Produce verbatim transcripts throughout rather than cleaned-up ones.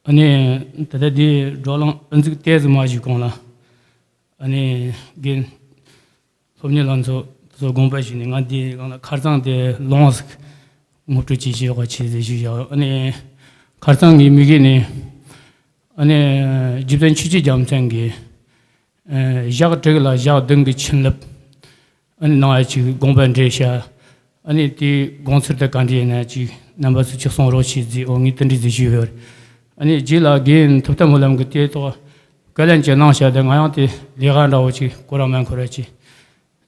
ཨ་ནི་ད་ལྟ་འདི་བགྲོ་གླེང་ཨ་ཙིག་ཏོག་ཙམ་མ་ཞིག་གོང་ལ། ཨ་ནི་རྒན་སློབ་གཉེར་ལགས་ཚོ་དེ་ཚོ་དགོངས་པ་ཞུས་ནས། ང་འདི་གང་ལ་ཁ་རྩང་དེ་ལོངས་ངོ་སྤྲོད་ཅིག་བྱེད་རོགས་བྱེད་ཟེར་ཞུས་བཞག་ཨ་ནི་ཁ་རྩང་གི་དམིགས་ཡུལ་ནི། ཨ་ནི་རྗེ་བཙུན་ཆོས་ཀྱི་རྒྱལ་མཚན་གྱིས། ཨ་ཞག་དྲུག་ལ་ཞག་བདུན་གྱི་བྱིན་རླབས། ཨ་ནི་གནང་ཡ་ཅིག་དགོངས་པ་འགྲེལ་བཤད། ཨ་ནི་དེའི་དགོངས་ཚུལ་དེ་ག་འདྲ་ཡིན་ན་ཅིག་རྣམ་པ་ཚོས་ཅིག་གསུང་རོགས་བྱེད་ཟེར། འོ་ངས་དེ་འདྲ་ཟེར་ཞུས་ཡོད། ཨ་ནི་རྗེས་ལ་རྒན་ཐུབ་བསྟན་སྨོན་ལམ་གྱིས་དེའི་ཐོག་བཀའ་ལན་ཅིག་གནང་བཞག་དེ་ང་ཡང་དེ་ལས་ཀ་འདྲ་བོ་ཅིག་སྐོར་ར་མ་འཁོར་བ་ཅིག་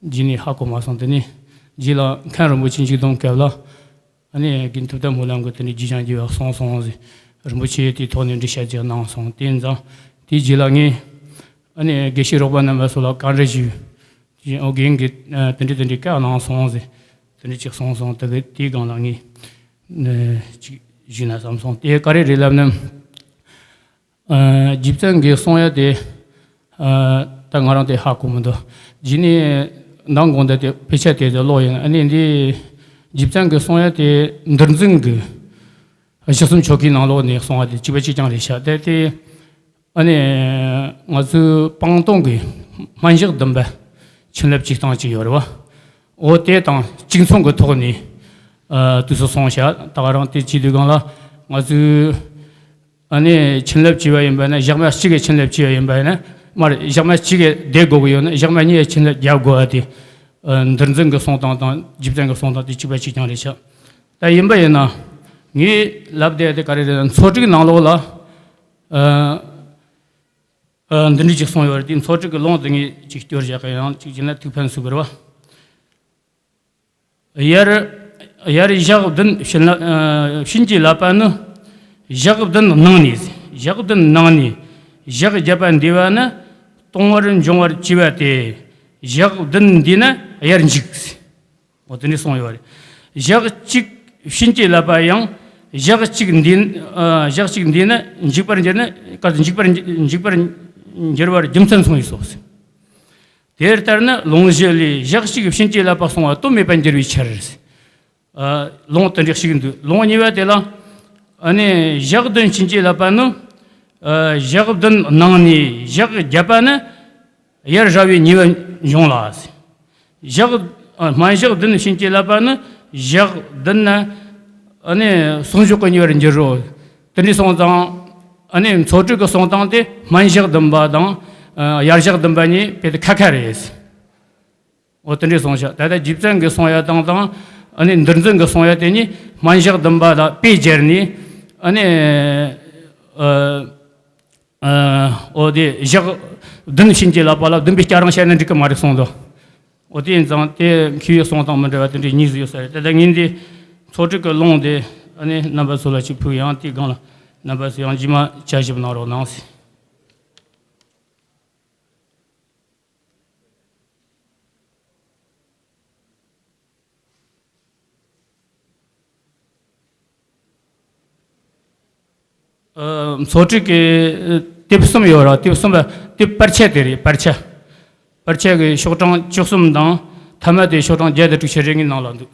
རྗེས་ནས་ཧ་གོ་མ་སོང་། དེ་ནས་རྗེས་ལ་མཁན་རིན་པོ་ཆེ་མཇུག་སྡོམ་སྐབས་ལ། ཨ་ནི་རྒན་ཐུབ་བསྟན་སྨོན་ལམ་གྱིས་དེ་འདྲའི་རྗེས་སྦྱང་རྒྱས་པ་གསུངས་སོང་ཟེར། རིན་པོ་ཆེ་དེའི་ཐོག་ནས་འགྲེལ་བཤད་ཅིག་གནང་སོང་། དེ་ཡིན་ཙང་དེའི་རྗེས་ལ་ངས་ཨ་ནི་དགེ་བཤེས་རོགས་པ་རྣམ་པ་ཚོ་ལ་བཀའ་འདྲི་ཞུས། དེ་བཞིན་ཨོ་རྒན་གྱིས་ཨ་དེ་འདྲ་དེ་འདྲའི་བཀའ་གནང་སོང་ཟེར། དེ་འདྲ་ཅིག་གསུངས་སོང་། དེ་གི་དེའི་སྒང་ལ་ངས་ཨ་ཅིག་ཞུས་ན་བསམ་སོང་། དེ་ག་རེ་རེད་ལབ་ན། ཨ་རྗེ་བཙུན་གྱིས་གསུང་ཡ་དེ། ཨ་ད་ང་རང་དེ་ཧ་གོ་མི་འདུག་རྗེས་ནས་མདང་དགོང་དག་དེ་དཔེ་ཆ་དེ་ཚོ་ཀློག་ཡིན། ཨ་ནི་འདི་རྗེ་བཙུན་གྱིས་གསུང་ཡ་དེ་འདུལ་འཛིན་གྱི་ཞག་གསུམ་ཆོ་གའི་ནང་ལོགས་ནས་གསུང་བ་དེ་གཅིག་པ་གཅིག་རྐྱང་རེད་ཤག་དེ་དེ་ཨ་ནི་ང་ཚོའི་སྤང་ལྟུང་གི་སྨན་ཞག་བདུན་པ་བྱིན་རླབས་ཅིག་བཏང་ཅིག་ཡོད་རེད་བ། འོ་དེ་དང་གཅིག་མཚུངས་ཀྱི་ཐོག་ནས་ཨ་དུས་སུ་གསུངས་ཤག་ད་ག་རང་དེ་བྱེད་དུས་སྒང་ལ་ང་ཚོའི། ཨ་ནི་བྱིན་རླབས་བྱས་པ་ཡིན་པ་ན་ཞག་མ་གཅིག་གི་བྱིན་རླབས་བྱས་པ་ཡིན་པ་ན། མར་ཞག་མ་གཅིག་གི་བསྡད་དགོས་ཀྱི་ཡོད་ན་ཞག་མ་གཉིས་ཀྱི་བྱིན་རླབས་རྒྱག་དགོས་པ་དེ། ཨ་འདུལ་འཛིན་གྱི་གསུང་སྟངས་དང་རྗེ་བཙུན་གྱི་གསུང་སྟངས་དེ་གཅིག་པ་གཅིག་རྐྱང་རེད་ཤག་ད་ཡིན་པ་ཡིན་ན་ངས་ལབ་བསྡད་དེ་ག་རེ་རེད་ན། ཚོགས་དྲུག་ནང་ལོགས་ལ་ཨ་ཨ་འདི་འདྲ་ཅིག་གསུངས་ཡོད་རེད། དེ་ཚོགས་དྲུག་གི་ལུང་དེ་ངས་ཅིག་སྐྱོར་བཞག་གི། ཡང་ཅིག་བྱས་ན་ཐུགས་ཕན་གསོས་ཀྱི་རེད་བ། ཡར་ཡར་ཞག་བདུན་བྱིན་ལ་ཨ་བྱིན་གྱིས་བརླབས་པ་ནི། ཞག་བདུན་གནང་ནས། ཞག་བདུན་གནང་ནས་ཞག་བརྒྱད་པ་འདས་པ་ནི། ལྟུང་བར་འབྱུང་བར་བྱས་པ་སྟེ། ཞག་བདུན་འདས་ན་དབྱར་འཇུག་འོ་དེ་འདྲ་གསུངས་ཡོད་རེད། ཞག་གཅིག་བྱིན་གྱིས་བརླབས་པ་ཡང་ཞག་གཅིག་འདས་ཨ་ཞག་གཅིག་འདས་ན་འཇིག་པར་འགྱུར་ན། ག་འཇིག་པར་འཇིག་པར་འགྱུར་བར་རྒྱུ་མཚན་གསུངས་ཡོད་སོ། དེ་ལྟར་ན་ལུང་བཞི་ལས་ཞག་གཅིག་བྱིན་གྱིས་བརླབས་པ་གསུང་བ་དོན་མེད་པར་འགྱུར་བའི་ཕྱིར། ཨ་ལུང་དེ་འདྲ་ཞིག་འདུག་ལུང་གཉིས་པ་དེ་ལ། ཨ་ནི་ཞག་བདུན་བྱིན་གྱིས་བརླབས་པ་ནི། ཨ་ཞག་བདུན་གནང་ནས་ཞག་བརྒྱད་པ་ནི་དབྱར་ར་བའི་ཉེ་བར་འབྱུང་ལ། ཞག་ཨ་སྨན་ཞག་བདུན་བྱིན་གྱིས་བརླབས་པ་ནི་ཞག་བདུན་ན་ཨ་ནི་གསོག་འཇོག་གི་ཉེ་བར་འགྱུར་རོ། དེ་འདྲ་གསུངས་ཙང་། ཨ་ནི་ཚོགས་དྲུག་གི་གསུང་སྟངས་དེ་སྨན་ཞག་བདུན་པ་དང་ཨ་དབྱར་ཞག་བདུན་པ་གཉིས་དཔེ་དེ་ཁ་ཁ་རེད། འོ་དེ་འདྲ་གསུངས་ཤག་ད་ལྟ་རྗེ་བཙུན་གྱིས་གསུང་ཡ་དང་དང་། ཨ་ནི་འདུལ་འཛིན་གྱིས་གསུང་ཡ་དེ་གཉིས་སྨན་ཞག་བདུན་པ་ལ་དཔེ་སྦྱར་ནས། ཨ་ནི་ཨ་ཨ་འོ་དེ་ཞག་བདུན་བྱིན་གྱིས་བརླབས་པ་ལ་བདུན་པའི་སྐྱ་རེངས་བཤད་ན་འགྲིག་གི་མ་རེད་གསུངས་འདུག་འོ་དེ་ཡིན་ཙང་དེ་མཁས་པའི་གསུང་སྟངས་མི་འདྲ་བ་དེ་འདྲའི་གཉིས་སུ་ཡོད་ས་རེད། ད་ལྟ་ངས་འདི་ཚོགས་དྲུག་གི་ལུང་དེ་ཨ་ནི་རྣམ་པ་ཚོ་ལ་ཅིག་ཕུལ། ཡང་དེའི་སྒང་ལ་རྣམ་པ་ཚོ་ཡང་རྗེས་མ་དཔྱད་ཞིབ་གནང་རོགས་གནང་ཟེར། ཨ་ཚོགས་དྲུག་གི་དེབ་གསུམ་ཡོད་ར། དེབ་གསུམ་པ་དེབ་བར་ཆ་དེ་རེད། བར་ཆ། བར་ཆ་གི་ཤོག་གྲངས་བཅུ་གསུམ་དང་། ཐ་མ་དེ་ཤོག་གྲངས་བརྒྱ་དང་དྲུག་ཅུ་རེ་གཉིས་ནང་ལ་འདུག་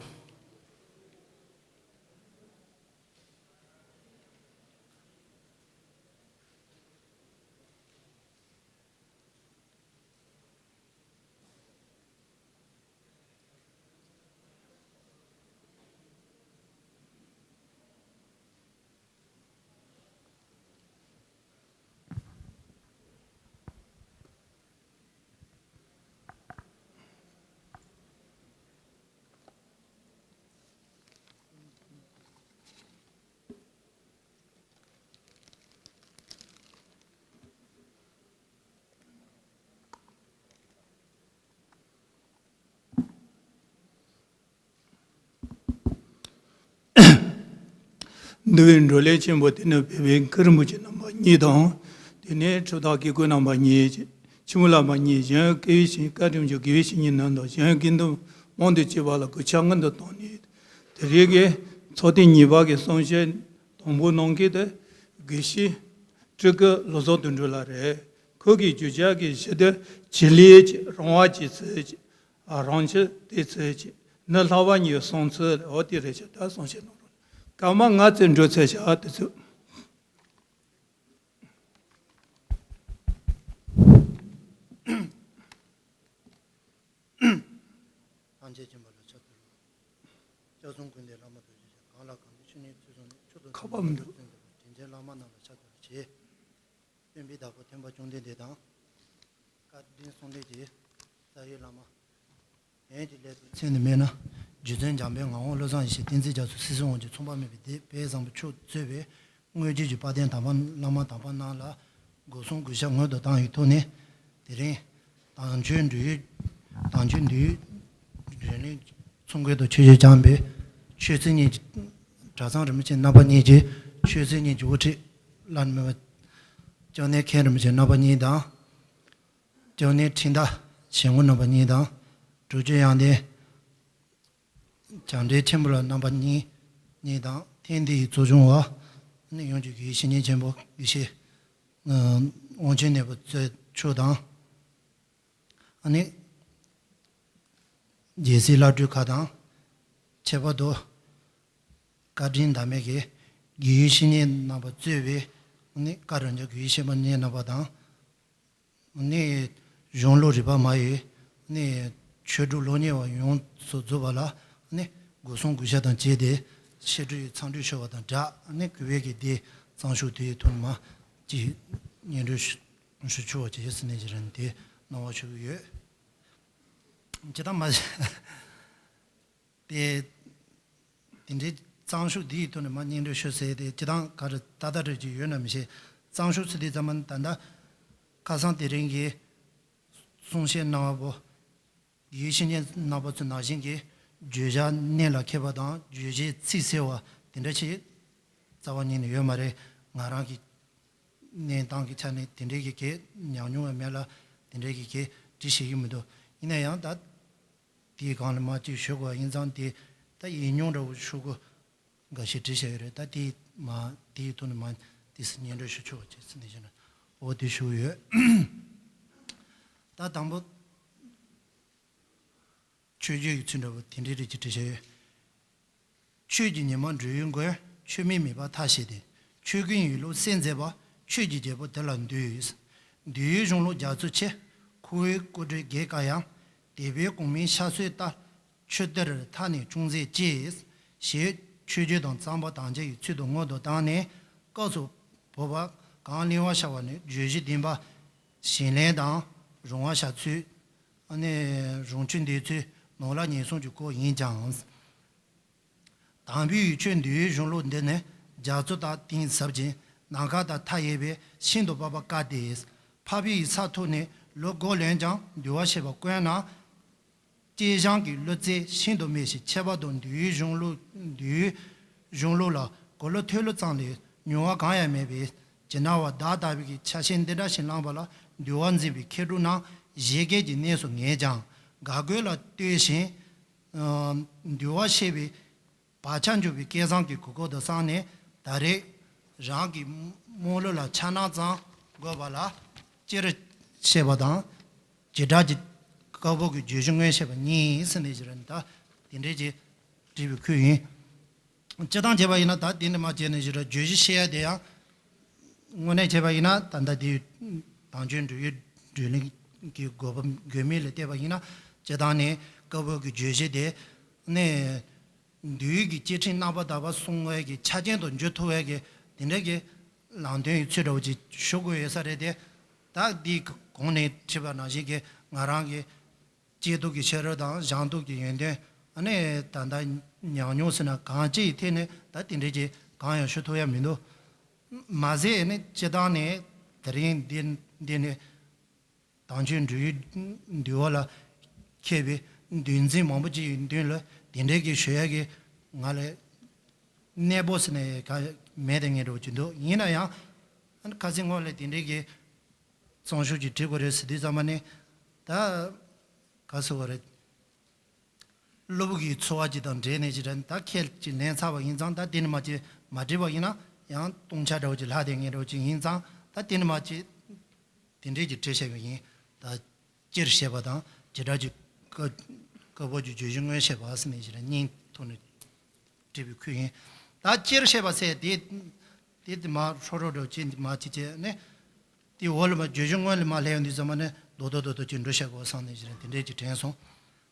འདུལ་བའི་འགྲོ་ལས་ཆེན་པོ་དེ་ནི་བོད་པའི་མཁན་རིན་པོ་ཆེ་རྣམ་པ་གཉིས་དང་། དེ་ནས་ཁྲི་བདག་དགེ་བསྐོས་རྣམ་པ་གཉིས། ཆེན་མོ་བླ་མ་གཉིས། གཞན་དགེ་བའི་བཤེས་བཀའ་དྲིན་ཅན་དགེ་བའི་བཤེས་གཉེན་རྣམས་དང་། གཞན་དགེ་འདུན་མང་དུ་བྱས་པ་ལ་གུས་ཕྱག་སྔོན་དུ་བཏང་ནས། དེ་རིང་གི་ཚོགས་ཐེངས་གཉིས་པ་གི་གསུང་བཤད་དང་པོ་གནང་མཁན་དེ་དགེ་བཤེས་སྤྲུལ་སྐུ་བློ་བཟང་དོན་གྲུབ་ལགས་རེད། ཁོ་གི་བརྗོད་བྱ་གི་གཞི་དེ་བྱེད་ལས་ཀྱི་རང་དབང་གི་ཚུལ་གྱི་རང་ཆས་དེ་ཚུལ་གྱི་ནི་ལྷག་པ་གཉིས་གསུངས་ཚུལ། འོ་དེ་རེད་ཤག་ད་གསུང་བཤད་གནང་རོགས། སྐར་མ་ལྔ་ཙམ་འགྲོ་ཚར་ཤག་དེ་ཚོ། ཐམས་ཅད་མཁྱེན་པ་ལ་ཕྱག་འཚལ་ལོ། སྐྱབས་གསུམ་ཀུན་བདེ་བླ་མ་རྡོ་རྗེ་འཆང་། གང་ལ་གང་འདུལ་ཆོས་ཉིད་ཚུལ་བཟུང་ནས། མཆོག་ཏུ་ཁ་བ་མི་འདུག་དྲིན་ཅན་བླ་མ་རྣམས་ལ་ཕྱག་འཚལ་ལོ། ཞེས་སྟོན་པའི་བདག་པོ་སྟོན་པ་བཅོམ་ལྡན་འདས་དང་། བཀའ་དྲིན་གསུམ་ལྡན་གྱི་རྩ་བའི་བླ་མ། དོན་གྱི་སླད་དུ་མཚན་ནི་སྨོས་ན། རྗེ་བཙུན་འཇམ་དཔལ་ངག་དབང་བློ་བཟང་ཡེ་ཤེས། བསྟན་འཛིན་རྒྱ་མཚོ། སྲིད་གསུམ་དབང་ཕྱུག་མཚུངས་པ་མེད་པའི་སྡེ། དཔལ་བཟང་པོ་མཆོག་གཙོས་པའི་དངོས་རྗེས་ཀྱི་དཔལ་ལྡན་དམ་པ་བླ་མ་དམ་པ་རྣམས་ལ་སྒོ་གསུམ་གུས་ཞབས་སྔོན་དུ་བཏང་བའི་ཐོག་ནས། དེ་རིང་དམ་ཆོས་འདུལ་ཡུལ། དམ་ཆོས་འདུལ་ཡུལ་དྲུང་གླིང་ཚོགས་མགོན་དུ་ཆོས་ཞུ་བསྐྱངས་པའི་ཆོས་སྲིད་གཉིས་ཀྱི་གྲྭ་ཚང་རིན་པོ་ཆེ་རྣམ་པ་གཉིས་ཀྱི་ཆོས་སྲིད་གཉིས་ཀྱི་དབུ་ཁྲིད་བླ་ན་མེད་པ་སྐྱབས་གནས་མཁན་རིན་པོ་ཆེ་རྣམ་པ་གཉིས་དང་། སྐྱབས་གནས་ཁྲི་ཟླ་ཞལ་ངོ་རྣམ་པ་གཉིས་དང་། དྲུང་ཆེ་དབྱངས་ལྡན། བྱང་འདྲེན་ཆེན་པོ་ལགས་རྣམ་པ་གཉིས་གཉིས་དང་། ཐེངས་འདིའི་གཙོ་སྐྱོང་བ་ནི་ཡོངས་ཀྱི་དགེ་བའི་བཤེས་གཉེན་ཆེན་པོ་དགེ་བཤེས་དབང་ཆེན་ནོར་བུ་གཙོས་མཆོག་དང་། ཨ་ནི་རྒྱལ་སྲས་བླ་སྤྲུལ་ཁག་དང་། ཁྱད་པར་དུ་བཀའ་དྲིན་ཟླ་མེད་ཀྱི་དགེ་བའི་བཤེས་གཉེན་རྣམ་པ་གཙོས་པའི་ཨ་ནི་བཀའ་དྲིན་ཅན་དགེ་བའི་བཤེས་གཉེན་རྣམ་པ་དང་། ནས་གཞུང་ལུགས་རིག་པ་མ་ཡི་ནས་ཆོས་སྒྲུབ་སློབ་གཉེར་བ་ཡོངས་སུ་རྫོགས་པ་ལ་ནས་སྒོ་གསུམ་གུས་ཞབས་དང་བཅས་ཏེ་ཕྱག་འབུལ་ཡི་འཚམས་འདྲི་ཞུ་བ་དང་སྦྲགས། ནས་གུས་པས་ཀྱི་དེ་གཙང་ཤོག་དེའི་ཐོག་མ་ཅིག་སྙན་སྒྲོན་ཞུ་ཞུ་ཆོག་པ་བྱེད་ཟེར་ནས་ཀྱི་རང་དེ་གནང་བ་ཞུ་གི་ཡོད། ཇི་ལྟར་མ་དེ། དེ་འདྲའི་གཙང་ཤོག་འདི་ཡི་ཐོག་ནས་མ་སྙན་སྒྲོན་ཞུ་ཟེར་ཏེ་སྤྱི་བཏང་ག་རེ་ཏག་ཏག་རེད་ཀྱི་ཡོད་ན་མི་ཤེས། གཙང་ཤོག་ཚུལ་དེ་ཚང་མ་ད་ལྟ་ཁ་སང་དེ་རིང་གི་གསུང་བཤད་གནང་བ་པོ་དགེ་བའི་བཤེས་གཉེན་རྣམ་པ་ཚོ་ནང་བཞིན་གྱི་བརྗོད་བྱ་གནད་ལ་འཁེལ་བ་དང་བརྗོད་བྱའི་ཚིག་གསལ་བ་དེ་འདྲ་ཞིག་རྩ་བ་ཉིད་ནས་ཡོད་མ་རེད། ང་རང་གི་གནས་སྟངས་ཀྱི་ཆ་ནས་དེ་འདྲའི་གི་གེ་ཉམས་མྱོང་བ་མེད་ལ་དེ་འདྲའི་གི་གེ་འདྲི་ཤེས་ཀྱི་མི་འདུག་ཡིན་ན་ཡང་ད། དེའི་སྒང་ལ་མ་གཅིག་ཞུ་དགོས་ཡིན་ཙང་དེ་ད་ཡིག་རྙིང་འདྲ་བོ་ཞུ་དགོས་འགའ་ཞིག་བྲིས་བཞག་ཡོད་རེད། ད་དེ་མ་དེའི་ཐོག་ནས་མ་དེ་སི་སྙན་སྒྲོན་ཞུ་ཆོག་ཅེས་ཟེར་ནས་བཞིན་འོ་དེ་ཞུ་ཡོད། ད་དང་པོ་ཆོས་བརྒྱུད་ཀྱི་ཚུལ་འདྲ་བོ་དེ་འདྲའི་རིགས་ཀྱི་བྲིས་བཞག་ཡོད། ཆོས་ཀྱི་ཉི་མ་འབྲུག་ཡུལ་མགོན། ཆོས་མིན་མེད་པར་ཐག་བཅད་དེ། ཆོས་ཀུན་ཡིད་བློ་གསལ་མཛད་པ། ཆོས་ཀྱི་རྒྱལ་པོ་དེ་ལ་འདུད། འདུལ་བའི་གཞུང་ལུགས་རྒྱ་མཚོ་ཆེ། ཁོ་བོའི་སྐུ་བགྲེས་དགེ་བཀའ་ཡང་། དད་པའི་གོང་མའི་ཕྱག་སྲོལ་ལྟར། ཆོས་གཏེར་མཐའ་ནས་ཅུང་ཟད་བཅད། ཞེས་ཆོས་བརྒྱུད་དང་གཙང་པ་དམ་བཅའ་ཡི་ཚུལ་དུ་སྔོན་དུ་བཏང་ནས། སྐབས་སུ་བབ་པ་གང་གླེང་བར་ཤར་བ་ནི་བརྗོད་གཞི་བདེན་པ། ཞིང་ལས་དང་རུང་བ་བྱ་ཚུལ། ཨ་ནི་རུང་ཆུ་འདེད་ཚུལ། ནོར་ལྷ་ཉེན་སྲུང་གི་སྐོར་ཡིན་ཀྱང་། དམ་པའི་ཡིག་ཆོས་འདུལ་བའི་གཞུང་ལུགས་འདི་ནི་རྒྱ་མཚོ་ལྟར་གཏིང་ཟབ་ཅིང་ནམ་མཁའ་ལྟར་མཐའ་ཡས་པས་ཤིན་ཏུ་དཔག་པར་དཀའ་སྟེ། འཕགས་པའི་ཡིག་ཚགས་ཐོག་ནས་ལོ་འགོ་ལོན་ཀྱང་འདུལ་བ་ཤེས་པ་དཀོན་ན། སྐྱེས་སྦྱངས་ཀྱི་བློ་རྩལ་ཤིན་ཏུ་དམན་ཞིང་ཁྱད་པར་དུ་འདུལ་བའི་གཞུང་ལུགས་འདུལ་བའི་གཞུང་ལུགས་ལ་གོ་ལོ་ཐོས་ལོ་ཙམ་ལས་མྱོང་བ་གང་ཡང་མེད་པས། ཇི་སྣང་བ་བདག་ལྟ་བུའི་ཆ་ཤས་འདི་འདྲ་ཞིག་བླངས་པ་ལ་འདུལ་བ་འཛིན་པའི་མཁས་གྲུབ་རྣམས་བཞད་གད་ཀྱི་གནས་སུ་ངེས་ཀྱང་དགའ་དགོད་ལ་ལྟོས་ཤིང་། འདུལ་བ་ཤེས་པའི་བག་ཆགས་འཇུག་པའི་སྐལ་བཟང་གི་གོ་སྐབས་དུ་བསམས་ནས་ད་རེས་རང་གི་རྨོངས་བློ་ལ་འཆར་སྣང་ཙམ་དགོས་པ་ལ་སྤྱིར་བཤད་པ་དང་། བྱེ་བྲག་གི་བཀའ་པོད་ཀྱི་བརྗོད་གཞི་མངོན་བཤད་པ་གཉིས་ཟེར་ནས་བཞི་ར་ད་དེ་འདྲའི་ཅིག་བྲིས་པའི་ཁུལ་ཡིན། སྤྱིར་བཏང་བྱས་པ་ཡིན་ན་ད་དེ་ནི་མ་བྱས་ནས་བཞི་ར་བརྗོད་གཞི་བཤད་ཡ་དེ་ཡང་། དངོས་གནས་བྱས་པ་ཡིན་ན་ད་ལྟ་དེ་དམ་ཆོས་འབྲུག་ཡུལ་སྒྲོན་གླིང་གི་དགོས་པ་དགོས་མིན་ལ་བལྟས་པ་ཡིན་ན་སྤྱིར་བཏང་ནས་བཀའ་པོད་ཀྱི་བརྗོད་གཞི་དེ་ནས་འདུལ་བའི་གི་བཅས་ཁྲིམས་རྣམ་པར་དག་པ་སྲུང་བའི་གི་ཆ་རྐྱེན་དུ་འགྱུར་ཐུབ་པའི་གི་དེ་འདྲའི་གི་ལམ་སྟོན་ཡི་ཚུལ་འདྲ་བོ་ཅིག་ཞུ་དགོས་ཡོད་ས་རེད་དེ། ད་འདིའི་གོང་ནས་བྲིས་པ་ནང་བཞིན་གི་ང་རང་གི་སྐྱེས་སྡུག་གི་ཕྱི་རོལ་དང་སྦྱངས་སྡུག་གི་ཡོན་ཏན། ཨ་ནི་ད་ལྟ་ཉམས་མྱོང་ཟེར་ན་གང་ཅི་ཡི་ཐད་ནས་ད་དེ་འདྲའི་ཅིག་གང་ཡང་ཞུ་ཐུབ་ཡ་མི་འདུག་མ་ཟད་ནི་སྤྱི་བཏང་ནས་དེ་རིང་འདི་འདི་ནས་དམ་ཆོས་འབྲུག་ཡུལ་འདུལ་བ་ལ་མཁས་པའི་འདུལ་འཛིན་མང་པོ་ཅིག་ཡི་མདུན་ལ་དེ་འདྲའི་གི་ཞུ་ཡ་གི་ང་ལ་གནས་པོ་ཟེར་ནས་ག་མེད་དེ་ངེས་འགྲོ་ཅིག་འདུག་ཡིན་ན་ཡང་ཨ་ནི་ཁ་སང་སྔོན་ལ་དེ་འདྲའི་གི་གཙང་ཤོག་ཅིག་བྲིས་དགོས་རེད་ཟེར་དུས་ཙམ་པ་ནི་ད་ག་ཟེར་བ་རེད། སློབ་བུ་གི་འཚོ་བ་ཅིག་དང་འབྲེལ་ནས་ཅིག་རེད། ད་ཁས་ཅིག་ལེན་ཚར་བ་ཡིན་ཙང་ད་དེ་ནི་མ་ཅིག་མ་བྲིས་པ་ཡིན་ན་ཡང་སྟོང་ཆ་འདྲ་བོ་ཅིག་ལྷག་བསྡད་ངེས་འདྲ་བོ་ཅིག་ཡིན་ཙང་ད་དེ་ནི་མ་ཅིག་དེ་འདྲས་ཀྱི་བྲིས་བཞག་པ་ཡིན། ད་སྤྱིར་བཤད་པ་དང་བྱེ་བྲག་གི་བཀའ་བཀའ་པོད་ཀྱི་བརྗོད་གཞི་མངོན་བཤད་པ་ཟེར་ནས་ཅིག་རེད། གཉིས་ཐོག་ནས་བྲིས་པའི་ཁུལ་ཡིན། ད་སྤྱིར་བཤད་པ་ཟེར་དེ་དེ་དེ་མ་ཧྲོ་རོ་འདྲ་བོ་ཅིག་མ་ཅིག་བྱས་ནས། དེ་འོག་ལ་མ་བརྗོད་གཞི་སྔོན་ལ་མ་སླེབས་ཡོང་དུས་ཙམ་པ་ནས་རྡོག་རྡོག་རྡོག་རྡོག་ཅིག་འགྲོ་བཞག་དགོས་བསམ་ནས་ཅིག་རེད། དེ་འདྲས་ཅིག་དྲན་སོང་།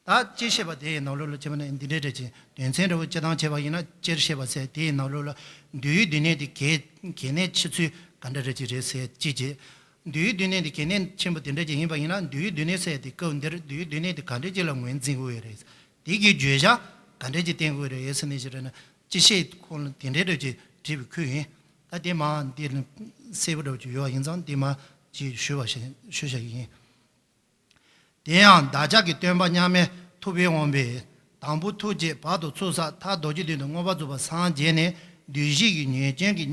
ད་སྤྱིར་བཤད་པ་དེ་ཡི་ནང་ལོགས་ལ་བྱས་པ་ན་འདི་འདྲའི་རེད་ཅེས། དོན་ཚན་འདྲ་བོ་སྤྱིར་བཏང་བྱས་པ་ཡིན་ན། སྤྱིར་བཤད་པ་ཟེར་དེ་ཡི་ནང་ལོགས་ལ་འདུལ་བའི་སྡུག་བསྔལ་དེ་གལ་གལ་གནད་ཆེ་ཚུལ་ག་འདྲ་རེད་ཅེས་རེད་ཟེར་ཅིག་བྱས། འདུལ་བའི་སྡུག་བསྔལ་དེ་གལ་གནད་ཆེན་པོ་དེ་འདྲ་ཅིག་ཡིན་པ་ཡིན་ན། འདུལ་བའི་སྡུག་བསྔལ་ཟེར་དེ་སྐབས་འདིར་འདུལ་བའི་སྡུག་བསྔལ་དེ་ག་འདྲ་ཅིག་ལ་ངོས་འཛིན་དགོས་ཡོད་རེད། དེ་གི་བརྗོད་བྱ་ག་འདྲ་ཅིག་བསྟན་དགོས་རེད་ཟེར་ནས་ཞུ་རེད་ན། སྤྱིར་བཤད་ཁོང་ལ་དེ་འདྲའི་འདྲ་ཅིག་བྲིས་པའི་ཁུལ་ཡིན། ད་དེ་མ་འདི་ལ་གསལ་པོ་འདྲ་བོ་ཅིག་ཡོད་པ་ཡིན་ཙང་། དེ་མ་ཅིག་ཞུ་བ་ཞུ་བཞག་གི་ཡིན། དེ་ཡང་བདག་ཅག་གི་སྟོན་པ་མཉམ་མེད་ཐུབ་པའི་དབང་པོས། དང་པོ་ཐུགས་བསྐྱེད་བར་དུ་ཚུགས་བསགས། མཐར་རྡོ་རྗེ་གདན་དུ་མངོན་པར་རྫོགས་པར་སངས་རྒྱས་ནས། བདུད་བཞི་ཡི་ཉེས་སྐྱོན་གྱི་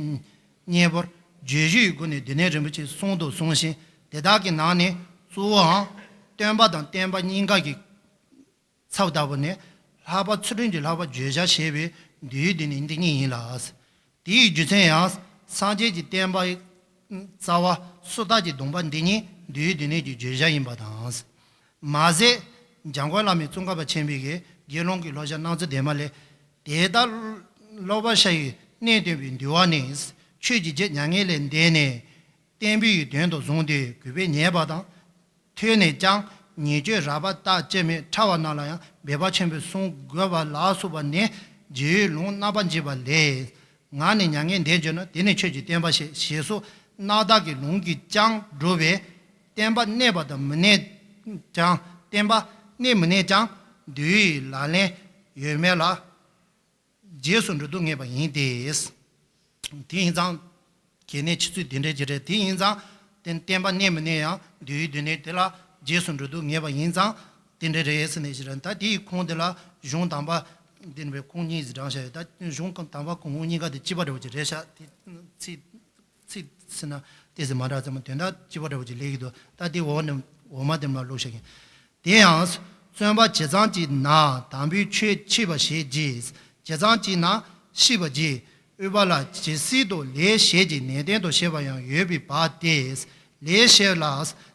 གཉེན་པོར་བརྗོད་བཞི་ཡི་སྒོ་ནས་སྡུག་བསྔལ་རིན་པོ་ཆེ་གསུང་དུ་གསུངས་ཤིང་། དེ་དག་གི་ནང་ནས་གཙོ་བོའང་སྟོན་པ་དང་བསྟན་པ་གཉིས་ཀ་གི་ཚབ་ལྟ་བུ་ནི། ལྷག་པར་ཚུལ་ཁྲིམས་ཀྱི་ལྷག་པར་བརྗོད་བྱར་བཤད་པའི་འདུལ་བའི་སྡུག་བསྔལ་འདི་ཉིད་ཡིན་ལ། དེའི་རྒྱུ་མཚན་ཡང་། སངས་རྒྱས་ཀྱི་བསྟན་པའི་རྩ་བ་སུ་དག་གི་སྡོམ་པ་འདི་ཉིད་འདུལ་བའི་སྡུག་བསྔལ་གྱི་བརྗོད་བྱ་ཡིན་པ་དང་། མ་ཟད་འཇམ་མགོན་བླ་མའི་ཙོང་ཁ་པ་ཆེན་པོའི་དགེ་སློང་གི་བསླབ་བྱ་སྣང་ཚུལ་ལྡན་མ་ལས། དེ་ལྟར་སློབ་པར་བྱ་བའི་གནས་སྟོན་པའི་འདུལ་བ་ནི། ཆོས་ཀྱི་རྗེ་མྱ་ངན་ལས་འདས་ནས། བསྟན་པའི་ཡི་དོན་དུ་བཟུང་སྟེ་གུས་པས་ཉན་པ་དང་། ཐོས་ནས་ཀྱང་ཉེས་སྤྱོད་རགས་པ་དག་ཅི་མེད་ཕྲ་བ་རྣམས་ལ་ཡང་འབད་པ་ཆེན་པོས་བསྲུང་དགོས་པ་ལ་སོགས་པ་ནི་རྗེ་བོས་ལུང་རྣམ་པར་འབྱེད་པ་ལས། ང་ནི་མྱ་ངན་འདས་གྱུར་ན། དེ་ནི་ཆོས་ཀྱི་བསྟན་པ་ཞེས། ཞེས་སོགས་རྣམ་དག་གི་ལུང་གིས་ཀྱང་སྒྲུབ་པས། བསྟན་པ་གནས་པ་དང་མི་གནས་ཀྱང་། བསྟན་པ་གནས་མི་གནས་ཀྱང་འདུལ་བའི་ལག་ལེན་ཡོད་མེད་ལ། རྗེས་སུ་འགྲོ་ལྡོག་ངེས་པ་ཡིན་ཏེ། དེ་ཡིན་ཙང་། གལ་གནད་ཆེ་ཚུལ་དེ་འདྲའི་ཅིག་རེད། དེ་ཡིན་ཙང་། དེ་བསྟན་པ་གནས་མི་གནས་ཡང་འདུལ་བའི་སྡུག་བསྔལ་དེ་ལ་རྗེས་སུ་འགྲོ་ལྡོག་ངེས་པ་ཡིན་ཙང་། དེ་འདྲ་རེད་ཟེར་ནས་ཞིག་རེད། ད་དེའི་ཁུངས་དེ་ལ་གཞུང་དང་པ་འདི་ནི་བའི་ཁུངས་གཉིས་ཟིག་དྲངས་བཞག་ཡོད། ད་གཞུང་དང་པ་ཁུངས་གཉིས་ཀ་དེ་གཅིག་པ་འདྲ་བོ་ཅིག་རེད་ཤག་དེ་ཚིག་ཚིག་ཟེར་ན་ཏོག་ཙམ་མ་འདྲ་ཙམ། དོན་དག་གཅིག་པ་འདྲ་བོ་ཅིག་སླེབས་ཀྱི་འདུག་ད་དེ་འོག་ནས་འོག་མ་དེ་མར་ཀློག་བཞག་གི་ཡིན། དེ་ཡང་། བརྩོན་པ་ཇི་ཙམ་གྱིས་ན་དམ་པའི་ཆོས་མཆིས་པ་ཞེས་བགྱི། ཇི་ཙམ་གྱིས་ན་ཤེས་པར་བགྱི། དབུས་པ་ལ་ཇི་སྲིད་དུ་ལས་བྱེད་ཀྱི་ནན་ཏན་དུ་བྱེད་པ་ཡང་ཡོད་པའི་བར་ཏེ། ལས་བྱེད་ལ་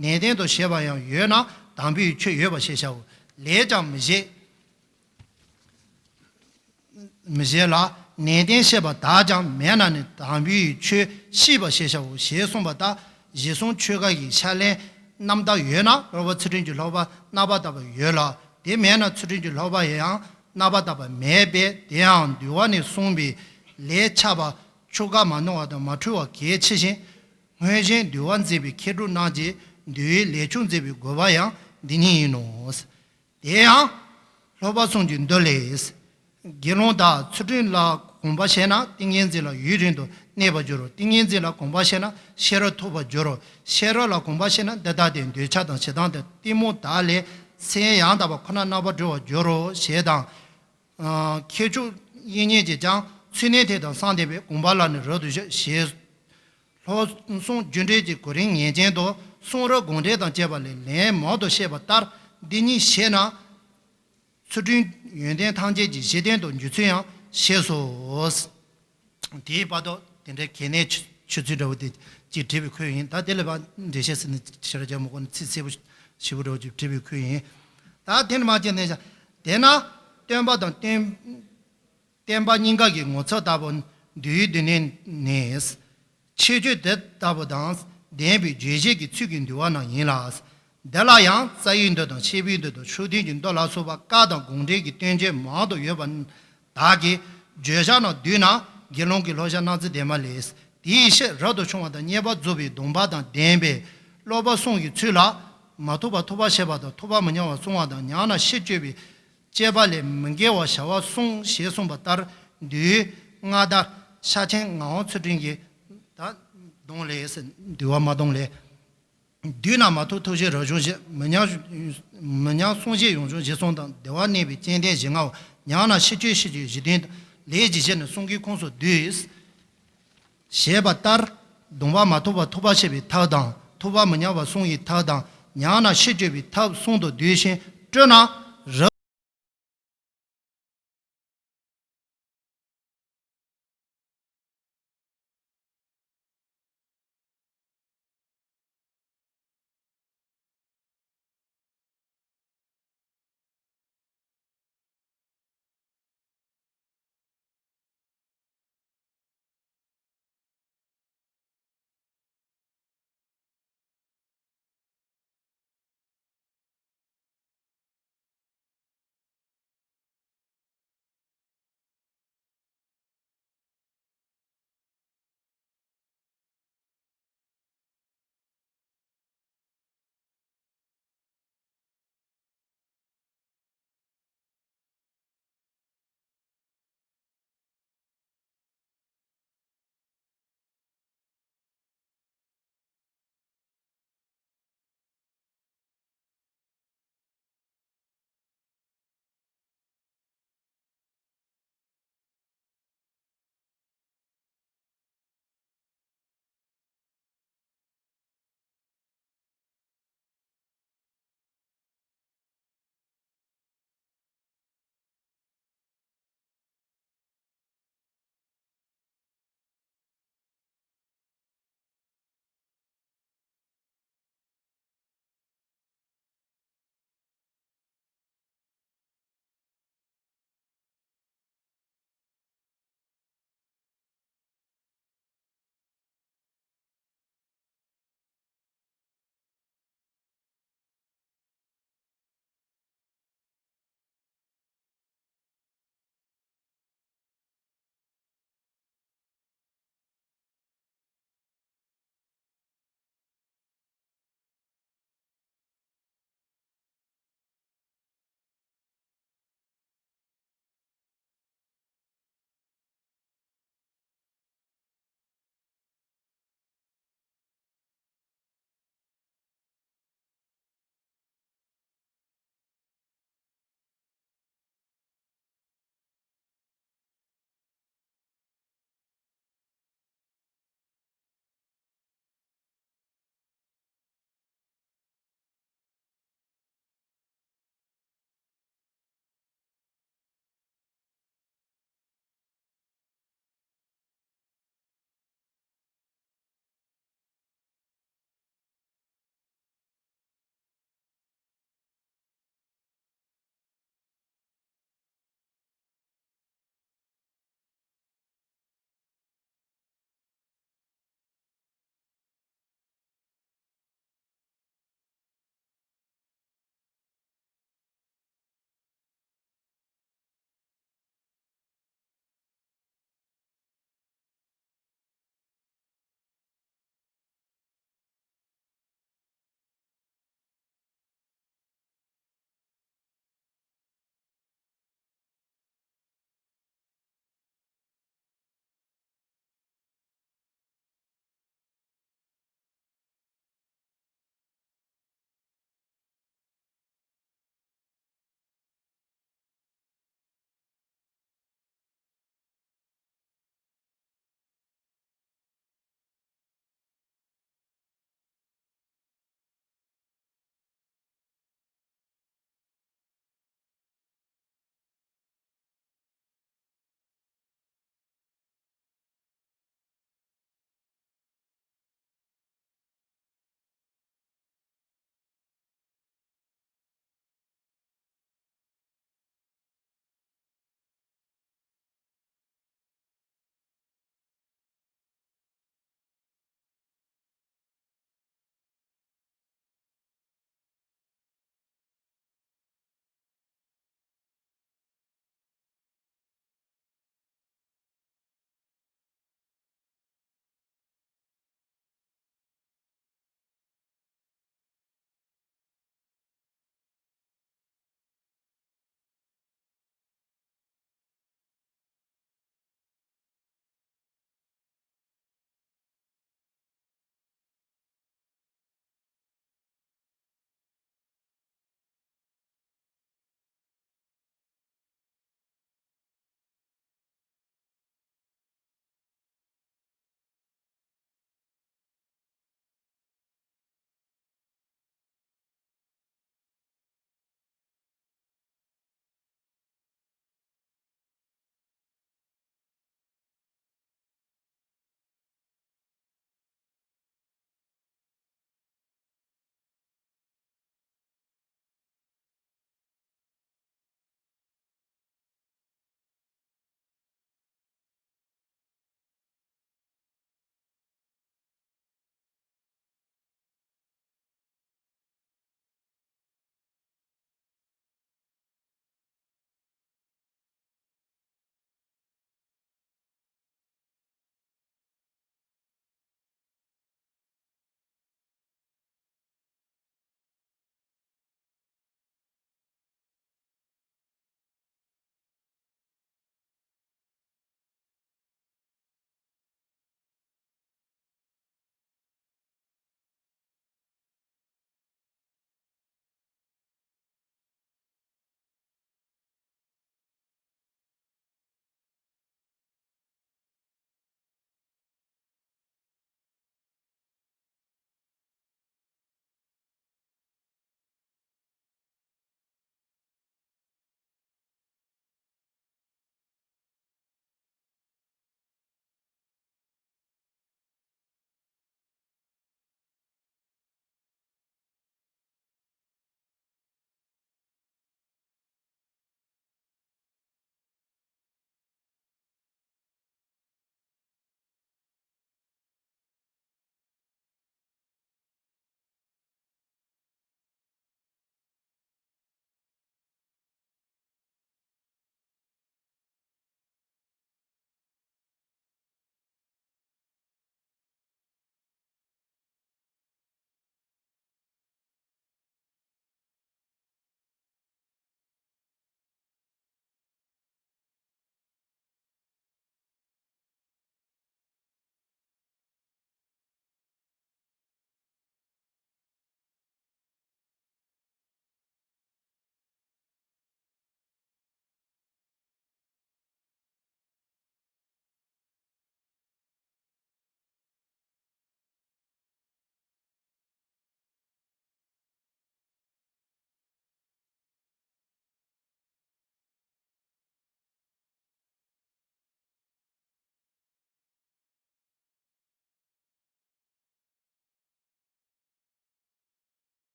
ནན་ཏན་དུ་བྱེད་པ་ཡང་ཡོད་ན་དམ་པའི་ཆོས་ཡོད་པ་ཞེས་བྱའོ། ལས་ཀྱང་མི་བྱེད། མི་བྱེད་ལ་ནན་ཏན་བྱེད་པ་དག་ཀྱང་མེད་ན་ནི་དམ་པའི་ཆོས་ཤེས་པ་ཞེས་བྱའོ་ཞེས་གསུངས་པ་ལྟར། གཞི་གསུམ་ཆོས་འགལ་གྱི་ཕྱག་ལེན་རྣམ་དག་ཡོད་ན། སློབ་པ་ཚུལ་ཁྲིམས་ཀྱི་སློབ་པ་རྣམ་པར་དག་པ་ཡོད་ལ། དེ་མེད་ན་ཚུལ་ཁྲིམས་ཀྱི་སློབ་པ་ཡང་རྣམ་པར་དག་པ་མེད་པས། དེ་ཡང་འདུལ་བ་ནས་གསུངས་པའི་ལས་ཆགས་པ་ཆོས་འགལ་མ་ནོར་བ་དང་མ་འཁྲུལ་བ་གལ་ཆེ་ཞིང་། སྔོན་བྱོན་འདུལ་བ་མཛད་པའི་མཁས་གྲུབ་རྣམས་ཀྱིས་འདུལ་བའི་ལས་ཆུང་མཛད་པའི་དགོས་པ་ཡང་འདི་ཉིད་ཡིན་ནོ། དེ་ཡང་། སློབ་པ་གསུམ་གྱི་མདོ་ལས། དགེ་སློང་དག་ཚུལ་ཁྲིམས་ལ་གོམས་པ་བྱས་ན་ཏིང་ངེ་འཛིན་ལ་ཡུན་རིང་དུ་གནས་པར་འགྱུར་རོ། ཏིང་ངེ་འཛིན་ལ་གོམས་པ་བྱས་ན་ཤེས་རབ་ཐོབ་པར་འགྱུར་རོ། ཤེས་རབ་ལ་གོམས་པ་བྱས་ན་འདི་ལྟ་སྟེ་འདོད་ཆགས་དང་ཞེ་སྡང་དང་གཏི་མུག་དག་ལས་སེམས་ཡང་དག་པ་ཁོ་ནར་རྣམ་པར་གྲོལ་བར་འགྱུར་རོ་ཞེས་དང་། ཁྱད་ཆོས་དབྱིག་གཉེན་གྱིས་ཀྱང་ཚུལ་གནས་དེ་དང་གསུམ་ལྡན་པས་དགོངས་པ་ལ་ནི་རབ་ཏུ་ཞུགས་ཞེས། སློབ་གསུམ་རྒྱུ་འབྲས་ཀྱི་གོ་རིམ་ངེས་ཅན་དུ་གསུང་རབ་དགོངས་འགྲེལ་དང་བཅས་པ་ལས་ལན་མང་དུ་བཤད་པ་ལྟར་འདི་ཉིད་བྱས་ན། ཚུལ་ཁྲིམས་ཡོན་ཏན་ཐམས་ཅད་ཀྱི་གཞི་རྟེན་དུ་འགྱུར་ཚུལ་ཡང་ཤེས་སོ། དེའི་བར་དུ་དེ་འདྲའི་གལ་གནད་ཆེ་ཆེ་ཚུལ་འདྲ་བོ་དེ་ཅིག་བྲིས་པའི་ཁུལ་ཡིན། ད་དེ་ལས་ཕར་འགྲེལ་བཤད་ཟེར་ནས་ཕྱི་ར་རྒྱག་མི་དགོས་ནས་ཚིག་གསལ་པོ་ཞེ་པོ་འདྲ་བོ་ཅིག་བྲིས་པའི་ཁུལ་ཡིན། ད་དེ་ནས་མར་བྱས་ནས་བྱ། དེས་ན་སྟོན་པ་དང་བསྟན་བསྟན་པ་གཉིས་ཀ་གི་ངོ་མཚར་ལྟ་བུ་འདུལ་བའི་སྡུག་བསྔལ་ནི། ཁྱད་ཆོས་དེ་ལྟ་བུ་དང་ལྡན་པའི་རྗོད་བྱེད་ཀྱི་ཚུལ་གྱིས་འདུལ་བ་རྣམས་ཡིན་ལ། འདི་ལ་ཡང་རྩ་བའི་མདོ་དང་བཤད་པའི་མདོ་དང་མཆོག་ཐུན་གྱི་མདོ་ལ་སོགས་པ་བཀའ་དང་དགོངས་འགྲེལ་གྱི་བསྟན་བཅོས་མང་དུ་ཡོད་པ་དག་གིས་བརྗོད་བྱ་རྣམས་བསྡུས་ན་དགེ་སློང་གི་བསླབ་བྱ་སྣང་ཚུལ་ལྡན་མ་ལས། དེའི་ཕྱིར་རབ་ཏུ་བྱུང་བ་དང་མཉེས་པར་རྫོགས་པའི་སྡོམ་པ་དང་ལྡན་པའི་སློབ་པ་གསུམ་གྱི་ཚུལ་ལ། མ་ཐོབ་པ་ཐོབ་པར་བྱེད་པ་དང་ཐོབ་པ་མི་ཉམས་པར་བསྲུང་བ་དང་ཉམས་ན་ཕྱིར་བཅོས་པའི་སྤྱད་པ་ལས་མི་འགལ་བར་བྱ་བ་གསུངས་ཞེས་གསུངས་པ་ལྟར་འདུལ་བའི་མངའ་བདག་ཤཱཀྱའི་ངག་དབང་ཚུལ་ཁྲིམས་ཀྱི་ད་གདོང་ལས་འདུལ་བ་མ་གདོང་ལས། བསྡུས་ན་མ་ཐོབ་ཐོབ་བྱེད་རབ་བྱུང་བཞི། མི་ཉམས་མི་ཉམས་བསྲུང་བྱེད་ཡོངས་བྱུང་བཞི་གསུམ་དང་། བདེ་བ་གནས་པའི་སྤྱན་ལྡན་བཞི་ལྔའོ། ཉམས་ན་ཕྱིར་བཅོས་ཕྱིར་བཅོས་བཞི་བདུན་དང་། ལས་ཀྱི་གཞི་ནི་གསུང་གི་ཁུངས་སུ་བསྡུས། ཞེས་པ་ལྟར། སྡོམ་པ་མ་ཐོབ་པ་ཐོབ་པར་བྱེད་པའི་ཐབས་དང་། ཐོབ་པ་མི་ཉམས་པར་བསྲུང་བའི་ཐབས་དང་། ཉམས་ན་ཕྱིར་བཅོས་པའི་ཐབས་གསུམ་དུ་བསྡུས་ཤིང་། སྤྲོས་ན་རབ།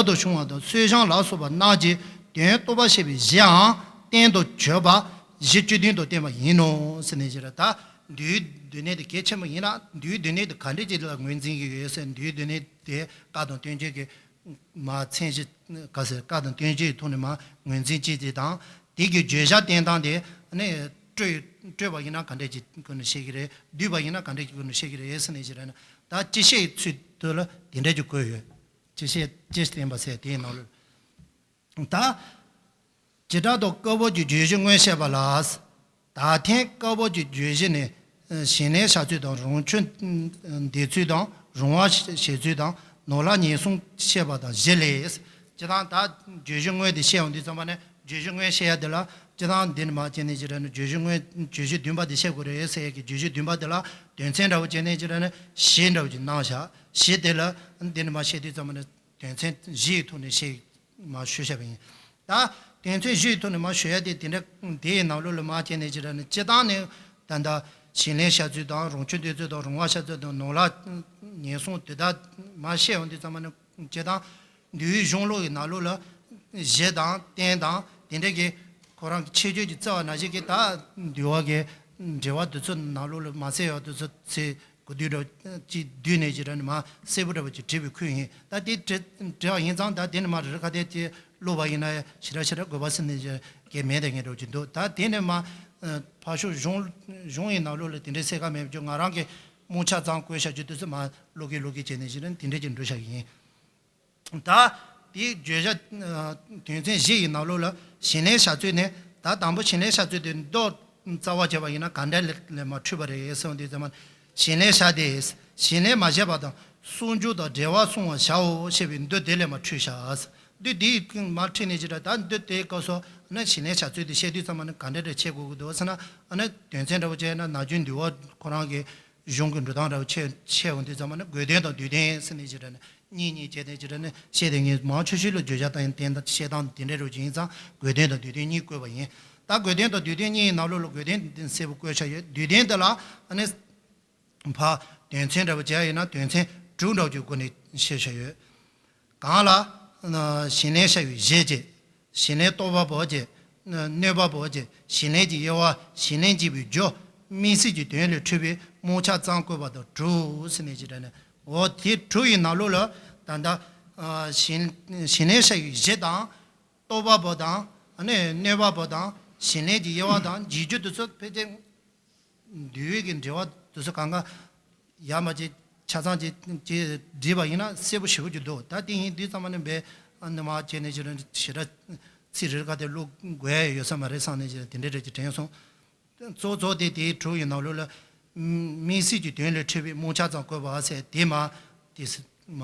དུ་བྱུང་བ་དང་གསོད་བྱང་ལ་སོགས་པ་རྣམས་ཀྱི་དོན་རྟོགས་པར་བྱེད་པའི་གཞིའང་རྟེན་དུ་གྱུར་པ་གཞི་བཅུ་བདུན་དུ་བསྟན་པ་ཡིན་ནོ་ཟེར་ནས་ཞེས་ར། ད་འདུལ་བའི་སྡེ་སྣོད་དེ་གལ་ཆེན་པོ་ཡིན་ལ། འདུལ་བའི་སྡེ་སྣོད་དེ་ག་འདྲས་ཅིག་ལ་ངོས་འཛིན་གྱི་ཡོད་ཟེར། འདུལ་བའི་སྡེ་སྣོད་དེ་བཀའ་དང་བསྟན་བཅོས་ཀྱི་མ་མཚན་གཞི་ག་ཟེར། བཀའ་དང་བསྟན་བཅོས་ཀྱི་ཐོག་ནས་མ་ངོས་འཛིན་བྱེད་ཅིག་དང་། དེ་གི་བརྗོད་བྱ་བསྟན་སྟངས་དེ་ནི་སྤྲོས་སྤྲོས་པ་ཡིན་ན་ག་འདྲས་ཀྱི་སྒོ་ནས་བཤད་ཀྱི་རེད། བསྡུས་པ་ཡིན་ན་ག་འདྲས་ཀྱི་སྒོ་ནས་བཤད་ཀྱི་རེད་ཟེར་ནས་ཞེས་ར་ནི། ད་སྤྱི་བཤད་ཚུལ་དུ་ལ་དེ་འདྲས་ཀྱི་བཀོད་ཡོད། སྤྱི་བཤད་སྤྱི་བསྟན་པ་ཟེར་དེའི་ནང་ལ། ད་བྱེ་བྲག་ཏུ་བཀའ་བབས་ཀྱི་བརྗོད་གཞི་དངོས་བཤད་པ་ལ། ད་ཐེངས་བཀའ་བབས་ཀྱི་བརྗོད་གཞི་ནི་ཞིང་ལས་བྱ་ཚུལ་དང་། རོང་ཆུ་འདེབས་ཚུལ་དང་། རོང་བ་བྱེད་ཚུལ་དང་། ནོར་ལྷ་ཉེན་སྲུང་བཤད་པ་དང་བཞི་ལས། སྤྱིར་བཏང་ད་བརྗོད་གཞི་དངོས་དེ་བཤད་ཡོང་དུས་ཙམ་པ་ནས། བརྗོད་གཞི་དངོས་བཤད་ཡ་དེ་ལ་སྤྱིར་བཏང་འདི་ནི་མ་བྱས་ནས་ཅི་ར་ནི་བརྗོད་གཞི་དངོས་བརྗོད་གཞི་བདུན་པ་དེ་བཤད་དགོས་རེད་ཟེར་ཡ་གི་བརྗོད་གཞི་བདུན་པ་དེ་ལ་དོན་ཚན་འདྲ་བོ་བྱས་ནས་ཅི་ར་ནི་བཞི་འདྲ་བོ་ཅིག་གནང་བཞག་བཞི་དེ་ལ་འདི་ནི་མ་བཤད་དུས་ཙམ་པ་ནས་དོན་ཚན་བཞི་ཡི་ཐོག་ནས་བཤད་མ་ཞུ་བྱ་བ་ཡིན། ད་དོན་ཚན་བཞི་ཡི་ཐོག་ནས་མ་ཞུ་ཡ་དེ་དེ་འདྲ་དེ་ཡི་ནང་ལོགས་ལ་མ་བྱས་ནས་ཅི་ར་ནི་སྤྱིར་བཏང་ནས་ད་ལྟ་ཞིང་ལས་བྱ་ཚུལ་དང་། རོང་ཆུ་འདེབས་ཚུལ་དང་། རོང་བ་བྱ་ཚུལ་དང་། ནོར་ལྷ་ཉེན་སྲུང་དེ་དག་མ་བཤད་ཡོང་དུས་ཙམ་པ་ནས་སྤྱིར་བཏང་འདུལ་བའི་གཞུང་ལུགས་ཀྱི་ནང་ལོགས་ལ་གཞི་དང་རྟེན་དང་དེ་འདྲ་གི་ཁོ་རང་གི་ཁྱད་ཆོས་ཀྱི་རྩ་བ་ནང་བཞིན་གྱི་ད་འདུལ་བ་གི་འགྲེལ་པ་དེ་ཚོ་ནང་ལོགས་ལ་མ་གསལ་བ་དེ་ཚོ་ཚིག་གོ་བསྡུས་འདྲ་ཅིག་བསྡུས་ནས་ཅི་ར་ནི་མ་གསལ་པོ་འདྲ་བོ་ཅིག་བྲིས་པའི་ཁུལ་ཡིན། ད་དེ་བྲིས་བྲིས་པ་ཡིན་ཙང་ད་དེ་ནི་མ་རེ་རེ་ཁ་གཏད་ཅིག་ཀློག་པ་ཡིན་ན་ཞེ་དྲག་ཞེ་དྲག་དགོས་པ་ཟེར་ནས་ཀྱི་མེད་དེ་ངེས་འགྲོ་ཅིག་འདུག་ད་དེ་ནི་མ་ཕར་ཕྱོགས་གཞུང་གཞུང་ཡི་ནང་ལོགས་ལ་དེ་འདྲའི་གསལ་ཁ་མེད་པ་ཅིག་ང་རང་གི་རྨོངས་ཆ་ཙམ་བཀོད་བཞག་རྒྱུ་དེ་ཚོ་མ་ཀློག་གི་ཀློག་གི་བྱས་ནས་ཅི་ར་ནི་དེ་འདྲ་ཅིག་འགྲོ་བཞག་གི་ཡིན། ད་དེའི་བརྗོད་བྱ་དོན་ཚན་བཞི་ཡི་ནང་ལོགས་ལ་ཞིང་ལས་བྱ་ཚུལ་ནི། ད་དང་པོ་ཞིང་ལས་བྱ་ཚུལ་དེ་མདོ་རྩ་བ་བྱས་པ་ཡིན་ན་ག་འདྲ་ལས་ལས་མ་འཕྲོས་པ་རེད་གསུངས་དུས་ཙམ་པ། ཞིང་ལས་བྱ་སྟེ། ཞིང་ལས་མ་བྱས་པ་དང་སྲུང་སྐྱོབ་དང་འབྲེལ་བ་སྲུང་བར་བྱའོ་ཞེས་པའི་མདོ་དེ་ལས་མ་འཕྲོས་བྱ། མདོ་དེ་མ་འཕྲོས་ནས་ཅི་ར། ད་མདོ་དེའི་སྐབས་སུ་ན་ཞིང་ལས་བྱ་ཚུལ་དེ་བཤད་དུས་ཙམ་པ་ནི་ག་འདྲ་འདྲ་བྱེད་དགོས་ཀྱི་འདུག་ཟེར་ན། ཨ་ནི་དོན་ཚན་འདྲ་བོ་བྱས་ན་ནམ་རྒྱུན་འདུལ་བ་ཁོ་རང་གི་གཞུང་གི་འགྲོ་སྟངས་འདྲ་བོ་བྱས་བྱས་ཡོང་དུས་ཙམ་པ་ནི་དགོས་དོན་དང་བསྡུས་དོན་ཟེར་ནས་ཅི་ར་ནི། གཉིས་གཉིས་བྱས་ཏེ་ཅི་ར་ནི་བཤད་དེ། ངས་མང་ཆེ་ཤོས་ལ་བརྗོད་བྱ་དང་དོན་དང་བཤད་སྟངས་དེ་འདྲ་རུ་ཅིག་ཡིན་ཙང་དགོས་དོན་དང་བསྡུས་དོན་གཉིས་བཀོད་པ་ཡིན། ད་དགོས་དོན་དང་བསྡུས་དོན་གཉིས་ཡི་ནང་ལོགས་ལ་དགོས་དོན་དེ་གསལ་པོ་བཀོད་བཞག་ཡོད། བསྡུས་དོན་དེ་ལ་ཨ་ནི་ཕ་དོན་ཚན་འདྲ་བོ་བྱས་ཡིན་ན་དོན་ཚན་དྲུག་འདྲ་བོ་ཅིག་སྒོ་ནས་བཤད་བཞག་ཡོད། གང་ལ་ཞིང་ལས་བྱ་བའི་གཞི་བཅས། ཞིང་ལས་རྟོགས་པ་པོ་བཅས། གནོད་པ་པོ་བཅས། ཞིང་ལས་ཀྱི་དབྱེ་བ། ཞིང་ལས་འཇིག་པའི་རྒྱུ། དམིགས་བསལ་གྱི་དོན་ལས་འཕྲོས་པའི་རྨོངས་ཆ་ཙམ་བཀོད་པ་དང་དྲུག་ཟེར་ནས་ཅི་ར་ནི། འོ་དེ་དྲུག་ཡི་ནང་ལོགས་ལ་ད་ལྟ་ཞིང་ཞིང་ལས་བྱ་བའི་གཞི་དང་། རྟོགས་པ་པོ་དང་། ཨ་ནི་གནོད་པ་པོ་དང་། ཞིང་ལས་ཀྱི་དབྱེ་བ་དང་འཇིག་རྒྱུ་དེ་ཚོ་ཕལ་ཆེར་འདུལ་བའི་གི་འགྲེལ་པ་དེ་ཚོ་གང་ག་ཡར་མར་ཅིག་ཆ་ཚང་ཅིག་ཅིག་བྲིས་པ་ཡིན་ན་གསལ་པོ་ཞེ་པོ་ཅིག་འདུག་ད་དེ་ཡིན་དུས་ཙམ་པ་ནི་བས་ཨ་ནི་མ་བྱས་ནས་ཅི་ར་ཞེ་དྲག་ཚིག་རེ་རེ་ག་དེ་ཀློག་དགོས་ཡ་ཡོད་ས་མ་རེད་བསམ་ནས་ཅི་ར་དེ་འདྲ་རེ་ཅིག་དྲན་སོང་། གཙོ་གཙོ་དེ་དེའི་དྲུག་ཡི་ནང་ལོགས་ལ་དམིགས་བསལ་གྱི་དོན་ལས་འཕྲོས་པའི་རྨོངས་ཆ་ཙམ་བཀོད་པ་ཟེར་དེ་མ་དེ་མ་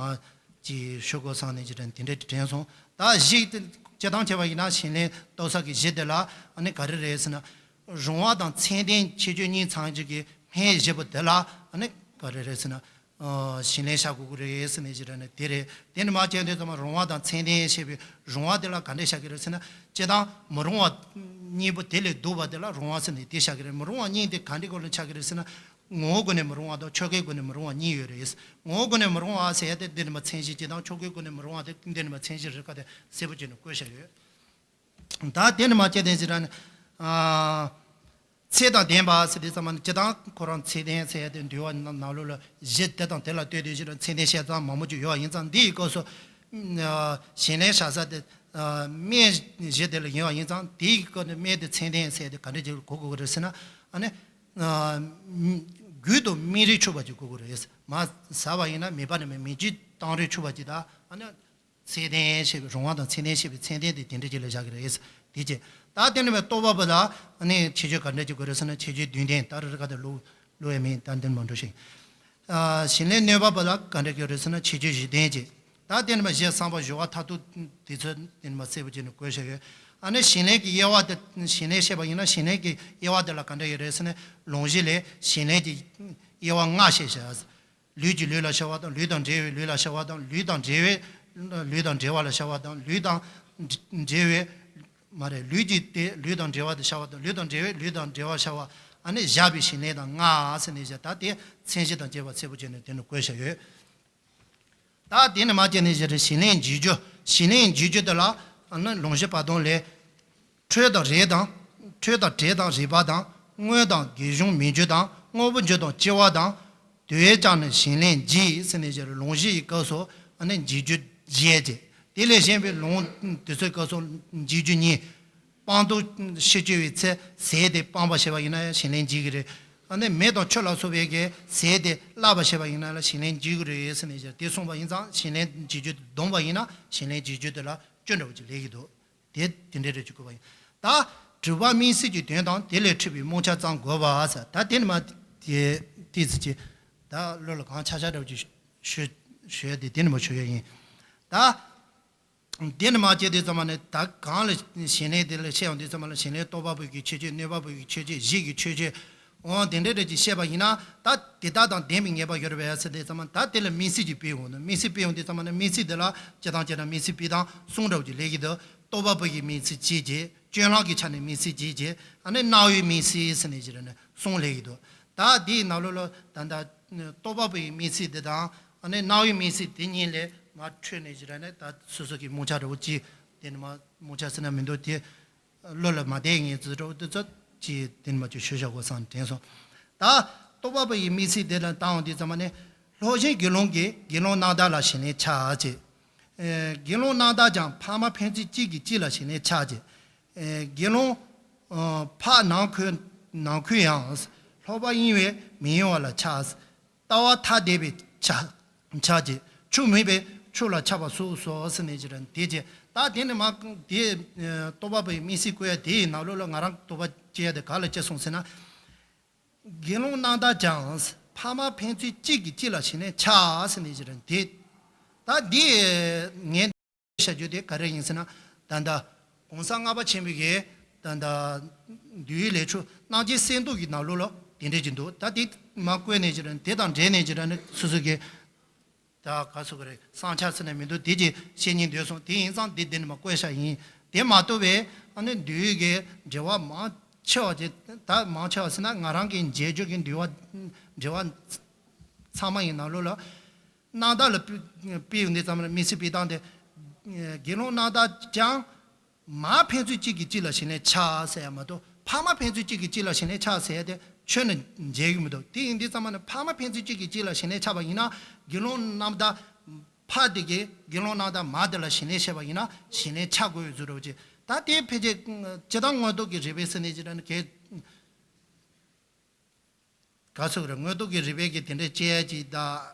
ཅིག་ཞུ་དགོས་བསམ་ནས་ཅི་ར་དེ་འདྲ་དྲན་སོང་། ད་གཞི་དེ་སྤྱིར་བཏང་བྱས་པ་ཡིན་ན་ཞིང་ལས་རྟོགས་ས་གི་གཞི་དེ་ལ་ཨ་ནི་ག་རེ་རེད་ཟེར་ན། རུང་བ་དང་ཚད་ལྡན་ཁྱད་ཆོས་གཉིས་ཚང་གཅིག་གི་སྨན་བཞི་པོ་དེ་ལ་ཨ་ནི་ག་རེ་རེད་ཟེར་ན། ཨ་ཞིང་ལས་བྱ་དགོས་ཀྱི་རེད་ཟེར་ནས་ཅི་ར་ནི་དེ་རེད། དེ་ནི་མ་བྱས་དུས་ཙམ་པ་རུང་བ་དང་ཚད་ལྡན་ཞེས་པའི་རུང་བ་དེ་ལ་ག་འདྲས་བཞག་གི་རེད་ཟེར་ན། སྤྱིར་བཏང་མི་རུང་བ་གཉིས་པོ་དེ་ལས་ལྡོག་པ་དེ་ལ་རུང་བ་ཟེར་ནས་དེ་བཞག་གི་རེད། མི་རུང་བ་གཉིས་དེ་ག་འདྲས་སྒོ་ནས་ཆགས་ཀྱི་རེད་ཟེར་ན། ངོ་བོའི་སྒོ་ནས་མི་རུང་བ་དང་ཆོས་སྐུའི་སྒོ་ནས་མི་རུང་བ་གཉིས་ཡོད་རེད། ངོ་བོའི་སྒོ་ནས་མི་རུང་བ་ཟེར་ཡ་དེ་འདི་ནི་མ་མཚན་གཞི་གཅིག་དང་། ཆོས་སྐུའི་སྒོ་ནས་མི་རུང་བ་དེ་འདི་ནི་མ་མཚན་གཞི་རེ་ཁ་དེ་གསལ་པོ་བྱས་ནས་བཀོད་བཞག་ཡོད། ད་དེ་ནི་མ་བྱས་དེ་ཟེར་ན། ཨ་ཚད་དང་ལྡན་པ་ཟེར་དུས་ཙམ་པ་ནི་སྤྱིར་བཏང་ཁོ་རང་ཚད་ལྡན་ཟེར་ཡ་དེ་འདུལ་བ་ནང་ལོགས་ལ་གཞི་དེ་དང་དེ་ལ་ལྟོས་ཏེ་ཅི་ར་ཚད་ལྡན་བཤད་སྟངས་མང་པོ་ཅིག་ཡོད་པ་ཡིན་ཙང་འདི་ཡི་སྐབས་སུ། ཨ་ཞིང་ལས་བྱ་ས་དེ་ཨ་སྨན་གཞི་དེ་ལ་ཡིན་པ་ཡིན་ཙང་དེ་ཡི་སྐབས་ནས་སྨན་དེ་ཚད་ལྡན་ཟེར་ཡ་དེ་ག་འདྲ་ཅིག་གོ་དགོས་ཀྱི་རེད་ཟེར་ན། ཨ་ནི་ཨ་རྒྱུ་དང་སྨན་རིགས་འཁྲུགས་པ་ཅིག་དགོས་ཀྱི་རེད། མར་ཟ་བ་ཡིན་ན་མེད་པ་ནས་མེ་མེ་ལྕེ་བཏང་རིགས་འཁྲུགས་པ་ཅིག་དང་། ཨ་ནི། ཚད་ལྡན་ཞེས་པའི་རུང་བ་དང་ཚད་ལྡན་ཞེས་པའི་ཚད་ལྡན་དེ་དེ་འདྲ་ཅིག་ལ་བཞག་གི་རེད། དེ་ཅི། ད་དེ་ནི་བས་རྟོགས་པ་པོ་ལ་ཨ་ནི་ཁྱད་ཆོས་ག་འདྲ་ཅིག་དགོས་རེད་ཟེར་ན། ཁྱད་ཆོས་བདུན་ལྡན། ད་རེ་རེ་ག་དེ་ཀློག་ཀློག་ཡ་མིན། ད་འདིར་མ་འགྲོ་ཞིག་ཨ་ཞིང་ལས་གནོད་པ་པོ་ལ་ག་འདྲ་དགོས་རེད་ཟེར་ན། ཁྱད་ཆོས་བཞི་ལྡན་ཅིག་ད་དེ་ནི་བས་གཞི་བསམ་པ་སྦྱོར་བ་མཐར་ཐུག་དེ་ཚོ་དེ་ནི་མ་གསལ་པོ་བྱས་ནས་བཀོད་བཞག་ཡོད། ཨ་ནི་ཞིང་ལས་ཀྱི་དབྱེ་བ་དེ། ཞིང་ལས་བཤད་པ་ཡིན་ན་ཞིང་ལས་ཀྱི་དབྱེ་བ་དེ་ལ་ག་འདྲ་ཡོད་རེད་ཟེར་ན། ལུང་གཞི་ལས་ཞིང་ལས་ཀྱི་དབྱེ་བ་ལྔ་བཤད་བཞག་ལུས་ཀྱིས་ལུས་ལ་ཤར་བ་དང་། ལུས་དང་འབྲེལ་བའི་ལུས་ལ་ཤར་བ་དང་། ལུས་དང་འབྲེལ་བའི་ལུས་དང་འབྲེལ་བ་ལ་ཤར་བ་དང་། ལུས་དང་འབྲེལ་བའི། མ་རེད། ལུས་ཀྱིས་དེ་ལུས་དང་འབྲེལ་བ་དེ་ཤར་བ་དང་། ལུས་དང་འབྲེལ་བའི་ལུས་དང་འབྲེལ་བ་ཤར་བ། ཨ་ནི་བཞག་པའི་ཞིང་ལས་དང་ལྔ་ཟེར་ནས་བཞག་ད་དེ་མཚན་གཞི་དང་བཅས་པ་གསལ་པོ་བྱས་ནས་དེ་ནི་བཀོད་བཞག་ཡོད། ད་དེ་ནི་མ་བྱས་ནས་བཞག་རེད། ཞིང་ལས་འཇིག་རྒྱུ། ཞིང་ལས་འཇུག་རྒྱུ་དེ་ལ་ཨ་ནི་ལུང་གཞི་བར་སྟོང་ལས། འཕྲོས་དང་རེས་དང་། འཕྲོས་དང་བྲལ་དང་རིག་པ་དང་། དངོས་དང་རྒྱུད་གཞུང་མི་འགྱུར་དང་། དངོས་པོ་འགྱུར་དང་སྐྱེ་བ་དང་། དེ་བས་ཀྱང་ནི་ཞིང་ལས་འཇིག་ཟེར་ནས་བཞག་ལུང་གཞི་ཡི་སྐབས་སུ་ཨ་ནི་འཇིག་རྒྱུ་བརྒྱད་ཀྱི། དེ་ལས་གཞན་པའི་ལུང་དེ་ཚོའི་སྐབས་སུ་འཇིག་རྒྱུ་གཉིས། སྤང་ཐོག་ཕྱི་བཅོས་པའི་ཚེ་ཟས་དེ་སྤངས་པ་བྱས་པ་ཡིན་ན་ཡང་ཞིང་ལས་འཇིག་གི་རེད། ཨ་ནི་མེ་དང་ཆུ་ལ་སོགས་པའི་གི་ཟས་དེ་བརླག་པ་བྱས་པ་ཡིན་ན་ཡང་ཞིང་ལས་འཇིག་གི་རེད་ཟེར་ནས་བཞག་དེ་གསུངས་པ་ཡིན་ཙང་ཞིང་ལས་འཇིག་རྒྱུ་དེ་བསྡོམས་པ་ཡིན་ན་ཞིང་ལས་འཇིག་རྒྱུ་དེ་ལ་བཅུ་འདྲ་བོ་ཅིག་སླེབས་ཀྱི་འདུག་དེ་དེ་འདྲའི་རེ་ཅིག་དགོས་པ་ཡིན། ད་དྲུག་པ་དམིགས་བསལ་གྱི་དོན་དང་དེ་ལས་འཕྲོས་པའི་རྨོངས་ཆ་ཙམ་དགོས་པ་ཟེར། ད་དེ་ནི་མ་དེ་ཏིས་ཀྱི་ད་བློ་ལ་གང་ཆ་ཆ་འདྲ་བོ་ཅིག་ཞུ་ཞུ་ཡ་དེ་དེ་ནི་མ་ཞུ་ཡ་ཡིན། ད་དེ་ནི་མ་བྱས་དུས་ཙམ་པ་ནི་ད་གང་ལ་ཞིང་ལས་དེ་ལ་བཤད་ཡོང་དུས་ཙམ་པ་ལ་ཞིང་ལས་རྟོགས་པ་པོ་གི་ཁྱད་ཆོས་གནོད་པ་པོ་གི་ཁྱད་ཆོས་གཞི་གི་ཁྱད་ཆོས། འོ་དེ་འདྲའི་འདྲ་ཅིག་བཤད་པ་ཡིན་ན་ད་དེ་དག་དང་ལྡན་པའི་ངེས་པ་ཡོད་རེད་པས་ཟེར་དུས་ཙམ་པ་ད་དེ་ལ་དམིགས་བསལ་གྱི་དཔེ་འོང་ནི་དམིགས་བསལ་དཔེ་འོང་དུས་ཙམ་པ་ནི་དམིགས་བསལ་དེ་ལ་སྤྱི་དང་སྤྱི་དང་དམིགས་བསལ་དཔེ་དང་གསུམ་འདྲ་བོ་ཅིག་སླེབས་ཀྱི་འདུག་རྟོགས་པ་པོ་གི་དམིགས་བསལ་གཅིག་བྱས། སྤྱོད་ལམ་གྱི་ཆ་ནས་དམིགས་བསལ་གཅིག་བྱས། ཨ་ནི་སྣང་བའི་དམིགས་བསལ་ཟེར་ནས་ཅིག་རེད་ནས་གསུམ་སླེབས་ཀྱི་འདུག་ད་དེའི་ནང་ལོགས་ལ་ད་ལྟ་རྟོགས་པ་པོ་ཡི་དམིགས་བསལ་དེ་དང་ཨ་ནི་སྣང་བའི་དམིགས་བསལ་དེ་གཉིས་ལས་མར་འཕྲོས་ནས་ཅིག་རེད་ནས་ད་སོ་སོ་གི་རྨོངས་ཆ་འདྲ་བོ་ཅིག་དེ་ནི་མ་རྨོངས་ཆ་ཟེར་ན་མི་འདུག་དེ་བློ་ལ་མ་བསྡད་མཁན་ཚོ་འདྲ་བོ་དེ་ཚོ་ཅིག་དེ་ནི་མ་ཅིག་ཞུ་བཞག་དགོས་བསམ་དྲན་སོང་། ད་རྟོགས་པ་པོ་ཡི་དམིགས་བསལ་དེ་ལ་བཏང་འོང་དུས་ཙམ་པ་ནི་སློབ་ཆེན་དགེ་སློང་གིས་དགེ་སློང་རྣམ་དག་ལ་ཞིང་ལས་འཆའ་ཅེས། ཨེ། དགེ་སློང་རྣམ་དག་ཀྱང་ཕ་མ་ཕན་ཚུན་གཅིག་གིས་གཅིག་ལ་ཞིང་ལས་འཆའ་ཅེས། ཨེ། དགེ་སློང་། ཨ། ཕ་ནང་ཁུལ་ནང་ཁུལ་ཡང་། ལྷོག་པ་གཡེང་བས་མི་གཡེང་བ་ལ་འཆའ། ལྟ་བ་ཐ་དད་པས་འཆའ། འཆའ་ཅེས། ཆོས་མིན་པའི་ཆོས་ལ་འཆའ་བ་སོགས་སོ་ཟེར་ནས་ཅིག་རེད་དེ་ཅེས། ད་དེ་ནི་མ་དེ་རྟོགས་པ་པོའི་དམིགས་བསལ་བཀོད་ཡ་དེའི་ནང་ལོགས་ལ་ང་རང་རྟོགས་པ་སྐྱེ་ཡ་དེ་ག་ལ་སྐྱེ་སོང་ཟེར་ན། དགེ་སློང་རྣམ་དག་ཀྱང་ཕ་མ་ཕན་ཚུན་གཅིག་གིས་གཅིག་ལ་ཞིང་ལས་འཆའ་ཟེར་ནས་ཅིག་རེད་དེ། ད་འདི་ངས་བཤད་རྒྱུ་དེ་ག་རེ་ཡིན་ཟེར་ན། ད་ལྟ་གོང་ས་ལྔ་པ་ཆེན་པོའི་གི་ད་ལྟ་འདུལ་བའི་ལས་ཆོས་རྣམ་འབྱེད་གསེར་མདོག་གི་ནང་ལོགས་ལ་དེ་འདྲས་ཀྱི་འདུག་ད་དེ་མ་བཀོད་ནས་ཅིག་རེད་དེ་དང་འབྲེལ་ནས་ཅིག་རེད་ནས་སོ་སོ་གི་ད་ག་ཚོད་ག་རེ་བསམ་འཆར་ཟེར་ནས་མི་འདུག་དེ་ཅིག་བཤད་སྙིང་འདོད་སོང་། དེ་ཡིན་ཙང་འདི་འདི་ནས་མ་བཀོད་ཤག་ཡིན། དེ་མ་གཏོགས་པའི་ཨ་ནི་འདུལ་བའི་གི་འགྲེལ་བ་མང་ཆེ་བ་ཅིག་ད་མང་ཆེ་བ་ཟེར་ན་ང་རང་གི་མཇལ་རྒྱུ་གི་འདུལ་བ་འགྲེལ་བ་ཚང་མ་ཡི་ནང་ལོགས་ལ་རྣམ་དག་ལ་དཔེ་དཔེ་ཡོང་དུས་ཙམ་ལ་དམིགས་བསལ་དཔེ་བཏང་སྟེ། དགེ་སློང་རྣམ་དག་ཀྱང་མ་ཕན་ཚུན་གཅིག་གིས་གཅིག་ལ་ཞིང་ལས་འཆའ་ཟེར་ཡ་མ་གཏོགས་ཕ་མ་ཕན་ཚུན་གཅིག་གིས་གཅིག་ལ་ཞིང་ལས་འཆའ་ཟེར་ཡ་དེ་ཁྱོན་ནས་མཇལ་གྱི་མི་འདུག་དེ་ཡིན་དུས་ཙམ་ན་ཕ་མ་ཕན་ཚུན་གཅིག་གིས་གཅིག་ལ་ཞིང་ལས་འཆའ་བ་ཡིན་ན་དགེ་སློང་རྣམ་དག་ཕ་དེ་གིས་དགེ་སློང་རྣམ་དག་མ་དེ་ལ་ཞིང་ལས་བྱས་པ་ཡིན་ན་ཞིང་ལས་འཆའ་དགོས་ཡོད་ཚུལ་རེད་ཅེས། ད་དེ་ཕལ་ཆེར་སྤྱིར་བཏང་དངོས་སྟོབས་ཀྱི་རིགས་པས་ཟེར་ནས་ཅི་འདྲ་ནི་གལ། ག་ཚོད་རེད། དངོས་སྟོབས་ཀྱི་རིགས་པས་ཀྱི་དེ་འདྲའི་དཔྱད་ཡ་ཅིག་ད་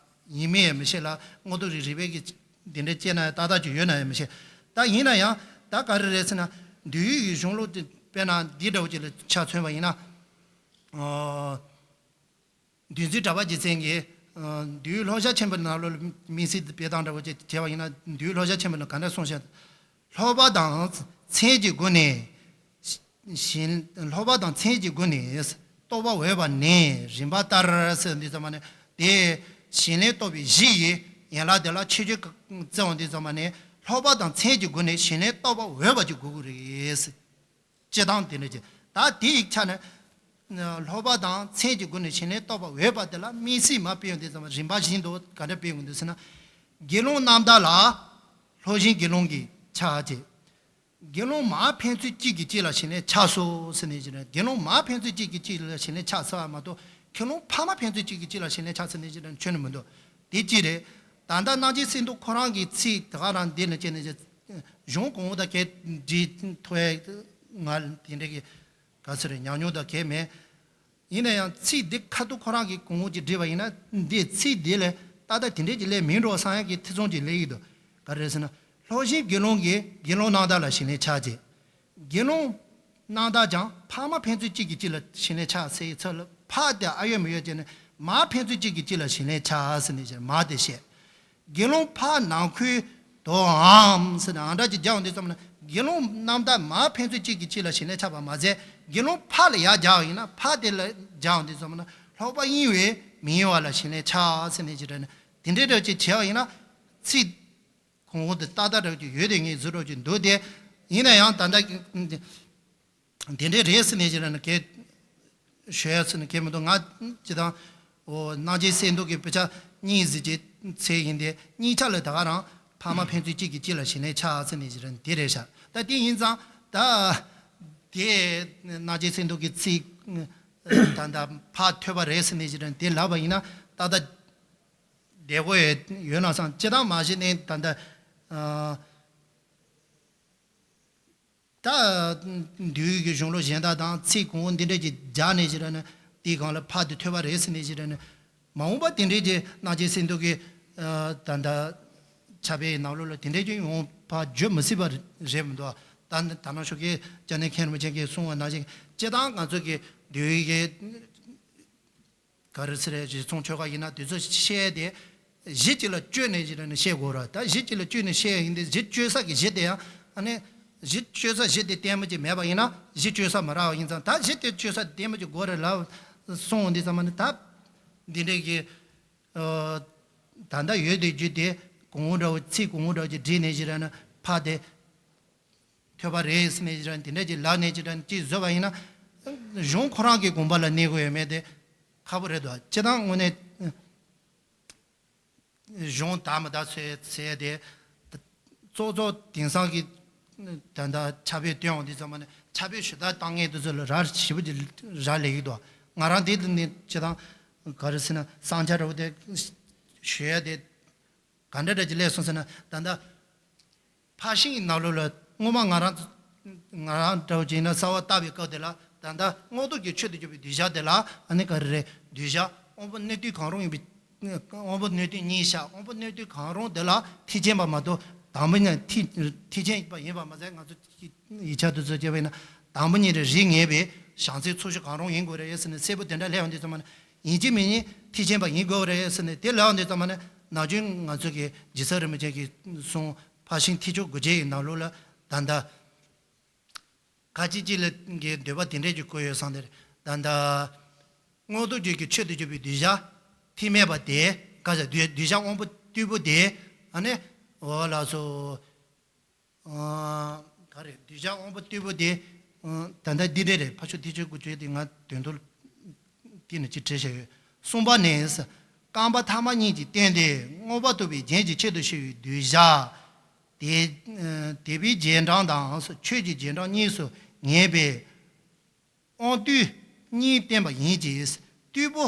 ཡིན་མིན་ཡང་མི་ཤེས་ལ། དངོས་སྟོབས་ཀྱི་རིགས་པས་ཀྱི་དེ་འདྲའི་དཔྱད་ན་ཡང་ཏག་ཏག་ཅིག་ཡོད་ན་ཡང་མི་ཤེས། ད་ཡིན་ན་ཡང་ད་ག་རེ་རེད་ཟེར་ན། འདུལ་བའི་གཞུང་ལུགས་དེ་དཔེར་ན་འདི་འདྲ་བོ་ཅིག་ལ་ཆ་མཚོན་པ་ཡིན་ན། ཨོ། འདུལ་འཛིན་གྲགས་པ་རྗེ་བཙུན་གྱིས། ཨོ། འདུལ་བའི་ལྷོ་བཞག་ཆེན་པོའི་ནང་ལོགས་ལ་དམིགས་བསལ་དུ་དཔེ་དང་འདྲ་བོ་ཅིག་བྱས་པ་ཡིན་ན་འདུལ་བའི་ལྷོ་བཞག་ཆེན་པོའི་ནང་ག་འདྲ་གསུངས་ཤག་ལྷོ་པ་དང་མཚན་གྱི་སྒོ་ནས་ཞིང་། ལྷོ་པ་དང་མཚན་གྱི་སྒོ་ནས་རྟོགས་པ་འོས་པ་ནི་རིམ་པ་ལྟར་ཟེར་འདི་ཙམ་པ་ནི་དེ་ཞིང་ལས་རྟོགས་པའི་གཞི་ཡི་ཡན་ལག་དེ་ལ་ཆོས་བརྒྱད་བརྩི་བ་འདི་ཙམ་པ་ནི་ལྷོ་པ་དང་མཚན་གྱི་སྒོ་ནས་ཞིང་ལས་རྟོགས་པ་འོས་པ་ཅིག་དགོས་ཀྱི་རེད། སྤྱིར་བཏང་དེ་འདྲ་ཅིག་ད་དེ་ཡི་ཆ་ནས་ལྷོ་པ་དང་མཚན་གྱི་སྒོ་ནས་ཞིང་ལས་རྟོགས་པ་འོས་པ་དེ་ལ་དམིགས་བསལ་མ་སྤེལ་ཡོང་དུས་ཙམ་པ་རིམ་པ་བཞིན་དུ་ག་འདྲ་སྤེལ་ཡོང་དུས་ཟེར་ན། དགེ་སློང་རྣམ་དག་ལ་ལྷོ་ཞིང་དགེ་སློང་གིས་འཆའ་ཅེས། དགེ་སློང་མ་ཕན་ཚུན་གཅིག་གིས་གཅིག་ལ་ཞིང་ལས་འཆའ་སོ་ཟེར་ནས་ཅི་རེད། དགེ་སློང་མ་ཕན་ཚུན་གཅིག་གིས་གཅིག་ལ་ཞིང་ལས་འཆའ་ཟེར་བ་མ་གཏོགས་དགེ་སློང་ཕ་མ་ཕན་ཚུན་གཅིག་གིས་གཅིག་ལ་ཞིང་ལས་འཆའ་ཟེར་ནས་ཅི་རེད་ཁྱོན་ནས་མི་འདུག་དེ་གཅིག་རེད། ད་ལྟ་རྣམ་འབྱེད་གསེར་མདོག་ཁོ་རང་གི་ཚིག་དེ་ག་རང་འདི་ནས་བྱས་ནས་ཅི། གཞུང་གོང་འོག་དང་གས་འདྲིས་ཐོས་ང་དེ་འདྲ་གི་ག་ཚོད་རེད་ཉམས་མྱོང་དང་གས་མེད། ཡིན་ན་ཡང་ཚིག་འདི་ཁ་ཐུག་ཁོ་རང་གི་གོང་འོག་ཅིག་བསྒྲིལ་བ་ཡིན་ན་འདི་ཚིག་འདི་ལས་ཏག་ཏག་དེ་འདྲས་ཀྱི་ལས་མིན་འགྲོ་བསམ་ཡག་གི་ཐེ་ཚོམ་ཅིག་སླེབས་ཀྱི་འདུག་ག་རེ་རེད་ཟེར་ན། ལྷོ་ཞིང་དགེ་སློང་གིས་དགེ་སློང་རྣམ་དག་ལ་ཞིང་ལས་འཆའ་ཅེས། དགེ་སློང་རྣམ་དག་ཀྱང་ཕ་མ་ཕན་ཚུན་གཅིག་གིས་གཅིག་ལ་ཞིང་ལས་འཆའ་ཟེར་ཡི་ཚུལ་ལ་ཕ་དེ་ཨ་ཡོད་མི་ཡོད་ཅེ་ནས་མ་ཕན་ཚུན་གཅིག་གིས་གཅིག་ལ་ཞིང་ལས་འཆའ་ཟེར་ནས་ཅེ་མ་དེ་བཤད། དགེ་སློང་ཕ་ནང་ཁུལ་དུའམ་ཟེར་ནས་ཨ་འདྲ་ཅིག་རྒྱག་ཡོང་དུས་ཙམ་ན་དགེ་སློང་རྣམ་དག་མ་ཕན་ཚུན་གཅིག་གིས་གཅིག་ལ་ཞིང་ལས་འཆའ་བ་མ་ཟད་དགེ་སློང་ཕ་ལ་ཡར་རྒྱག་ཡིན་ན་ཕ་དེ་ལ་རྒྱག་ཡོང་དུས་ཙམ་ན་ལྷོག་པ་གཡེང་བས་མི་གཡེང་བ་ལ་ཞིང་ལས་འཆའ་ཟེར་ནས་ཅིག་རེད་ན་དེ་འདྲའི་འདྲ་ཅིག་བྱས་པ་ཡིན་ན་ཚིག་གོང་འོག་ཏུ་ཏག་ཏག་འདྲ་ཅིག་ཡོད་དེ་ངས་བཟོ་འདྲ་ཅིག་འདུག་སྟེ། ཡིན་ན་ཡང་ད་ལྟ་དེ་འདྲའི་རེད་ཟེར་ནས་ཅིག་རེད་ན་གས། ཞུ་ཡ་ཚུལ་ནི་གལ་མི་འདུག་ང་སྤྱི་དང་། འོ་རྣམ་འབྱེད་གསེར་མདོག་གི་དཔེ་ཆ་གཉིས་གཟིགས་ཀྱི་ཚེ་ཡིན་ཏེ་གཉིས་ཆ་ལ་ད་ག་རང་ ཕ་མ་ཕན་ཚུན་གཅིག་གིས་གཅིག་ལ་ཞེ་ནས་ཆགས་ཟེར་ནས་ཞིག་རེད། དེ་རེད་ཤག་ད་དེ་ཡིན་ཙང་ད་དེ་སྣང་བྱེད་སེམས་སྡུག་གི་ཚིག་ད་ད་ཕར་ཐོས་པ་རེད་ཟེར་ནས་ཞིག་རེད། དེ་ལབ་པ་ཡིན་ན་ཏག་ཏག་བདེ་པོ་ཡོད་ན་བསམ། སྤྱིར་བཏང་མ་གཞི་ནས་ད་ད་ཨ། ད་འདུལ་བའི་གཞུང་ལུགས་གཞན་དག་དང་ཚིག་གོང་འོག་འདི་འདྲས་ཀྱི་སྦྱར་ནས་ཞིག་ར་ནི་དེའི་སྒང་ལ་ཕར་དེ་ཐོས་པ་རེད་ཟེར་ནས་ཞིག་ར་ནི་མ་འོངས་པ་དེ་འདྲས་ཀྱི་སྣང་བྱེད་སེམས་སྡུག་གི་ད་ད་ཕྱག་དཔེའི་ནང་ལོགས་ལ་དེ་འདྲས་ཀྱི་ཡོང་ཕར་བརྗོད་མི་སྲིད་པ་རེད་མི་འདུག་ད་ད་ནང་ཞོགས་ཀས་སྐྱབས་གནས་མཁན་རིན་པོ་ཆེ་གིས་གསུངས་པ་ནང་བཞིན་སྤྱིར་བཏང་ང་ཚོ་གི་འདུལ་བའི་གི་ག་རེ་ཟེར་རེད། རྗེ་ཙོང་ཆོས་ག་ཡིན་ན་དེ་ཚོ་བཤད་དེ་གཞི་གཅིག་ལ་བཅོས་ནས་ཞིག་ནས་བཤད་དགོས་ར། ད་གཞི་གཅིག་ལ་བཅོས་ནས་བཤད་ཡིན་དེ་གཞི་བཅོས་ས་གི་གཞི་དེ་ཡང་ཨ་ནི་གཞི་བཅོས་ས་གཞི་དེ་བརྟན་པོ་ཅིག་མེད་པ་ཡིན་ན་གཞི་བཅོས་ས་མ་རག་པ་ཡིན་ཙང་ད་གཞི་དེ་བཅོས་ས་བརྟན་པོ་ཅིག་དགོས་རེད་ལབ་སོང་འདི་ཙམ་ནི་ད་འདི་འདྲའི་གི་ད་ལྟ་ཡོད་དེ་རྒྱུ་དེ་གོང་འོག་འདྲ་བོ་ཚིག་གོང་འོག་འདྲ་བོ་ཅིག་བསྒྲིགས་ནས་ཞིག་ར་ནི་ཕར་དེ། ཐོས་པ་རེད་ཟེར་ནས་ཅི་འདྲ་དེ་འདྲ་ཅིག་ལབ་ནས་ཅི་འདྲ་ཅིག་བཟོས་པ་ཡིན་ན། གཞུང་ཁོ་རང་གི་དགོངས་པ་ལ་གནས་དགོས་ཡོད་མེད་དེ་ཁག་པོ་རེད་འདུག་སྤྱིར་བཏང་དངོས་གནས་གཞུང་དག་མི་དག་ཟེར་ཟེར་དེ། གཙོ་གཙོ་དེང་སང་གི་ད་ལྟ་ཕྱག་དཔེ་སྟོན་འོང་དུས་ཙམ་པ་ནས་ཕྱག་དཔེ་ཞུ་དག་བཏང་མཁན་དེ་ཚོ་ལ་རག་ཞེ་པོ་ཅིག་རག་ལས་ཀྱི་འདུག་ང་རང་དེ་ནི་སྤྱིར་བཏང་ག་རེ་ཟེར་ན་བསམ་འཆར་འདྲ་བོ་དེ་ཞུ་ཡ་དེ། ག་འདྲ་འདྲ་ཅིག་སླེབས་སོང་ཟེར་ན་ད་ལྟ་ཕར་ཕྱིན་གྱི་ནང་ལོགས་ལ་སྔོན་མ་ང་རང་ང་རང་འདྲ་བོ་ཅིག་ཡིན་ན་གསར་བ་བཏབ་པའི་སྐབས་དེ་ལ་ད་ལྟ་དངོས་སྟོབས་ཀྱི་ཆོས་དང་གཅིག་པའི་གདུལ་བྱ་དེ་ལ་ཨ་ནི་ག་རེ་རེད། གདུལ་བྱ་དབང་པོ་གནས་དུས་གང་རུང་ཡིན་པའི་དབང་པོ་གནས་དུས་གཉིས་བཞག་དབང་པོ་གནས་དུས་གང་རུང་དེ་ལ་ཐེག་ཆེན་པ་མ་གཏོགས་དང་པོ་ཉིད་ཐེག་ཐེག་ཆེན་པ་ཡིན་པ་མ་ཟད་ང་ཚོ་ཡིག་ཆ་དེ་ཚོ་བྱས་པ་ཡིན་ན་དང་པོ་ཉིད་རེ་རིགས་ངེས་པའི་བྱང་སེམས་ཚོགས་ཆོས་གང་རུང་ཡིན་དགོས་རེད་ཟེར་ནས་གསལ་པོ་དེ་འདྲ་སླེབས་ཡོང་དུས་ཙམ་པ་ནས། ཡིན་གཅིག་མིན་གཉིས་ཐེག་ཆེན་པ་ཡིན་དགོས་རེད་ཟེར་ནས་དེ་ལབ་དུས་ཙམ་པ་ནས་ནམ་རྒྱུན་ང་ཚོ་གི་རྗེ་བཙུན་རིན་པོ་ཆེ་གིས་གསུངས་ཕར་ཕྱིན་ཐེག་མཆོག་དགུ་བརྒྱའི་ནང་ལོགས་ལ་ད་ལྟ་ཁ་ཅིག་ཅིག་ལ་གི་འདོད་པ་དེ་འདྲས་ཀྱི་བཀོད་ཡོད་བསམ་དེར་ད་ལྟ་དངོས་སྟོབས་ཀྱི་གི་ཆོས་དང་གཅིག་པའི་གདུལ་བྱ་ཐེག་དམན་པ་དེ་ག་ཟེར་གདུལ་གདུལ་བྱ་དབང་པོ་རྟུལ་པོ་དེ་ཨ་ནི་འོ་ལགས་སོ། ག་རེ་གདུལ་བྱ་དབང་པོ་རྟུལ་པོ་དེ་ད་ལྟ་འདི་འདྲས་རེད། ཕར་ཕྱོགས་ཐེག་མཆོག་དགུ་བརྒྱའི་དེ་ང་དོན་དུ་དེ་ནི་ཅི་བྲིས་བཞག་ཡོད། གསུམ་པ་ནས་རྐང་པ་ཐ་མ་གཉིས་ཀྱིས་བསྟན་ཏེ་མངོན་པར་རྟོགས་པའི་རྒྱན་གྱི་ཆེད་དུ་ཞུ་བའི་གདུལ་བྱ་དེ་དད་པའི་རྗེས་འབྲང་དང་ཆོས་ཀྱི་རྗེས་འབྲང་གཉིས་སུ་ངེས་པའི་དབང་རྟུལ་གཉིས་བསྟན་པ་ཡིན་གྱི། རྟུལ་པོ་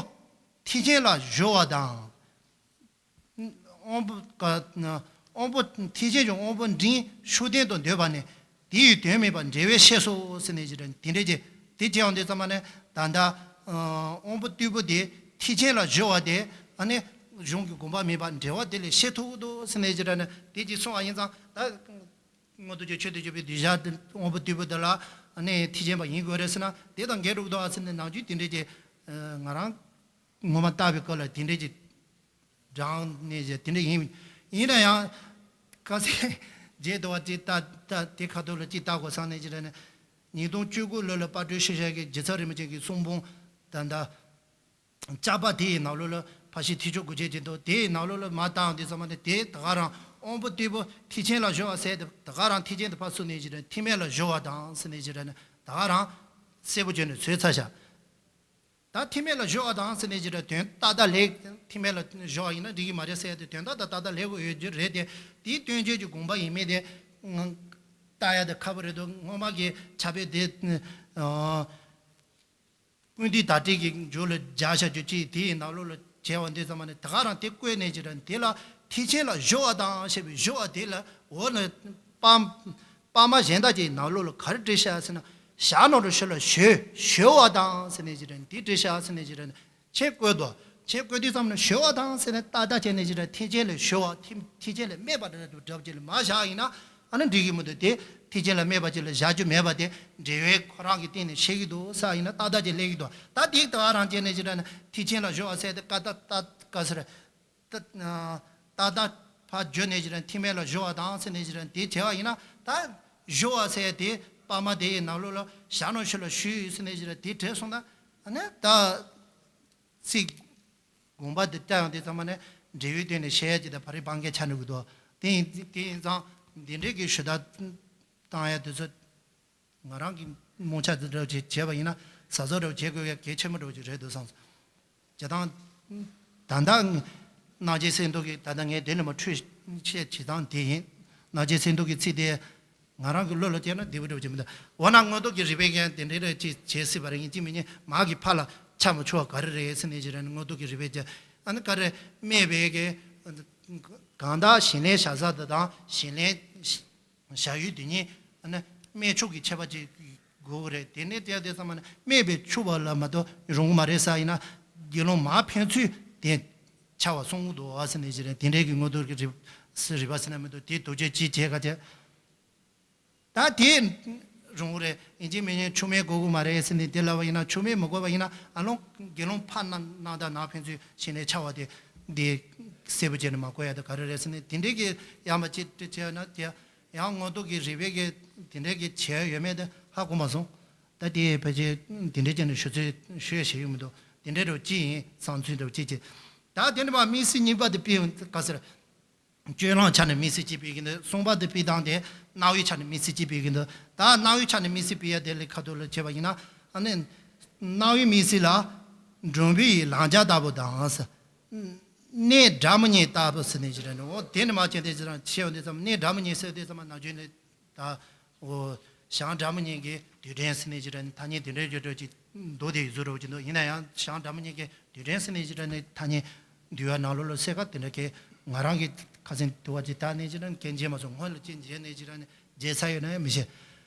ཐེག་ཆེན་ལ་གཞོལ་བ་དང་། དབང་པོ་ཀ་དབང་པོ་ཐེག་ཆེན་གྱི་དབང་པོ་འབྲིང་ཤུགས་ལྡན་དུ་འདོད་པ་ནི་དེ་ཡི་དོན་མེད་པར་འབྲེལ་བས་ཤེས་སོ་ཟེར་ནས་ཅི་འདྲ་དེ་འདྲས་ཀྱི་དེ་བྱས་ཡོང་དུས་ཙམ་པ་ནས་ད་ལྟ་དབང་པོ་རྟུལ་པོ་དེ་ཐེག་ཆེན་ལ་གཞོལ་བ་དེ་ཨ་ནི་གཞུང་གི་དགོངས་པ་མེད་པར་འབྲེལ་བ་དེ་ལས་ཤེས་ཐུབ་ཀྱི་འདུག་ཟེར་ནས་ཅི་འདྲ་ནས་དེ་ཅིག་གསུངས་པ་ཡིན་ཙང་ད་དངོས་སྟོབས་ཀྱི་ཆོས་དང་གཅིག་པའི་གདུལ་བྱ་དེ་དབང་པོ་རྟུལ་པོ་དེ་ལ་ཨ་ནི་ཐེག་ཆེན་པ་ཡིན་དགོས་རེད་ཟེར་ན་དེ་དང་འགལ་འགྲོ་གི་འདུག་ཨ་ཟེར་ནས་ནམ་རྒྱུན་དེ་འདྲས་ཀྱི་ང་རང་ངོ་མ་བལྟ་བའི་སྐབས་ལ་དེ་འདྲས་ཀྱི་སྦྲང་ནས་བྱས་དེ་འདྲ་ཡིན། ཡིན་ན་ཡང་ཁ་སང་རྗེས་ཟློས་པ་ཅིག་ལྟ་ལྟ་དེ་ཁ་ཐུག་ལ་ཅིག་ལྟ་དགོས་བསམ་ནས་ཅི་རེད་ན། ཉིས་སྟོང་བཅུ་དགུ་ལོ་ལ་དཔལ་སྤྲུལ་ཤེས་བྱ་གི་རྗེ་ཚ་རིན་པོ་ཆེ་གི་གསུང་འབུམ་ད་ལྟ་ལྕགས་པ་དེ་ཡི་ནང་ལོགས་ལ་ཕར་ཕྱིན་ཐེག་མཆོག་དགུ་བརྒྱའི་སྦྱིན་བདག་དེ་ཡི་ནང་ལོགས་ལ་མར་བལྟ་ཡོང་དུས་ཙམ་པ་ནས་དེ་ད་ག་རང་དབང་པོ་རྟུལ་པོ་ཐེག་ཆེན་ལ་གཞོལ་བ་ཟེར་ཏེ་ད་ག་རང་ཐེག་ཆེན་དུ་ཕར་ཚུར་ནས་ཅི་རེད་ཐེག་དམན་ལ་གཞོལ་བ་དང་ཟེར་ནས་ཅི་རེད་ན་ད་ག་རང་གསལ་པོ་བརྗོད་ནས་བཟོས་ཚར་བཞག་ད་ཐེག་དམན་ལ་གཞོལ་བ་དང་ཟེར་ནས་ཅི་འདྲ་དོན་ཏག་ཏག་ལས་ཐེག་དམན་ལ་གཞོལ་བ་ཡིན་ན་འགྲིག་གི་མ་རེད་ཟེར་ཡ་དེ་དོན་དག་དང་ཏག་ཏག་ལས་དགོས་ཡོད་རྒྱུ་རེད་དེ། དེའི་སྟོན་བྱེད་ཀྱི་དགོངས་པ་ཡིན་མིན་དེ་ང་ལྟ་ཡ་དེ་ཁག་པོ་རེད་འདུག་སྔོན་མ་གི་ཕྱག་དཔེ་དེ་ཨ་ཀུན་བཏུས་དར་ཊིག་གི་མཇུག་ལ་སྦྱར་བཞག་རྒྱུ་ཅིག་དེའི་ནང་ལོགས་ལ་བྱས་པ་འདི་ཙམ་མ་ནས་ད་ག་རང་དེ་བཀོད་ནས་ཅི་འདྲ་དེ་ལ་ཐེག་ཆེན་ལ་གཞོལ་བ་དང་ཞེས་པའི་གཞོལ་བ་དེ་ལ་འོ་ན་པ། པར་མ་གཞན་དག་ཅིག་ནང་ལོགས་ལ་ག་རེ་བྲིས་ཤག་ཟེར་ན། ཞར་ནང་དུ་ཞུ་ལ་གཞོལ་གཞོལ་བ་དང་ཟེར་ནས་ཅི་རེད་འདི་བྲིས་ཤག་ཟེར་ནས་ཅི་རེད་ན་ཆེན་བཀོད་དོ། ཆེན་བཀོད་དུས་ཙམ་ན་གཞོལ་བ་དང་ཟེར་ནས་ཏག་ཏག་བྱས་ནས་ཅི་རེད་ཐེག་ཆེན་ལས་གཞོལ་བ་ཐེག་ཐེག་ཆེན་ལས་སྨད་པ་འདྲ་འདྲ་འདྲ་བ་ཅིག་ལ་མར་བཞག་ཡིན་ན་ཨ་ནི་འགྲིག་གི་མི་འདུག་དེ་ཐེག་ཆེན་ལ་སྨད་པ་ཅིག་ལ་བཞག་རྒྱུ་མེད་པ་དེ་འགྲེལ་པའི་ཁོ་རང་གི་སྟེང་ནས་བཤད་ཀྱི་འདུག་ས་ཡིན་ན་ཏག་ཏག་ཅིག་སླེབས་ཀྱི་འདུག་ད་དེ་ཏག་རང་བྱས་ནས་ཅི་རེད་ན་ཐེག་ཆེན་ལ་གཞོལ་བ་ཟེར་དེ་ཀ་ཏག་ཏག་ཀ་ཟེར། ཏག་ཏག་ཏག་ཕར་བརྗོད་ནས་ཅི་རེད་ཐེག་དམན་ལ་གཞོལ་བ་དང་ཟེར་ནས་ཅི་རེད་དེ་བྱས་པ་ཡིན་ན་ད་གཞོལ་བ་ཟེར་དེ་པར་མ་དེ་ཡི་ནང་ལོགས་ལ་ཞར་ནང་ཞུ་ལ་གཞོལ་ཟེར་ནས་ཅི་རེད་དེ་བྲིས་སོང་ན་ཨ་ནི་ད་ཚིག་དགོངས་པ་དེ་བལྟ་ཡོང་དུས་ཙམ་པ་ནས་འབྲེལ་ཡོད་སྟེང་ནས་བཤད་ཡ་ཅི་ད་བར་རི་བང་གའི་ཆ་འགྲིག་གི་འདུག་དེ་ཡིན་དེ་ཡིན་ཙང་འདི་འདྲའི་གི་ཞུ་དག་བཏང་ཡ་དེ་ཚོ། ང་རང་གི་རྨོངས་ཆ་འདི་འདྲ་བོ་ཅིག་བྱས་པ་ཡིན་ན་གཟབ་གཟབ་འདྲ་བོ་བྱེད་དགོས་ཡ་གལ་ཆེན་པོ་འདྲ་བོ་ཅིག་རེད་འདུག་བསམ་སོང་། བྱས་ཙང་ད་ལྟ་ སྣང་བྱེད་སེམས་སྡུག་གི་ད་ལྟ་ངས་དེ་ནས་མ་འཁྲུལ་བཤད་བྱེད་སྟངས་དེ་ཡིན། སྣང་བྱེད་སེམས་སྡུག་གི་ཚིག་དེ་ང་རང་གི་བློ་ལ་བསྐྱལ་ན་བདེ་པོ་འདྲ་བོ་ཅིག་མི་འདུག་འོ་ན་དངོས་སྟོབས་ཀྱི་རིགས་པས་ཀྱང་དེ་འདྲའི་རེ་ཅིག་བྱེད་སྲིད་པ་རེད། ཡིན་གཅིག་མིན་གཉིས་མ་གི་ཕར་ལ་ཆ་མ་ཆུ་བ་ག་རེ་རེད་ཟེར་ནས་ཅི་རེད་ན། དངོས་སྟོབས་ཀྱི་རིགས་པས་ཀྱང་ཨ་ནི་ག་རེ་སྨྲས་པའི་གི་གང་དག་ཞིང་ལས་བྱ་ས་དང་ཞིང་ལས་བྱ་ཡུལ་དེ་གཉིས་ཨ་ནི་སྨད་ཕྱོགས་ཀྱི་ཁྱད་པར་ཅིག་དགོས་ཀྱི་རེད། དེ་ནས་དེ་དེ་ཚང་མ་ནི་སྨད་པའི་ཕྱོགས་པ་ལ་མ་གཏོགས་རུང་མ་རེད་ས་ཡིན་ན། དགེ་སློང་མ་ཕན་ཚུན་དེ་ཆ་བ་གསུང་གི་འདུག་ཨ་ཟེར་ནས་ཅི་རེད། དེ་འདྲའི་གི་དངོས་སྟོབས་ཀྱི་རིགས་རིགས་པ་ཟེར་ན་མི་འདུག་དེ་དོགས་གཅོད་ཅིག་བྱས་ག་དེ། ད་དེ་རུང་རེད། ཡིན་གཅིག་མིན་གཉིས་ཆུ་སྨད་དགོས་ཀྱི་མ་རེད་ཟེར་ནས་དེ་ལབ་པ་ཡིན་ན། ཆུ་སྨད་མི་དགོས་པ་ཡིན་ན་ཨ་ལོང་དགེ་སློང་ཕར་གནང་གནང་དང་ནང་ཕན་ཚུན་ཞིང་ལས་ཆ་བ་དེ་འདི་གསལ་པོ་བྱས་ནས་མ་གོ་ཡ་དེ་ག་རེ་རེད་ཟེར་ནས་དེ་འདྲའི་གི་ཡང་མ་ཅིག་བྱས་ན་དེ་ཡང་དངོས་སྟོབས་ཀྱི་རིགས་པས་གི་དེ་འདྲའི་གི་བྱས་ཡོད་མེད་དེ་ཧ་གོ་མ་སོང་། ད་དེ་ཕལ་ཆེར་དེ་འདྲའི་བྱས་ནས་ཞུ་ཚོད་ཞུ་ཡ་ཞིག་ཡོད་མི་འདུག་དེ་འདྲའི་འདྲ་བོ་ཅི་ཡིན་བསམ་ཚུལ་འདྲ་བོ་ཅི་ཅི། ད་དེ་འདྲ་མ་དམིགས་བསལ་གཉིས་པ་དེ་དཔེ་ག་ཟེར། སྤྱོད་ལམ་ཆ་ནས་དམིགས་བསལ་གཅིག་སྤེལ་གྱི་འདུག་གསུམ་པ་དེ་དཔེ་དང་དེ་རྣ་བའི་ཆ་ནས་དམིགས་བསལ་གཅིག་སྤེལ་གྱི་འདུག་ད་རྣ་བའི་ཆ་ནས་དམིགས་བསལ་སྤེལ་ཡ་དེ་ལས་ཁ་ཐུག་ལ་བྱས་པ་ཡིན་ན། ཨ་ནི་རྣ་བའི་དམིགས་བསལ་ལ་འགྲོན་བུ་ཡི་ལན་ཆགས་ལྟ་བུ་དང་། གནས་སྒྲ་མི་སྙན་ལྟ་བུ་ཟེར་ནས་ཅི་རེད་ནོ། དེ་ནི་མ་བྱས་དེ་ཅི་རང་ཆེ་བ་འདི་ཙམ། གནས་སྒྲ་མི་སྙན་ཟེར་དེ་ཙམ་ན་རྒྱུན་ནས། ད་འོ་ཞང་སྒྲ་མི་སྙན་གྱི་དུས་དྲན་ཟེར་ནས་ཅི་རེད་ནི་ཐ་སྙད་དེ་འདྲའི་བརྗོད་འདྲ་ཅིག་འདུག་དེ་བཟོ་འདྲ་ཅིག་འདུག་ཡིན་ན་ཡང་ཞང་སྒྲ་མི་སྙན་གྱི་དུས་དྲན་ཟེར་ནས་ཅི་རེད་ནི་ཐ་སྙད་འདུལ་བ་ནང་ལོགས་ལ་གསལ་ཁ་དེ་འདྲ་གི་ང་རང་གི་ཁ་སེང་དུ་བ་ཅིག་ད་ནས་ཅི་རེད་ནི་སྐད་མཇལ་མ་སོང་། སྔོན་ལ་ཅི་མཇལ་ནས་ཅི་རེད་ནི་མཇལ་ཚར་ཡོད་ན་ཡང་མི་ཤེས།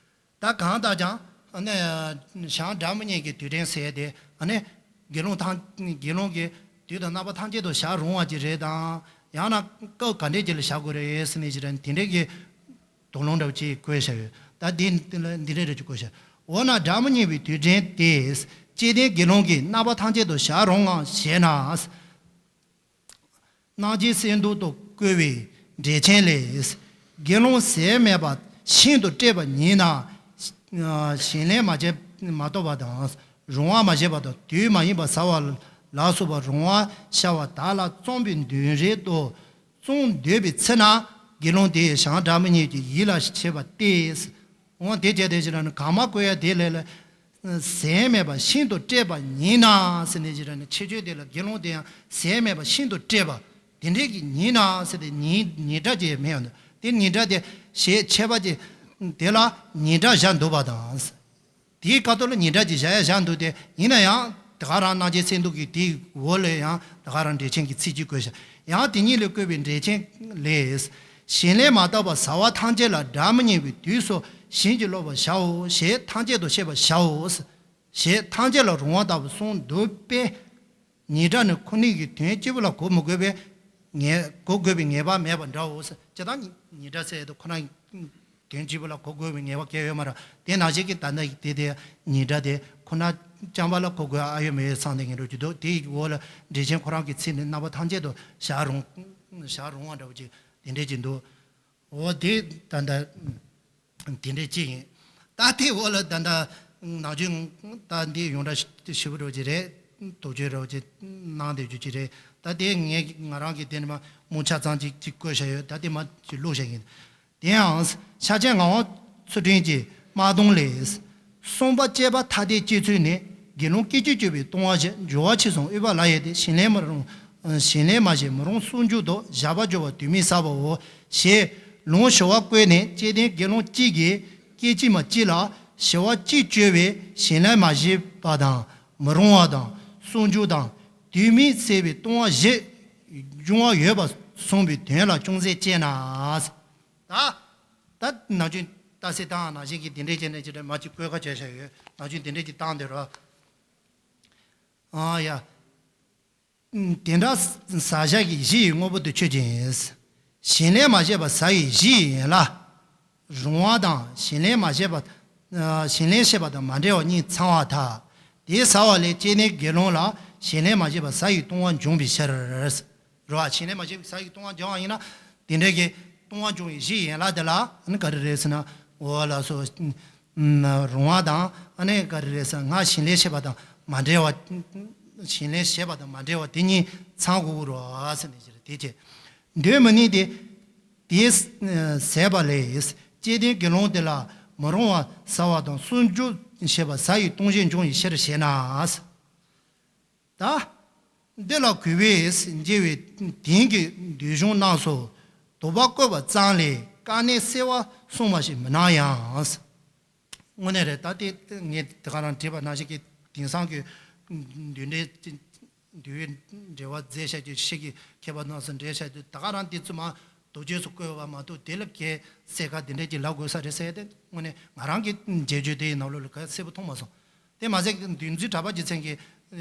ད་གང་ལྟར་ཀྱང་ཨ་ནི་ཞང་སྒྲ་མི་སྙན་གྱི་དུས་དྲན་ཟེར་ཏེ་ཨ་ནི་དགེ་སློང་ཐམས་དགེ་སློང་གི་དུས་དང་རྣམ་པ་ཐམས་ཅད་དུ་བྱ་རུང་བ་ཅིག་རེད་དང་། ཡང་ན་སྐབས་ག་འདྲས་ཅིག་ལ་བྱ་དགོས་རེད་ཟེར་ནས་ཅི་རེད་དེ་འདྲས་ཀྱི་དོགས་སློང་འདྲ་བོ་ཅིག་བཀོད་བཞག་ཡོད། ད་འདི་འདི་ལ་འདི་འདྲས་རེ་ཅིག་བཀོད་བཞག་འོ་ན་སྒྲ་མི་སྙན་པའི་དུས་དྲན་ཏེ། བཅས་ལྡན་དགེ་སློང་གིས་རྣམ་པ་ཐམས་ཅད་དུ་བྱ་རུང་ངམ་ཞེ་ན། སྣང་བྱེད་སེམས་སྡུག་ཏུ་བཀོད་པའི་འགྲེལ་ཆེན་ལས། དགེ་སློང་ཟད་མེད་པ་ཤིན་ཏུ་བཀྲེས་པ་ཉིད་ན། ཞིང་ལས་མ་བྱས་མ་གཏོགས་པ་དང་། རུང་བ་མ་བྱས་པ་དང་དུས་མ་ཡིན་པར་ཟ་བ་ལ་སོགས་པ་རུང་བ་ཤ་བ་དག་ལ་བཙོངས་པའི་དུས་རེད་དོ། བཙོང་འདོད་པའི་ཚེ་ན་དགེ་སློང་དེས་ཞང་སྒྲ་མི་སྙན་གྱི་ཡིད་ལ་བྱེད་པ་སྟེ། འོང་དེ་བྱས་དེ་ཕྱིར་ན་གང་མ་བཀོད་ཡ་དེ་ལས་ལ། ཟད་མེད་པ་ཤིན་ཏུ་བཀྲེས་པ་ཉིད་ན་ཟེར་ནས་ཕྱིར་ན་ཁྱད་ཆོས་དེ་ལ་དགེ་སློང་དེ་ཡང་ཟད་མེད་པ་ཤིན་ཏུ་བཀྲེས་པ་དེ་འདྲས་ཀྱི་ཉིད་ན་ཟེར་ཏེ་ཉིད་ཉིད་སྒྲ་ཅིག་མེད་ཡོང་དུས་དེ་ཉིད་སྒྲ་དེ་ཞེས་འཆད་པ་ཅིག་དེ་ལ་ཉིད་སྒྲ་བཞག་འདུག་པ་དང་། དེའི་ཁ་ཐོག་ལ་ཉིད་སྒྲ་ཅིག་བཞག་ཡ་བཞག་འདུག་སྟེ། ཡིན་ན་ཡང་དེ་ག་རང་སྣང་བྱེད་སེམས་སྡུག་གི་དེའི་འོག་ལ་ཡང་དེ་ག་རང་འགྲེལ་ཆེན་གྱི་ཚིག་གཅིག་བཀོད་བཞག་ཡང་དེ་ཉིད་ལས་བཀོད་པའི་འགྲེལ་ཆེན་ལས། ཞིང་ལས་མ་དག་པར་ཟ་བ་ཐམས་ཅད་ལ་སྒྲ་མི་སྙན་པའི་དུས་སུ་བྱིན་གྱིས་རློབ་པར་བྱའོ། ཞེས་ཐམས་ཅད་དུ་ཤེས་པར་བྱའོ། ཞེས་ཐམས་ཅད་ལ་རུང་བ་ལྟ་བུ་གསུངས་འདུག་པས། ཉིད་སྒྲ་ནི་ཁོ་ནའི་གི་དོན་སྐྱེས་བུ་ལ་གོ་མི་དགོས་པས། ངེས་གོ་དགོས་པའི་ངེས་པ་མེད་པ་འདྲའོ། ཇི་ལྟར་ཉིད་སྒྲ་ཟེར་དུས་ཁོ་ན་དོན་སྐྱེས་བུ་ལ་གོ་དགོས་པའི་ངེས་པ་གང་ཡང་ཡོད་མ་རེད། དེ་ནང་བཞིན་གྱི་ད་ལྟ་དེ་དེ་ཉིད་སྒྲ་དེ་ཁོ་ན་རྐྱང་པ་ལ་གོ་དགོས་ཨ་ཡོད་མེད་བསམ་དེ་ངེས་འགྲོ་གི་འདུག་དེའི་འོག་ལ་འགྲེལ་ཆེན་ཁོ་རང་གི་ཚིག་ནི་རྣམ་པ་ཐམས་ཅད་དུ་བྱ་རུང་བྱ་རུང་བ་འདྲ་བོ་ཅིག་དེ་འདྲས་ཅིག་འདུག་འོ་དེ་ད་ལྟ་དེ་འདྲས་ཅིག་ཡིན། ད་དེ་འོག་ལ་ད་ལྟ་ནང་ཆོས་ད་འདི་ཡོངས་གྲགས་ཞེ་པོ་འདྲ་བོ་ཅིག་རེད། དོགས་གཅོད་འདྲ་བོ་ཅིག་གནང་བསྡད་རྒྱུ་ཅིག་རེད། ད་དེ་ངས་ང་རང་གི་དེ་ནི་མ་མུ་ཆ་ཚང་ཅིག་ཅིག་བཀོད་བཞག་ཡོད། ད་དེ་མ་ཅིག་བླུགས་བཞག་ཡིན། དེ་ཡང་ཕྱག་ཆེན་ངག་དབང་ཚུལ་ཁྲིམས་ཀྱི་སྨྲ་སྡོམ་ལས། གསུམ་པ་དཔྱད་པ་ཐ་དད་དཔྱད་ཚུལ་ནི་དགེ་སློང་སྐད་ཅིག་སྤྱོད་པའི་ལྟུང་བ་བཞི། སྦྱོར་བ་ཕྱིར་སོང་འོས་པ་ལ་ཡོད་དེ། ཞིང་ལས་མི་རུང་ཞིང་ལས་མ་བྱས་མི་རུང་གསོག་འཇོག་དང་བཞག་པ་སྦྱོར་བ་དུས་མིན་བསགས་པའོ། ཞེས་ལུང་ཞུ་བ་བཀོད་ནས་བཅས་ལྡན་དགེ་སློང་གཅིག་གིས་སྐད་ཅིག་མ་གཅིག་ལ་བྱ་བ་གཅིག་སྤྱོད་པའི་ཞིང་ལས་མ་བྱས་པ་དང་མི་རུང་བ་དང་གསོག་འཇོག་དང་དུས་མིན་བསགས་པའི་ལྟུང་བ་བཞི་འབྱུང་བ་ཡོད་པ་གསུངས་པའི་དོན་ལ་ཅུང་ཟད་དཔྱད་ན། ད་ད་ནང་ཆོས་ལྟ་ཚུལ་དང་ནང་བཞིན་གྱི་དེ་འདྲས་བྱས་ནས་ཅི་འདྲ་མ་ཅིག་བཀོད་ཁ་བྱས་བཞག་ཡོད། ནང་ཆོས་དེ་འདྲས་ཀྱི་བཏང་འདོད་རོགས། ཨ་ཡ། དེ་འདྲ་ཟ་བྱ་གི་གཞི་ཡི་དངོས་པོ་དེ་ཆོས་ཅན། ཞིང་ལས་མ་བྱས་པ་ཟ་ཡི་གཞི་ཡིན་ལ། རུང་བ་དང་ཞིང་ལས་མ་བྱས་པ། ཞིང་ལས་བྱས་པ་དང་མ་འབྲེལ་བ་གཉིས་ཚང་བ་དག་དེ་ཟ་བ་ལས་སྐྱེས་ནས་དགེ་སློང་ལ་ཞིང་ལས་མ་བྱས་པ་ཟ་ཡི་ལྟུང་བ་འབྱུང་བའི་ཕྱིར། རོ་ཨ་ཞིང་ལས་མ་བྱས་པའི་ས་ཡི་ལྟུང་བ་འབྱུང་བ་ཡིན་ན། དེ་འདྲའི་གི་ལྟུང་བ་འབྱུང་བའི་གཞི་ཡན་ལག་དེ་ལ་ཨ་ནི་ག་རེ་རེད་ཟེར་ན། འོ་ལགས་སོ། ཨ་རུང་བ་དང་ཨ་ནི་ག་རེ་རེད་ཟེར་ན་ང་ཞིང་ལས་བྱེད་པ་དང་མ་འབྲེལ་བ། ཞིང་ལས་བྱེད་པ་དང་མ་འབྲེལ་བ་དེ་གཉིས་ཚང་དགོས་ཀྱི་རེད་ཟེར་ནས་ཟེར་དེ་བྱས། འདོད་མི་ནུས་ཏེ། དེ་ཟད་པ་ལས། སྐྱེས་ལྡན་དགེ་སློང་དེ་ལ་མི་རུང་བ་ཟ་བ་དང་གསོག་འཇོག་བྱེད་པ་ཟ་ཡི་ལྟུང་བྱེད་འབྱུང་བའི་ཕྱིར་ཞེ་ན། ད། འདི་ལ་གུས་པས་མཇལ་བའི་དེང་གི་འདོད་གཞུང་རྣམས་སུ། དོགས་པ་བཀོད་པ་ཙམ་ལས་དཀའ་གནད་གསལ་བར་གསུངས་པ་ཞིག་མི་སྣང་ཡང་། དངོས་གནས་རེད། ད་ལྟའི་ངས་དེ་ག་རང་བྲིས་པ་ནང་བཞིན་གྱི་དེང་སང་གི་འདུལ་འགྲེལ་འདུལ་བའི་འགྲེལ་པ་མཛད་བྱ་རྒྱུ་ཕྱི་གི་མཁས་པ་རྣམས་སུ་འགྲེལ་བྱ་རྒྱུ་ད་ག་རང་དེ་ཚོ་མ་དོགས་གཅོད་སུ་བཀོད་པ་མ་གཏོགས། དེ་ལ་གལ་སྲས་ཀ་དེ་འདྲས་ཀྱི་ལབ་དགོས་ས་རེད་ཟེར་ཏེ་དངོས་གནས་ང་རང་གི་མཇལ་རྒྱུ་དེའི་ནང་ལོགས་ལ་ག་གསལ་པོ་མཐོང་མ་སོང་། དེ་མ་ཟད་འདུལ་འཛིན་གྲགས་པ་རྗེ་མཚན་གྱི་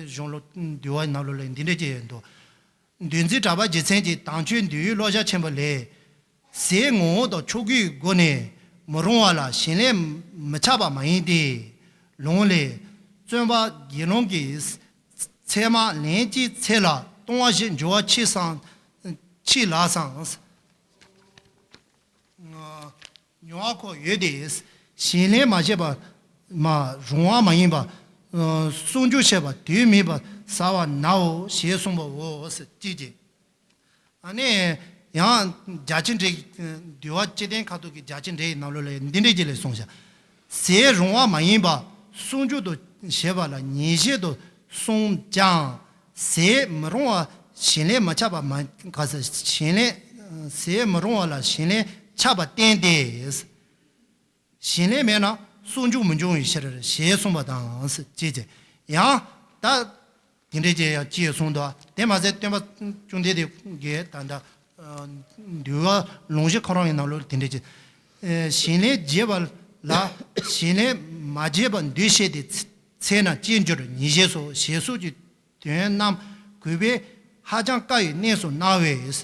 གཞུང་ལུགས་འདུལ་བའི་ནང་ལོགས་ལ་འདི་འདྲས་ཀྱི་འདུག་འདུལ་འཛིན་གྲགས་པ་རྗེ་མཚན་གྱི་དམ་ཆོས་འདུལ་བའི་བློ་བྱ་ཆེན་པོ་ལས། ཟས་ངོ་བོ་དང་ཕྱོགས་གུའི་སྒོ་ནས་མི་རུང་བ་ལ་གཞན་ལས་མི་ཁྱབ་པ་མ་ཡིན་ཏེ། ལུང་ལས། བཙུན་པ་དགེ་སློང་གི་ཚད་མ་ལན་གཅིག་ཚེ་ལ་ལྟུང་བ་བཞི་འཇུག་པ་ཕྱིར་སང་ཕྱིར་ལ་སང་། མྱོང་བ་ཁོ་ཡོད་དེ། གཞན་ལས་མ་བྱས་པ་མ་རུང་བ་མ་ཡིན་པ། སྲུང་སྐྱོབ་བྱས་པ་དུས་མིན་པ་ཟ་བ་ནའོ་ཞེས་གསུངས་པའོ་ཟེར་ཅི་ཅི། ཨ་ནི་ཡང་རྒྱ་ཆེ་འགྲེལ། འདུལ་བ་སྤྱི་དོན་ཁ་ཐུག་གི་རྒྱ་ཆེ་འགྲེལ་ཡི་ནང་ལོགས་ལ་འདི་འདྲས་ཀྱི་ལས་གསུངས་བཞག་ཟས་རུང་བ་མ་ཡིན་པ་སྲུང་སྐྱོབ་ཏུ་བྱེད་པ་ལ་ཉེས་བྱས་དུ་གསུངས་ཀྱང་། ཟས་མི་རུང་བ་གཞན་ལས་མི་ཁྱབ་པ་མ་ག་ས་གཞན་ལས། ཟས་མི་རུང་བ་ལ་གཞན་ལས་ཁྱབ་པ་བསྟན་ཏེ། གཞན་ལས་མེད་ན་སྲུང་སྐྱོབ་མི་འབྱུང་བའི་ཕྱིར་ཞེས་གསུངས་པ་དང་ཞེས་བྱས། ཡང་ད་དེ་འདྲས་ཀྱི་ཡང་ཅི་ཡང་གསུངས་འདུག་དེ་མ་ཟད་སྟོན་པ་བཅོམ་ལྡན་འདས་ཀྱིས་ད་ལྟ་འདུལ་བ་ལུང་གཞི་ཁོ་རང་གི་ནང་ལོགས་དེ་འདྲས་ཀྱི། གཞན་ལས་བྱེད་པ་ལ་གཞན་ལས་མ་བྱས་པ་འདུས་བྱས་ཏེ་འཚལ་ན་ཅིའི་འགྱུར་ཉེས་བྱས་སོ་ཞེས་སོགས་ཀྱི་དོན་རྣམས་གུས་པས་ཧ་ཅང་དཀའ་བའི་གནས་སུ་སྣང་བས།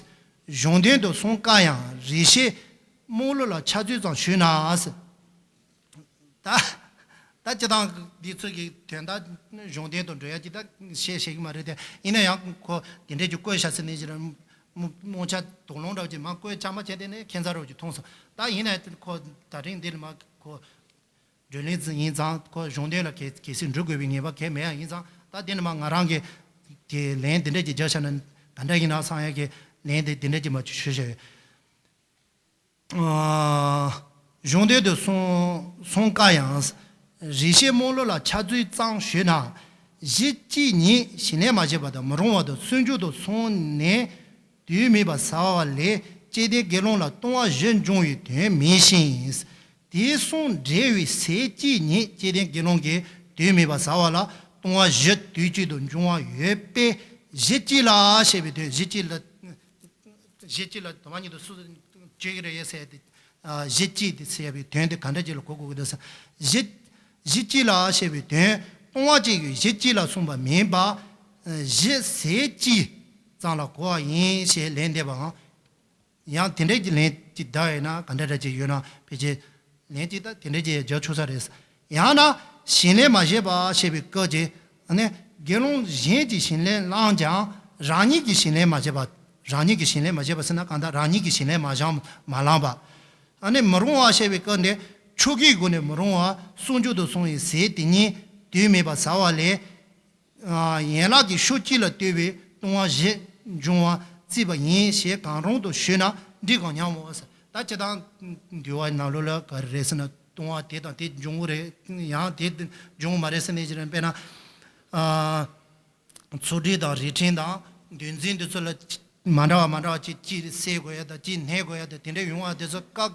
གཞུང་དོན་དུ་གསུངས་དཀའ་ཡང་རིགས་ཤེས་རྨོངས་ལུགས་ལ་ཁྱབ་ཚུལ་ཙམ་ཞུས་ན། ད་ད་སྤྱི་བཏང་འདི་ཚོ་གི་དོན་དག་གཞུང་དོན་དུ་འགྲོ་ཡ་ཅིག་ད་བཤད་ཤེས་ཀྱི་མ་རེད་དེ། ཡིན་ན་ཡང་ཁོ་དེ་འདྲས་ཀྱི་བཀོད་བཞག་ཟེར་ནས་ཅིག་ར་རྨོངས་ཆ་དོགས་སློང་འདྲ་བོ་ཅིག་མ་བཀོད་ཆ་མ་བྱས་དེ་ནས་ཁྱད་མཚར་རོ་ཅིག་མཐོང་སོང་། ད་ཡིན་ན་ཁོ་ད་རིང་འདི་ལ་མ་ཁོ། བགྲོ་གླེང་ཡིན་ཙང་ཁོ་གཞུང་དོན་ལ་གལ་གལ་སྲིད་འགྲོ་དགོས་པའི་ངེས་པ་གལ་མེད་ཡ་ཡིན་ཙང་། ད་དེ་ནི་མ་ང་རང་གི་དེ་ལན་དེ་འདྲས་ཀྱི་རྒྱག་བྱ་ན་ག་འདྲ་ཡིན་ན་བསམ་ཡ་གི་ལན་དེ་དེ་འདྲས་ཀྱི་མ་ཞུ་ཞུ་ཡོད། གཞུང་དོན་དུ་གསུང་གསུང་དཀའ་ཡང་། རིགས་ཤེས་རྨོངས་ལུགས་ལ་ཁྱབ་ཚུལ་ཙམ་ཞུས་ན། གཞི་གཅིག་ཉིད་གཞན་ལས་མ་བྱས་པ་དང་མི་རུང་བ་དང་སྲུང་སྐྱོབ་ཏུ་སོང་ནས། དུས་མིན་པ་ཟ་བ་ལས་སྐྱེ་ལྡན་དགེ་སློང་ལ་ལྟུང་བ་བཞི་འབྱུང་བའི་དོན་མིན་ཞིང་། དེའི་གསུང་འགྲེལ་བའི་ཟས་གཅིག་ཉིད་སྐྱེ་ལྡན་དགེ་སློང་གིས་དུས་མིན་པ་ཟ་བ་ལ་ལྟུང་བ་བཞི་དུས་གཅིག་ཏུ་འབྱུང་བ་ཡོད་པས་གཞི་གཅིག་ལ་ཞེས་པའི་དོན། གཞི་གཅིག་ལ་གཞི་གཅིག་ལ་དུ་མ་ཉིད་དུ་སུ་བརྗོད་ཀྱི་རེད་ཟེར་ཏེ། གཞི་གཅིག་དེ་ཟེར་བའི་དོན་དེ་ག་འདྲ་ཅིག་ལ་གོ་དགོས་ཀྱི་འདུག་ཟེར། གཞི་གཞི་གཅིག་ལ་ཞེས་པའི་དོན་ལྟུང་བ་གཅིག་གི་གཞི་གཅིག་ལ་གསུངས་པ་མིན་པ། གཞི་ཟས་གཅིག་ཙམ་ལ་གོ་བ་ཡིན་ཞེས་ལན་འདེབས་པའང་། ཡང་དེ་འདྲའི་གི་ལན་ཅིག་བརྡ་ཡོད་ན་ག་འདྲ་འདྲ་ཅིག་ཡོད་ན་ཕལ་ཆེར་ལན་ཅིག་ད་དེ་འདྲའི་ཅིག་རྒྱག་ཆོག་ས་རེད། ཡང་ན་གཞན་ལས་མ་བྱས་པ་ཞེས་པའི་སྐབས་ཀྱི་ཨ་ནི་དགེ་སློང་གཞན་གྱིས་གཞན་ལས་བླངས་ཀྱང་རང་ཉིད་ཀྱིས་གཞན་ལས་མ་བྱས་པ། རང་ཉིད་ཀྱིས་གཞན་ལས་མ་བྱས་པ་ཟེར་ན་གང་ལྟར་རང་ཉིད་ཀྱིས་གཞན་ལས་མ་བྱས་མ་བླངས་པ། ཨ་ནི་མི་རུང་བ་ཞེས་པའི་སྐབས་འདི་ཆོས་གོས་སྒོ་ནས་མི་རུང་བ་སྲུང་སྐྱོབ་ཏུ་སོང་བའི་ཟས་དེ་ཉིད་དུས་མེད་པར་ཟ་བ་ལས། ཡན་ལག་གི་ཕྱོགས་གཅིག་ལ་ལྟོས་པའི་ལྟུང་བ་བཞི་འབྱུང་བ་བརྩིས་པ་ཡིན་ཞེས་གང་རུང་དུ་ཞུས་ན་འགྲིག་གམ་སྙམ་མོ། ད་སྤྱིར་བཏང་འདུལ་བའི་ནང་ལོགས་ལ་ག་རེ་རེད་ཟེར་ན་ལྟུང་བ་དེ་དང་དེ་འབྱུང་གི་རེད། ཡང་དེ་འབྱུང་གི་མ་རེད་ཟེར་ནས་ཅི་རེད་དཔེར་ན། ཚོགས་སྒྲིག་དང་རིགས་ཕྲེང་དང་འདུལ་འཛིན་འདི་ཚོ་ལ་མ་འདྲ་བ་མ་འདྲ་བ་ཅིག་གཅིག་བསད་དགོས་ཡ་དང་གཅིག་ནད་དགོས་ཡ་དང་དེ་འདྲ་ཡོང་བ་དེ་ཚོ་བཀག་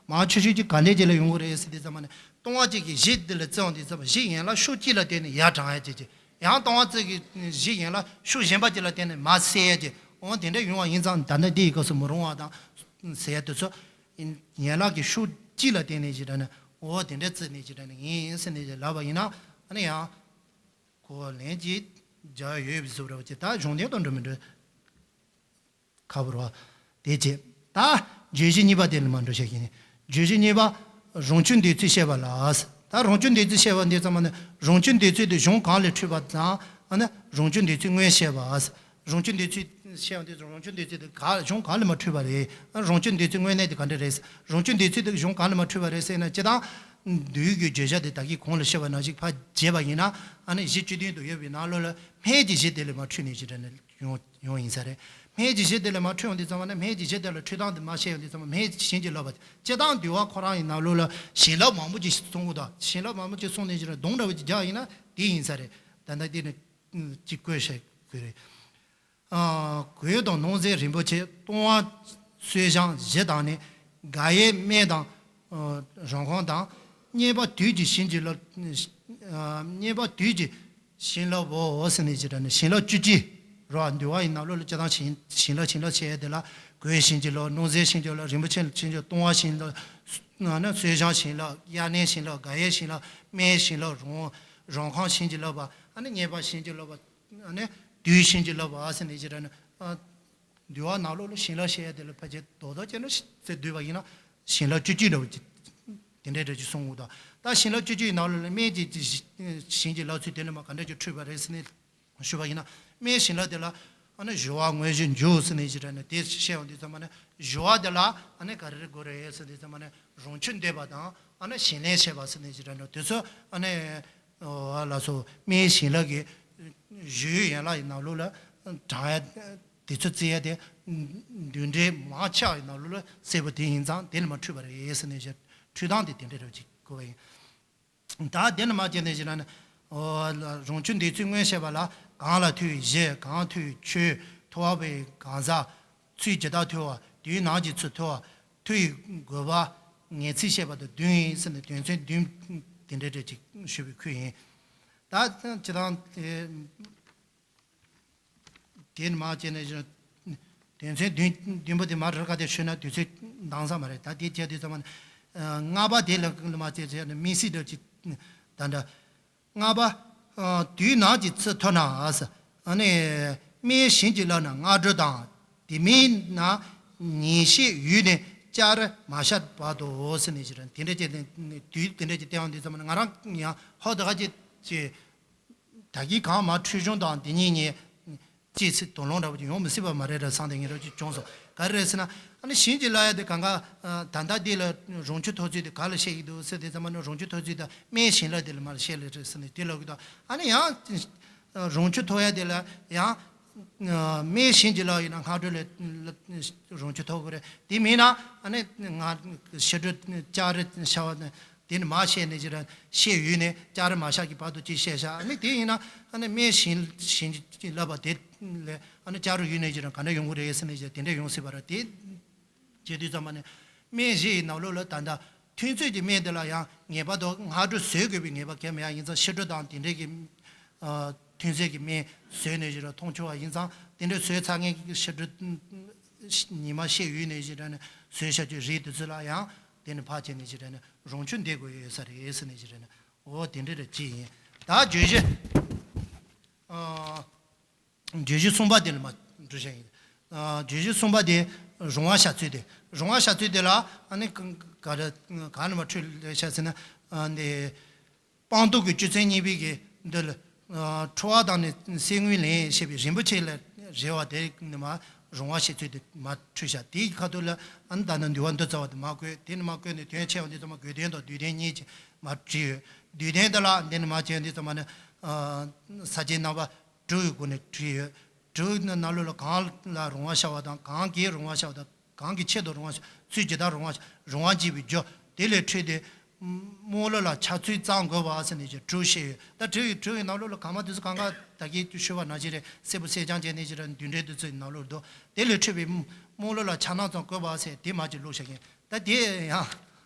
མང་ཆེ་ཤོས་ཀྱི་ག་འདྲས་ཅིག་ལ་ཡོང་གི་རེད་ཟེར་དུས་ཙམ་པ་ནས་ལྟུང་བ་གཅིག་གི་གཞི་འདི་ལ་བརྩི་བ་དུས་ཙམ་པ་གཞི་ཡན་ལག་ཕྱོགས་གཅིག་ལ་བརྟེན་ནས་ཡར་དྲངས་ཡ་གཅིག་གཅིག་ཡང་ལྟུང་བ་གཅིག་གི་གཞི་ཡན་ལག་ཕྱོགས་གཞན་པ་གཅིག་ལ་བརྟེན་ནས་མར་བསད་ཡ་གཅིག་འོ་དེ་འདྲ་ཡོང་བ་ཡིན་ཙང་ད་ལྟ་འདི་ཡི་སྐབས་སུ་མི་རུང་བ་དང་ཟེར་ཡ་དེ་ཚོ་ཡན་ལག་གི་ཕྱོགས་གཅིག་ལ་བརྟེན་ནས་ཅིག་འདྲ་ནས་འོ་དེ་འདྲ་བརྩིས་ནས་ཅིག་འདྲ་ནས་ཡིན་ཟེར་ནས་ཅིག་ལབ་པ་ཡིན་ན་ཨ་ནི་ཡང་། ཁོ་ལན་གཅིག་རྒྱག་ཡོད་པའི་བཟོ་འདྲ་བ་ཅིག་ད་གཞུང་དོན་དང་འགྲོ་མི་འགྲོ། ཁ་བོར་བ། དེ་བྱས། ད་བརྗོད་གཞི་གཉིས་པ་དེ་ལ་མ་འགྲོ་བཤད་ཀྱི་ནི། བརྗོད་གཞི་གཉིས་པ། རང་རྒྱུ་འདོད་ཚུལ་བཤད་པ་ལ། ད་རང་རྒྱུ་འདོད་ཚུལ་བཤད་པ་འདི་ཙམ་མ་ནི་རང་རྒྱུ་འདོད་ཚུལ་དེ་གཞུང་གང་ལས་འཕྲོས་པ་དང་ཨ་ནི་རང་རྒྱུ་འདོད་ཚུལ་དངོས་བཤད་པ། རང་རྒྱུ་འདོད་ཚུལ་བཤད་པ་འདི་རང་རྒྱུ་འདོད་ཚུལ་དེ་ག་གཞུང་གང་ལས་མ་འཕྲོས་པ་རེད། རང་རྒྱུ་འདོད་ཚུལ་དངོས་གནས་དེ་ག་འདྲ་རེད། རང་རྒྱུ་འདོད་ཚུལ་དེ་གཞུང་གང་ལས་མ་འཕྲོས་པ་རེད་ཟེར་ན་སྤྱིར་བཏང་། འདུལ་གྱི་བརྗོད་བྱ་དེ་ད་གིན་གོང་ལ་བཤད་པ་ནང་བཞིན་ཕར་བརྗེས་པ་ཡིན་ན་ཨ་ནི་གཞི་བཅུ་བདུན་དུ་ཡོད་པའི་ནང་ལོགས་ལ་སྨན་གྱི་གཞི་དེ་ལས་མ་འཕྲོས་ནས་ཅི་འདྲ་ནས་ཡོང་ཡོང་ཡིན་ས་རེད། སྨན་གྱི་གཞི་དེ་ལས་མ་འཕྲོས་ཡོང་དུས་ཙམ་པ་ན་སྨན་གྱི་གཞི་དེ་ལ་འཕྲོས་སྟངས་དེ་མ་བཤད་ཡོང་དུས་ཙམ་པ་སྨན་གཞན་གྱིས་ལབ་པ་སྤྱིར་བཏང་འདུལ་བ་ཁོ་རང་ཡི་ནང་ལོགས་ལ་བྱིན་རླབས་མང་པོ་ཅིག་གསུང་གི་འདུག་བྱིན་རླབས་མང་པོ་ཅིག་གསུངས་ནས་ཅི་འདྲ་སྡོམ་འདྲ་བོ་ཅིག་རྒྱག་ཡིན་ན་དེ་ཡིན་ས་རེད། ད་ལྟ་དེ་ནི་ཅིག་བཀོད་བཤད་དགོས་རེད། གོས་དང་ནོར་རྫས་རིན་པོ་ཆེ། བཏུང་བ་གསོལ་བཞེངས་བཞི་དང་ནི། དགག་དབྱེ་སྨན་དང་རང་ཁོང་དང་། རྙེད་པ་དུས་ཀྱི་བྱིན་གྱིས་རློབ། རྙེད་པ་དུས་ཀྱི་བྱིན་རླབས་འོ་ཟེར་ནས་ཅི་འདྲ་ནི་བྱིན་རླབས་བཅུ་གཅིག་རོ། འདུལ་བ་ཡི་ནང་ལོགས་ལ་སྤྱིར་བཏང་བྱིན་བྱིན་རླབས་བྱིན་རླབས་བྱེད་ཡ་དེ་ལ་གོས་བྱིན་གྱིས་རློབ། ནོར་རྫས་བྱིན་གྱིས་རློབ། རིན་པོ་ཆེ་བྱིན་གྱིས་བཏུང་བ་བྱིན་རླབས། ཨ་ནི་གསོལ་བཞེངས་བྱིན་རླབས། དབྱར་གནས་བྱིན་རླབས། དགག་དབྱེ་བྱིན་རླབས། སྨན་བྱིན་རླབས། རང་རང་ཁོང་བྱིན་གྱིས་རློབ་པ། ཨ་ནི་རྙེད་པ་བྱིན་གྱིས་རློབ་པ། ཨ་ནི་དུས་བྱིན་གྱིས་རློབ་པ་ཟེར་ནས་ཅི་འདྲ་ནི། འདུལ་བ་ནང་ལོགས་ལ་བྱིན་རླབས་བཤད་ཡ་དེ་ལ་ཕལ་ཆེར་རྡོག་རྡོག་བྱས་ན་ཟེར་བསྡུས་པ་ཡིན་ན་བྱིན་རླབས་བཅུ་གཅིག་འདྲ་བོ་ཅིག་དེ་འདྲའི་འདྲ་ཅིག་གསུང་གི་འདུག་ད་བྱིན་རླབས་བཅུ་གཅིག་ཡི་ནང་ལོགས་ལ་སྨན་གྱི་བྱིན་གྱིས་བརླབས་ཚུལ་དེ་ནི་མ་ག་འདྲ་ཅིག་འཁྲུལ་པ་རེད་ཟེར་ནས་ཞུས་པ་ཡིན་ན། སྨན་བྱིན་རླབས་དེ་ལ་ཨ་ནི་བཞུ་བ་དངོས་གཞི་འཇུག་ཟེར་ནས་ཅི་འདྲ་ནས་དེ་བཤད་ཡོང་དུས་ཙམ་པ་ནི་བཞུ་བ་དེ་ལ་ཨ་ནི་ག་རེ་རེ་དགོས་རེད་ཟེར་དུས་ཙམ་པ་ནི་རང་ཆོས་འདོད་པ་དང་ཨ་ནི་ཞིང་ལས་བྱེད་པ་ཟེར་ནས་ཅི་འདྲ་འདྲ་དེ་ཚོ་ཨ་ནི། ལ་སོགས་སྨན་བྱིན་རླབས་ཀྱི་བཞུགས་ཡན་ལག་ཡི་ནང་ལོགས་ལ་དྲང་ཡ་དེ་ཚོ་བརྩི་ཡ་དེ་འདུས་འབྲེལ་མང་ཆེ་བ་ཡི་ནང་ལོགས་ལ་གསལ་པོ་དེ་ཡིན་ཙང་དེ་ནི་མ་འཁྲུལ་པ་རེད་ཟེར་ནས་བཤད། འཁྲུལ་སྟངས་དེ་དེ་འདྲ་རེད་ཅིག་གོ་བ་ཡིན། ད་དེ་ནི་མ་བྱས་ནས་ཞེ་ན་ནི། རང་ཆོས་འདོད་ཚུལ་དངོས་བཤད་པ་ལ་གང་ལ་ཐུག་བཞི། གང་ཐུག་ཆོས་ཐུབ་པའི་གང་ཟག་ཚུལ་ཇི་ལྟར་ཐུབ་པ། དུས་ནམ་གྱི་ཚུལ་ཐུབ་པ། ཐུགས་ཀྱི་དགོས་པ་ངེས་ཚིག་བཤད་པ་དང་བདུན་ཡིན་ཟེར་ནས་དོན་ཚན་བདུན་དེ་འདྲའི་འདྲ་ཅིག་ཞུས་པའི་ཁུལ་ཡིན། ད་སྤྱིར་བཏང་དེ་དེ་ནི་མ་བྱས་ནས་དོན་ཚན་བདུན་བདུན་པོ་དེ་མ་རེད་ག་དེ་ཞུས་ན་དུས་ཚོད་འདང་ས་མ་རེད། ད་དེ་བྱས་དུས་ཙམ་པ་ནི་ལྔ་པ་དེ་ལ་མ་བྱས་བྱས་ནས་དམིགས་བསལ་འདྲ་ཅིག་ད་འདྲ། ལྔ་པ། དུས་ནམ་གྱི་ཚུལ་ཐུབ་ན། ཨ་ནི་སྨན་བྱིན་གྱིས་བརླབས་ན་སྔ་དྲོ་དང་། དེ་མིན་ན་ཉིན་ཤས་ཡུན་ནས་བསྐྱར་མ་བཤད་བར་དུའོ་ཟེར་ནས་ཞེ་ན་དེ་འདྲ་བྱས་ནས་དུས་དེ་འདྲ་ཅིག་བསྟན་ཡོང་དུས་ཙམ་པ་ནི་ང་རང་ཡང་ཧོ་ད་ག་ཅིག་ཅེས། ད་གིན་གང་མ་འཁྲུལ་གཞུང་དང་དེ་ཉིད་ཉིད་ཅེས་ཚིག་དོགས་སློང་འདྲ་བོ་ཅིག་ཡོང་མི་སྲིད་པ་མ་རེད་ར་བསམ་སྟེ་ངས་རོ་ཅིག་བྱུང་སོང་། ག་རེ་རེད་ཟེར་ན། ཨ་ནི་བྱིན་གྱིས་བརླབས་ཡ་དེ་གང་ག་ད་ལྟ་འདི་ལ་རང་ཆོས་ཐོབ་ཚུལ་དེ་ག་ལ་བཤད་ཀྱི་འདུག་ཟེར་དུས་ཙམ་པ་ནི་རང་ཆོས་ཐོབ་ཚུལ་དང་སྨན་བྱིན་རླབས་དེ་ལ་མར་བཤད་ལེ་རེད་ཟེར་ནས་དེ་ལབ་ཀྱི་འདུག་ཨ་ནི་ཡང་རང་ཆོས་ཐོབ་ཡ་དེ་ལ་ཡང་སྨན་བྱིན་གྱིས་བརླབས་ཡིན་ན་སྔ་དྲོ་ལ་རང་ཆོས་ཐོབ་དགོས་རེད། དེ་མིན་ན་ཨ་ནི་ང་ཕྱི་དྲོ་ལྕགས་རི་ཤར་བ་ནས། དེ་ནི་མ་བཤད་ནས་ཅི་ར་བཤད་ཡུལ་ནས་ལྕགས་རི་མ་ཤར་གྱི་བར་དུ་ཅི་བཤད་བཞག་ཨ་ནི་དེ་ཡིན་ན་ཨ་ནི་སྨན་བྱིན་བྱིན་གྱིས་བརླབས་པ་དེ་ལས་ཨ་ནི་ལྕགས་རི་ཡུལ་ནས་ཅི་ར་ག་འདྲ་ཡོང་གི་རེད་ཟེར་ནས་ཅི་དེ་འདྲ་ཡོང་སྲིད་པ་ར། དེ་བྱེད་དུས་ཙམ་པ་ནི་སྨན་བཞི་ཡི་ནང་ལོགས་ལ་ད་ལྟ་ཐུན་ཚོད་ཀྱི་སྨན་དེ་ལ་ཡང་ངེས་པར་དུ་སྔ་དྲོ་ཟོས་དགོས་པའི་ངེས་པ་གལ་མེད་ཡ། ཡིན་ཙང་ཕྱི་དྲོ་དང་དེ་འདྲའི་གི་ཐུན་ཚོད་ཀྱི་སྨན་ཟོས་ནས་ཅི་ར་མཐོང་ཆོག་པ་ཡིན་ཙང་དེ་འདྲ་ཟོས་ཚར་མཁན་གྱི་ཕྱི་དྲོ་ཉི་མ་ཤར་ཡུལ་ནས་ཅི་ར་ནས་ཟོས་བཞག་རྒྱུ་རེད། དེ་ཚོ་ལ་ཡང་དེ་ནི་ཕར་བྱས་ནས་ཅི་ར་ནས། རང་ཆོས་འདོད་དགོས་ཡོད་ས་རེད་ཟེར་ནས་ཅི་རེད་ན། འོ་དེ་འདྲ་རེད་ཅི་ཡིན། ད་བརྗོད་གཞི། ཨ། བརྗོད་གཞི་གསུམ་པ་དེ་ལ་མ་འགྲོ་བྱ་ཡིན། ཨ། བརྗོད་གཞི་གསུམ་པ་དེ་རུང་བ་བྱ་ཚུལ་དེ། རུང་བ་བྱ་ཚུལ་དེ་ལ་ཨ་ནི་ག་ག་རེ་ག་ནས་མ་འཁྲུལ་ལེ་ཤ་ཟེར་ན། ཨ་འདི། སྤངས་རྟོགས་ཀྱི་སྤྱོད་མཚན་གཉིས་པའི་གི་འདི་ལ། ཨ། འཁྲུལ་བ་དང་ནི་སེལ་དངོས་ལེན་ཞེས་པའི་རིན་པོ་ཆེ་ལ་རེ་བ་དེ་ནི་མ་རུང་བ་བྱེད་ཚུལ་དེ་མ་འཁྲུལ་བྱ། དེའི་ཁ་ཐུག་ལ་ཨ་ནི་ད་ནི་འདུལ་བ་འདི་རྩ་བ་དེ་མ་བཀོད། དེ་ནི་མ་བཀོད་ནས་དོན་ཆེ་བ་འདི་ཚང་མ་དགོས་དོན་དང་བསྡུས་དོན་གཉིས་ཀྱིས་མ་བྲིས་ཡོད། བསྡུས་དོན་འདི་ལ་འདི་ནི་མ་བྱས་འདི་ཚང་མ་ནི། ཨ། ས་བཅད་རྣམ་པ་དྲུག་གི་སྒོ་ནས་བྲིས་ཡོད། དྲུག་ནི་ནང་ལོགས་ལ་གང་ལ་རུང་བ་བྱ་བ་དང་གང་གིས་རུང་བ་བྱ་བ་དང་། གང་གི་ཆེད་དུ་རུང་བ། ཚུལ་ཇི་ལྟར་རུང་བ། རུང་བ་བྱེད་པའི་རྒྱུ། དེ་ལས་འཕྲོས་ཏེ། རྨོངས་ལུགས་ལ་ཆགས་ཚུལ་བརྩམ་དགོས་པ་ཟེར་ནས་ཀྱི་དྲུག་བཤད་ཡོད། ད་དྲུག་གི་དྲུག་གི་ནང་ལོགས་ལ་གང་མ་དེ་ཚོ་གང་ག་ད་གིན་ཞུ་བ་ནང་བཞིན་རེད། གསལ་པོ་གསལ་རྐྱང་བྱས་ནས་ཀྱི་ར་འདུས་འབྲེལ་དེ་ཚོའི་ནང་ལོགས་འདུག་དེ་ལས་འཕྲོས་པའི་རྨོངས་ལུགས་ལ་ཆགས་སྣང་ཙམ་དགོས་པ་ཟེར་དེ་མ་ཅིག་བླུགས་བཞག་གིན། ད་དེ་ཡང་།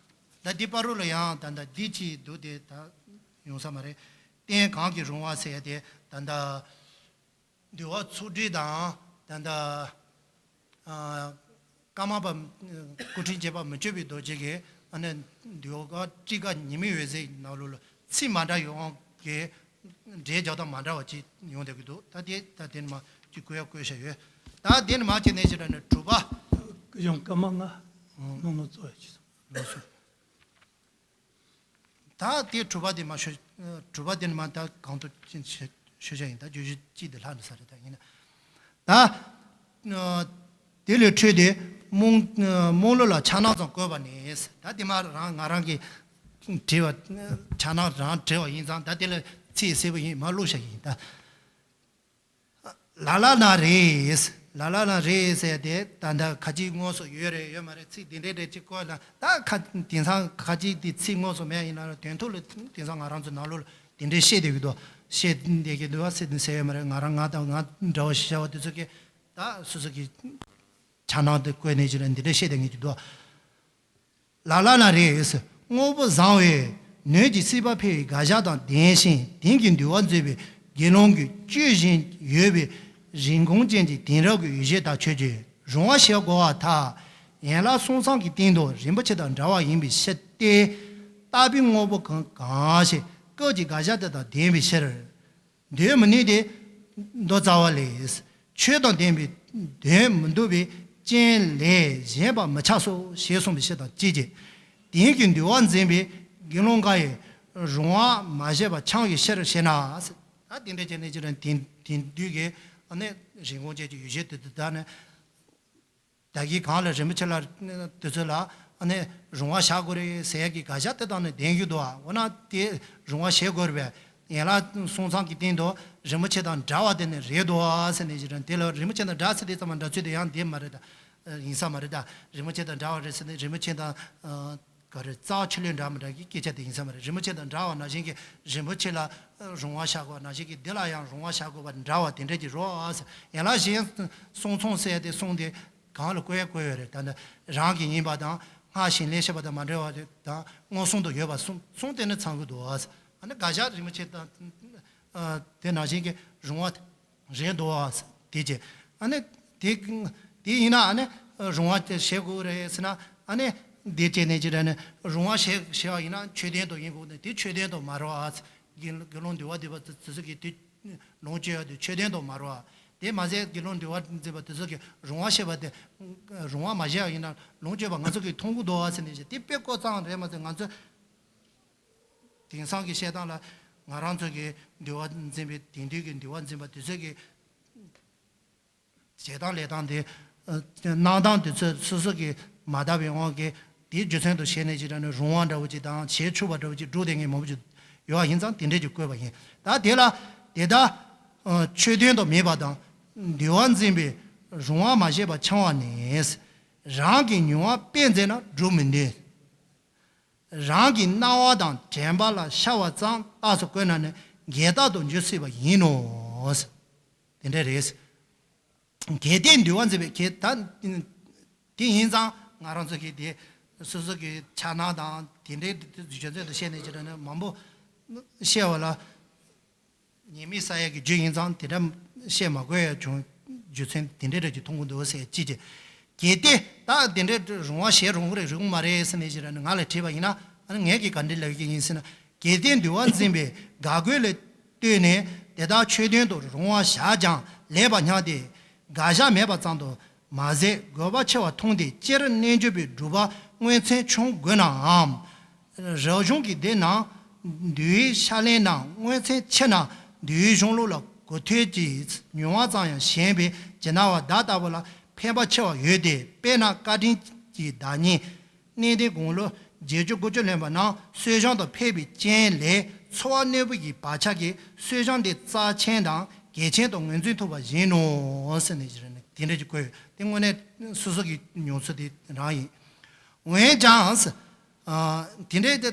ད་འདི་བར་རོ་ལ་ཡང་ད་ད་འདི་ཅིག་འདུག་དེ་ད་ཡོང་ས་མ་རེད། རྟེན་གང་གིས་རུང་བ་ཟེར་ཡ་དེ་ད་ད། འདུལ་བ་ཚོགས་སྒྲིག་དང་ད་ལྟ་ཨ་ཀརྨ་པ་སྐུ་ཕྲེང་བརྒྱད་པ་མི་བསྐྱོད་པའི་རྡོ་རྗེ་གིས་ཨ་ནི་འདུལ་བ་ཊཱི་ཀ་ཉི་མའི་འོད་ཟེར་ནང་ལོགས་ལ་ཚིག་མ་འདྲ་ཡོང་གི་འགྲེལ་རྒྱག་སྟངས་མ་འདྲ་བ་ཅིག་ཡོང་བསྡད་ཀྱི་འདུག་ད་དེ་ད་དེ་ནི་མ་ཅིག་བཀོད་ཡ་བཀོད་བཞག་ཡོད། ད་དེ་ནི་མ་ཅིག་ནས་ཅིག་ལ་ནི་དྲུག་པ། ཀི་ཡོང་ཀརྨ་ལྔ་ནང་ལ་རྩོད་ཡ་ཅིག་ལགས་སོ། ད་དེ་དྲུག་པ་དེ་མ་ཤོད། དྲུག་པ་དེ་ནི་མ་ད་གང་དུ་ཅི་ཤོད་ཤོད་བྱ་ཡིན། ད་བརྗོད་གཞི་གཅིག་དེ་ལྷག་ནི་ས་རེད། ད་ཡིན་ན་ད་དེ་ལས་འཕྲོས་ཏེ་རྨོངས་རྨོངས་ལུགས་ལ་ཆགས་སྣང་ཙམ་བཀོད་པ་ནི། ད་དེ་མ་རང་ང་རང་གི་བྲིས་པ་ཆགས་སྣང་རང་བྲིས་པ་ཡིན་ཙང་ད་དེ་ལ་ཚིག་གསལ་པོ་ཡིན་མ་བླུགས་བྱ་ཡིན་ད། ལ་ལ་ན་རེ། ལ་ལ་ན་རེ་ཟེར་ཏེ་ད་ལྟ་ཁ་ཅིག་དངོས་སུ་ཡོད་རེད་ཡོད་མ་རེད། ཚིག་འདི་འདྲའི་འདྲ་ཅིག་བཀོད་ན་ད་ཁ་དེང་སང་ཁ་ཅིག་དེ་ཚིག་དངོས་སུ་མེད་ཡིན་ན་ར་དོན་ཐོག་ལ་དེང་སང་ང་རང་ཚོ་ནང་ལོགས་ལ་དེ་འདྲའི་བཤད་བསྡད་ཀྱི་འདུག་བཤད་བསྡད་ཀྱི་འདུག་བ་ཟེར་ཟེར་ཡོད་མ་རེད། ང་རང་ང་དང་ང་འདྲ་བ་ཤ་བ་དེ་ཚོ་གིས་ ད་སོ་སོ་གི་འཆར་སྣང་དེ་བཀོད་ནས་ཅི་རེད་འདི་འདྲ་བཤད་བསྡད་མཁན་ཅིག་འདུག་ལ་ལ་ན་རེ། དངོས་པོ་བཟང་བའི་ནོར་གྱི་སྲིད་པ་འཕེལ་བའི་དགའ་ཞག་དང་ལྡན་ཞིང་དེང་གི་འདུལ་བ་འཛིན་པའི་དགེ་སློང་གི་སྤྱོད་བཞིན་ཡོད་པའི་རིན་གོང་ཅན་གྱི་དེང་རབས་ཀྱི་ཡོ་བྱད་དག་ཆོས་ཀྱི་རུང་བ་བྱེད་དགོས་པར་ཐལ། ཡན་ལག་གསུམ་ཚང་གི་སྟེང་དུ་རིན་པོ་ཆེ་དང་འདྲ་བ་ཡིན་པའི་ཕྱིར་ཏེ། བཏགས་པའི་དངོས་པོ་གང་གང་ཞིག་སྐབས་ཀྱི་དགའ་ཞག་དེ་དང་ལྡན་པའི་ཕྱིར། འདོད་མི་ནུས་ཏེ། མདོ་རྩ་བ་ལས། ཆོས་དང་ལྡན་པའི་དོན་མི་འདོད་པའི་རྐྱེན་ལས་གཞན་པ་མི་ཆགས་སོ་ཞེས་གསུངས་པའི་ཕྱིར་དང་གཅིག་ཅེས། དེང་གི་འདུལ་བ་འཛིན་པའི་དགེ་སློང་འགའ་ཡིས་རུང་བ་མ་བྱས་པ་འཆང་བའི་ཕྱིར་ཞེ་ན། ད་དེ་འདྲ་བྱས་ནས་ཅི་རེད་དེང་དེང་དུས་ཀྱི་ཨ་ནི་རིན་གོང་ཅན་གྱི་ཡོ་བྱད་དེ་དེ་དག་ནི། ད་གིན་གང་ལ་རིན་པོ་ཆེ་ལ་དེ་ཚོ་ལ་ཨ་ནི་རུང་བ་བྱ་དགོས་རེད་ཟེར་ཡ་གི་དགག་བྱ་དེ་དང་ནི་ལྡན་རྒྱུ་འདུག་འོ་ན་དེ་རུང་བ་བྱེད་དགོས་རེད་པས། ཡན་ལག་གསུམ་ཚང་གི་སྟེང་དུ་རིན་པོ་ཆེ་དང་འདྲ་བ་དེ་ནི་རེད་འདུག་ཟེར་ནས་ཅི་རེད་དེ་ལ་རིན་པོ་ཆེ་དང་འདྲ་ཟེར་དེ་ཙམ་མ་འདྲ་ཚུལ་དེ་ཡང་བདེན་མ་རེད་ད། ཡིན་ས་མ་རེད་ད། རིན་པོ་ཆེ་དང་འདྲ་བ་རེད་ཟེར་ནས་རིན་པོ་ཆེ་དང་། ག་རེ་རྩ་བ་ཆུ་ལོན་འདྲ་མི་འདྲ་གི་སྐད་ཆ་དེ་ཡིན་ས་མ་རེད། རིན་པོ་ཆེ་དང་འདྲ་བ་ནང་བཞིན་གྱི་རིན་པོ་ཆེ་ལ་རུང་བ་བྱ་དགོས་པ་ནང་བཞིན་གྱི་འདི་ལ་ཡང་རུང་བ་བྱ་དགོས་པ་འདྲ་བ་དེ་འདྲ་གྱི་རོ། ཡན་ལག་གཞན་གསུམ་ཚང་ཟེར་ཏེ་གསུངས་ཏེ་གང་ལ་བཀོད་ཡ་བཀོད་ཡོད་རེད། ད་ནི་རང་གི་ཡིན་པ་དང་སྔར་ཞིང་ལས་བཤད་པ་དང་མ་འབྲེལ་བ་དང་མངོན་སུམ་དུ་ཡོད་པ་གསུམ་གསུམ་དེ་ནི་ཚང་གི་འདུག་ཨ་ནི་དགག་བྱ་རིན་པོ་ཆེ་དང་དེ་ནང་བཞིན་གྱི་རུང་བ། རེད་འདུག་བ། དེ་རྗེས་ཨ་ནི་དེ་དེ་ཡིན་ན་ཨ་ནི་རུང་བ་བྱེད་དགོས་རེད་ཟེར་ན་ཨ་ནི་དེ་བྱས་ནས་ཅི་རེད་ནི་རུང་བ་བྱེད་བྱེད་བ་ཡིན་ན་ཆོས་ལྡན་དུ་ཡིན་དགོས་ནི་དེ་ཆོས་ལྡན་དུ་མ་རེད་བ། དགེ་དགེ་སློང་འདུལ་བ་འདུལ་བ་དེ་ཚོ་གི་དེ་ལོངས་སྤྱོད་ཡ་དེ་ཆོས་ལྡན་དུ་མ་རེད་བ། དེ་མ་ཟད་དགེ་སློང་འདུལ་བ་འཛིན་པ་དེ་ཚོ་གི་རུང་བ་བྱེད་པ་དེ་རུང་བ་མ་བྱས་པ་ཡིན་ན་ལོངས་སྤྱོད་པ་ང་ཚོ་གི་མཐོང་གི་འདུག་བ་ཟེར་ནས་དེ་དཔེ་བཀོད་ཙང་རེད་མ་ཟད་ང་ཚོ། དེང་སང་གི་བཤད་སྟངས་ལ་ང་རང་ཚོ་གི་འདུལ་བ་འཛིན་པའི་དེང་དུས་ཀྱི་འདུལ་བ་འཛིན་པ་དེ་ཚོ་གི་བྱེད་སྟངས་ལས་སྟངས་དེ་གནང་སྟངས་དེ་ཚོ་སོ་སོ་གི་མ་དག་པའི་དབང་གིས་དེའི་རྒྱུ་མཚན་དུ་བྱས་ནས་ཅི་འདྲ་ནས་རུང་བ་འདྲ་བོ་ཅིག་དང་བྱེད་ཆོག་པ་འདྲ་བོ་ཅིག་སྒྲུབ་བསྡད་མཁན་མང་པོ་ཅིག་ཡོད་པ་ཡིན་ཙང་དེ་འདྲས་ཀྱི་བཀོད་པ་ཡིན། ད་དེ་ལ་དེ་ལྟར་ཆོས་དོན་དུ་མེད་པ་དང་འདུལ་བ་འཛིན་པའི་རུང་བ་མ་བྱས་པ་འཆང་བ་ནི་རང་གི་མྱོང་བ་དཔེ་མཛད་ན་སྒྲུབ་མི་ནུས། རང་གི་སྣང་བ་དང་དྲན་པ་ལ་ཤར་བ་ཙམ་རྟགས་སུ་བཀོད་ན་ནི་འགལ་རྟགས་དུ་འགྱུར་སྲིད་པ་ཡིན་ནོ། དེ་འདྲ་རེད། གལ་ཏེ་འདུལ་བ་འཛིན་པའི་གལ་ད་དེ་ཡིན་ཙང་ང་རང་ཚོ་གི་དེ་སོ་སོ་གི་འཆར་སྣང་དང་དེ་འདྲའི་རྒྱུ་མཚན་དུ་བཤད་ནས་ཅི་འདྲ་ནི་མང་པོ་བཤད་པ་ལ། ཉེས་དམིགས་བསལ་ཡག་གི་རྒྱུ་ཡིན་ཙང་དེ་འདྲ་བཤད་མ་དགོས་ཡ་བྱུང་རྒྱུ་མཚན་དེ་འདྲ་རེད་ཀྱི་མཐོང་གི་འདུག་ཟེར་ཅི་ཅི། གལ་ཏེ་ད་དེ་འདྲ་རུང་བ་བྱེད་རུང་རེད་རུང་མ་རེད་ཟེར་ནས་ཅི་ར་ནི་ང་ལ་དྲིས་པ་ཡིན་ན་ཨ་ནི་ངས་ཀྱི་ག་འདྲ་ལབ་ཀྱི་ཡིན་ཟེར་ན། གལ་ཏེ་འདུལ་བ་འཛིན་པའི་དགག་དགོས་ལ་ལྟོས་ནས་དེ་དག་ཆོས་དོན་དུ་རུང་བ་བཞག་ཀྱང་ལེགས་པར་སྙམ་སྟེ་དགག་བྱ་མེད་པ་ཙམ་དུ་མ་ཟད་དགོས་པ་ཆེ་བ་མཐོང་སྟེ་སྤྱིར་རྣལ་འབྱོར་པའི་སྒྲུབ་པ་མངོན་ཚན་ཆུང་དགོས་ནའང་། རབ་བྱུང་གི་སྡེ་རྣམས་འདུལ་བའི་ཕྱག་ལེན་རྣམས་མངོན་ཚན་ཆེ་ན་འདུལ་བའི་གཞུང་ལུགས་ལ་གོ་ཐོས་ཀྱི་མྱོང་བ་ཙམ་ཡང་ཞན་པའི་བྱིན་རླབས་པ་བདག་ལྟ་བུ་ལ་ཕན་པ་ཆེ་བ་ཡོད་དེ། དཔེར་ན་བཀའ་དྲིན་གྱི་བདག་ཉིད་གནས་བརྟན་དགུང་ལོ་བརྒྱད་ཅུ་དགུ་བཅུ་ལོན་པ་ན་གསོལ་བྱང་དུ་ཕེབས་པའི་རྐྱེན་ལས་ཚོར་བ་རྣོན་པོ་ཡི་བག་ཆགས་ཀྱིས་གསོལ་བྱང་འདི་རྩ་ཆེན་དང་གལ་ཆེན་དུ་ངོས་འཛིན་ཐུབ་པ་ཡིན་ནོ་ཟེར་ནས་དེ་འདྲ་ཅིག་བཀོད་ཡོད། དེ་དངོས་གནས་སོ་སོ་གི་མྱོང་ཚོར་དེ་རང་ཡིན། འོན་ཀྱང་། ཨ། དེ་འདྲའི་དེ་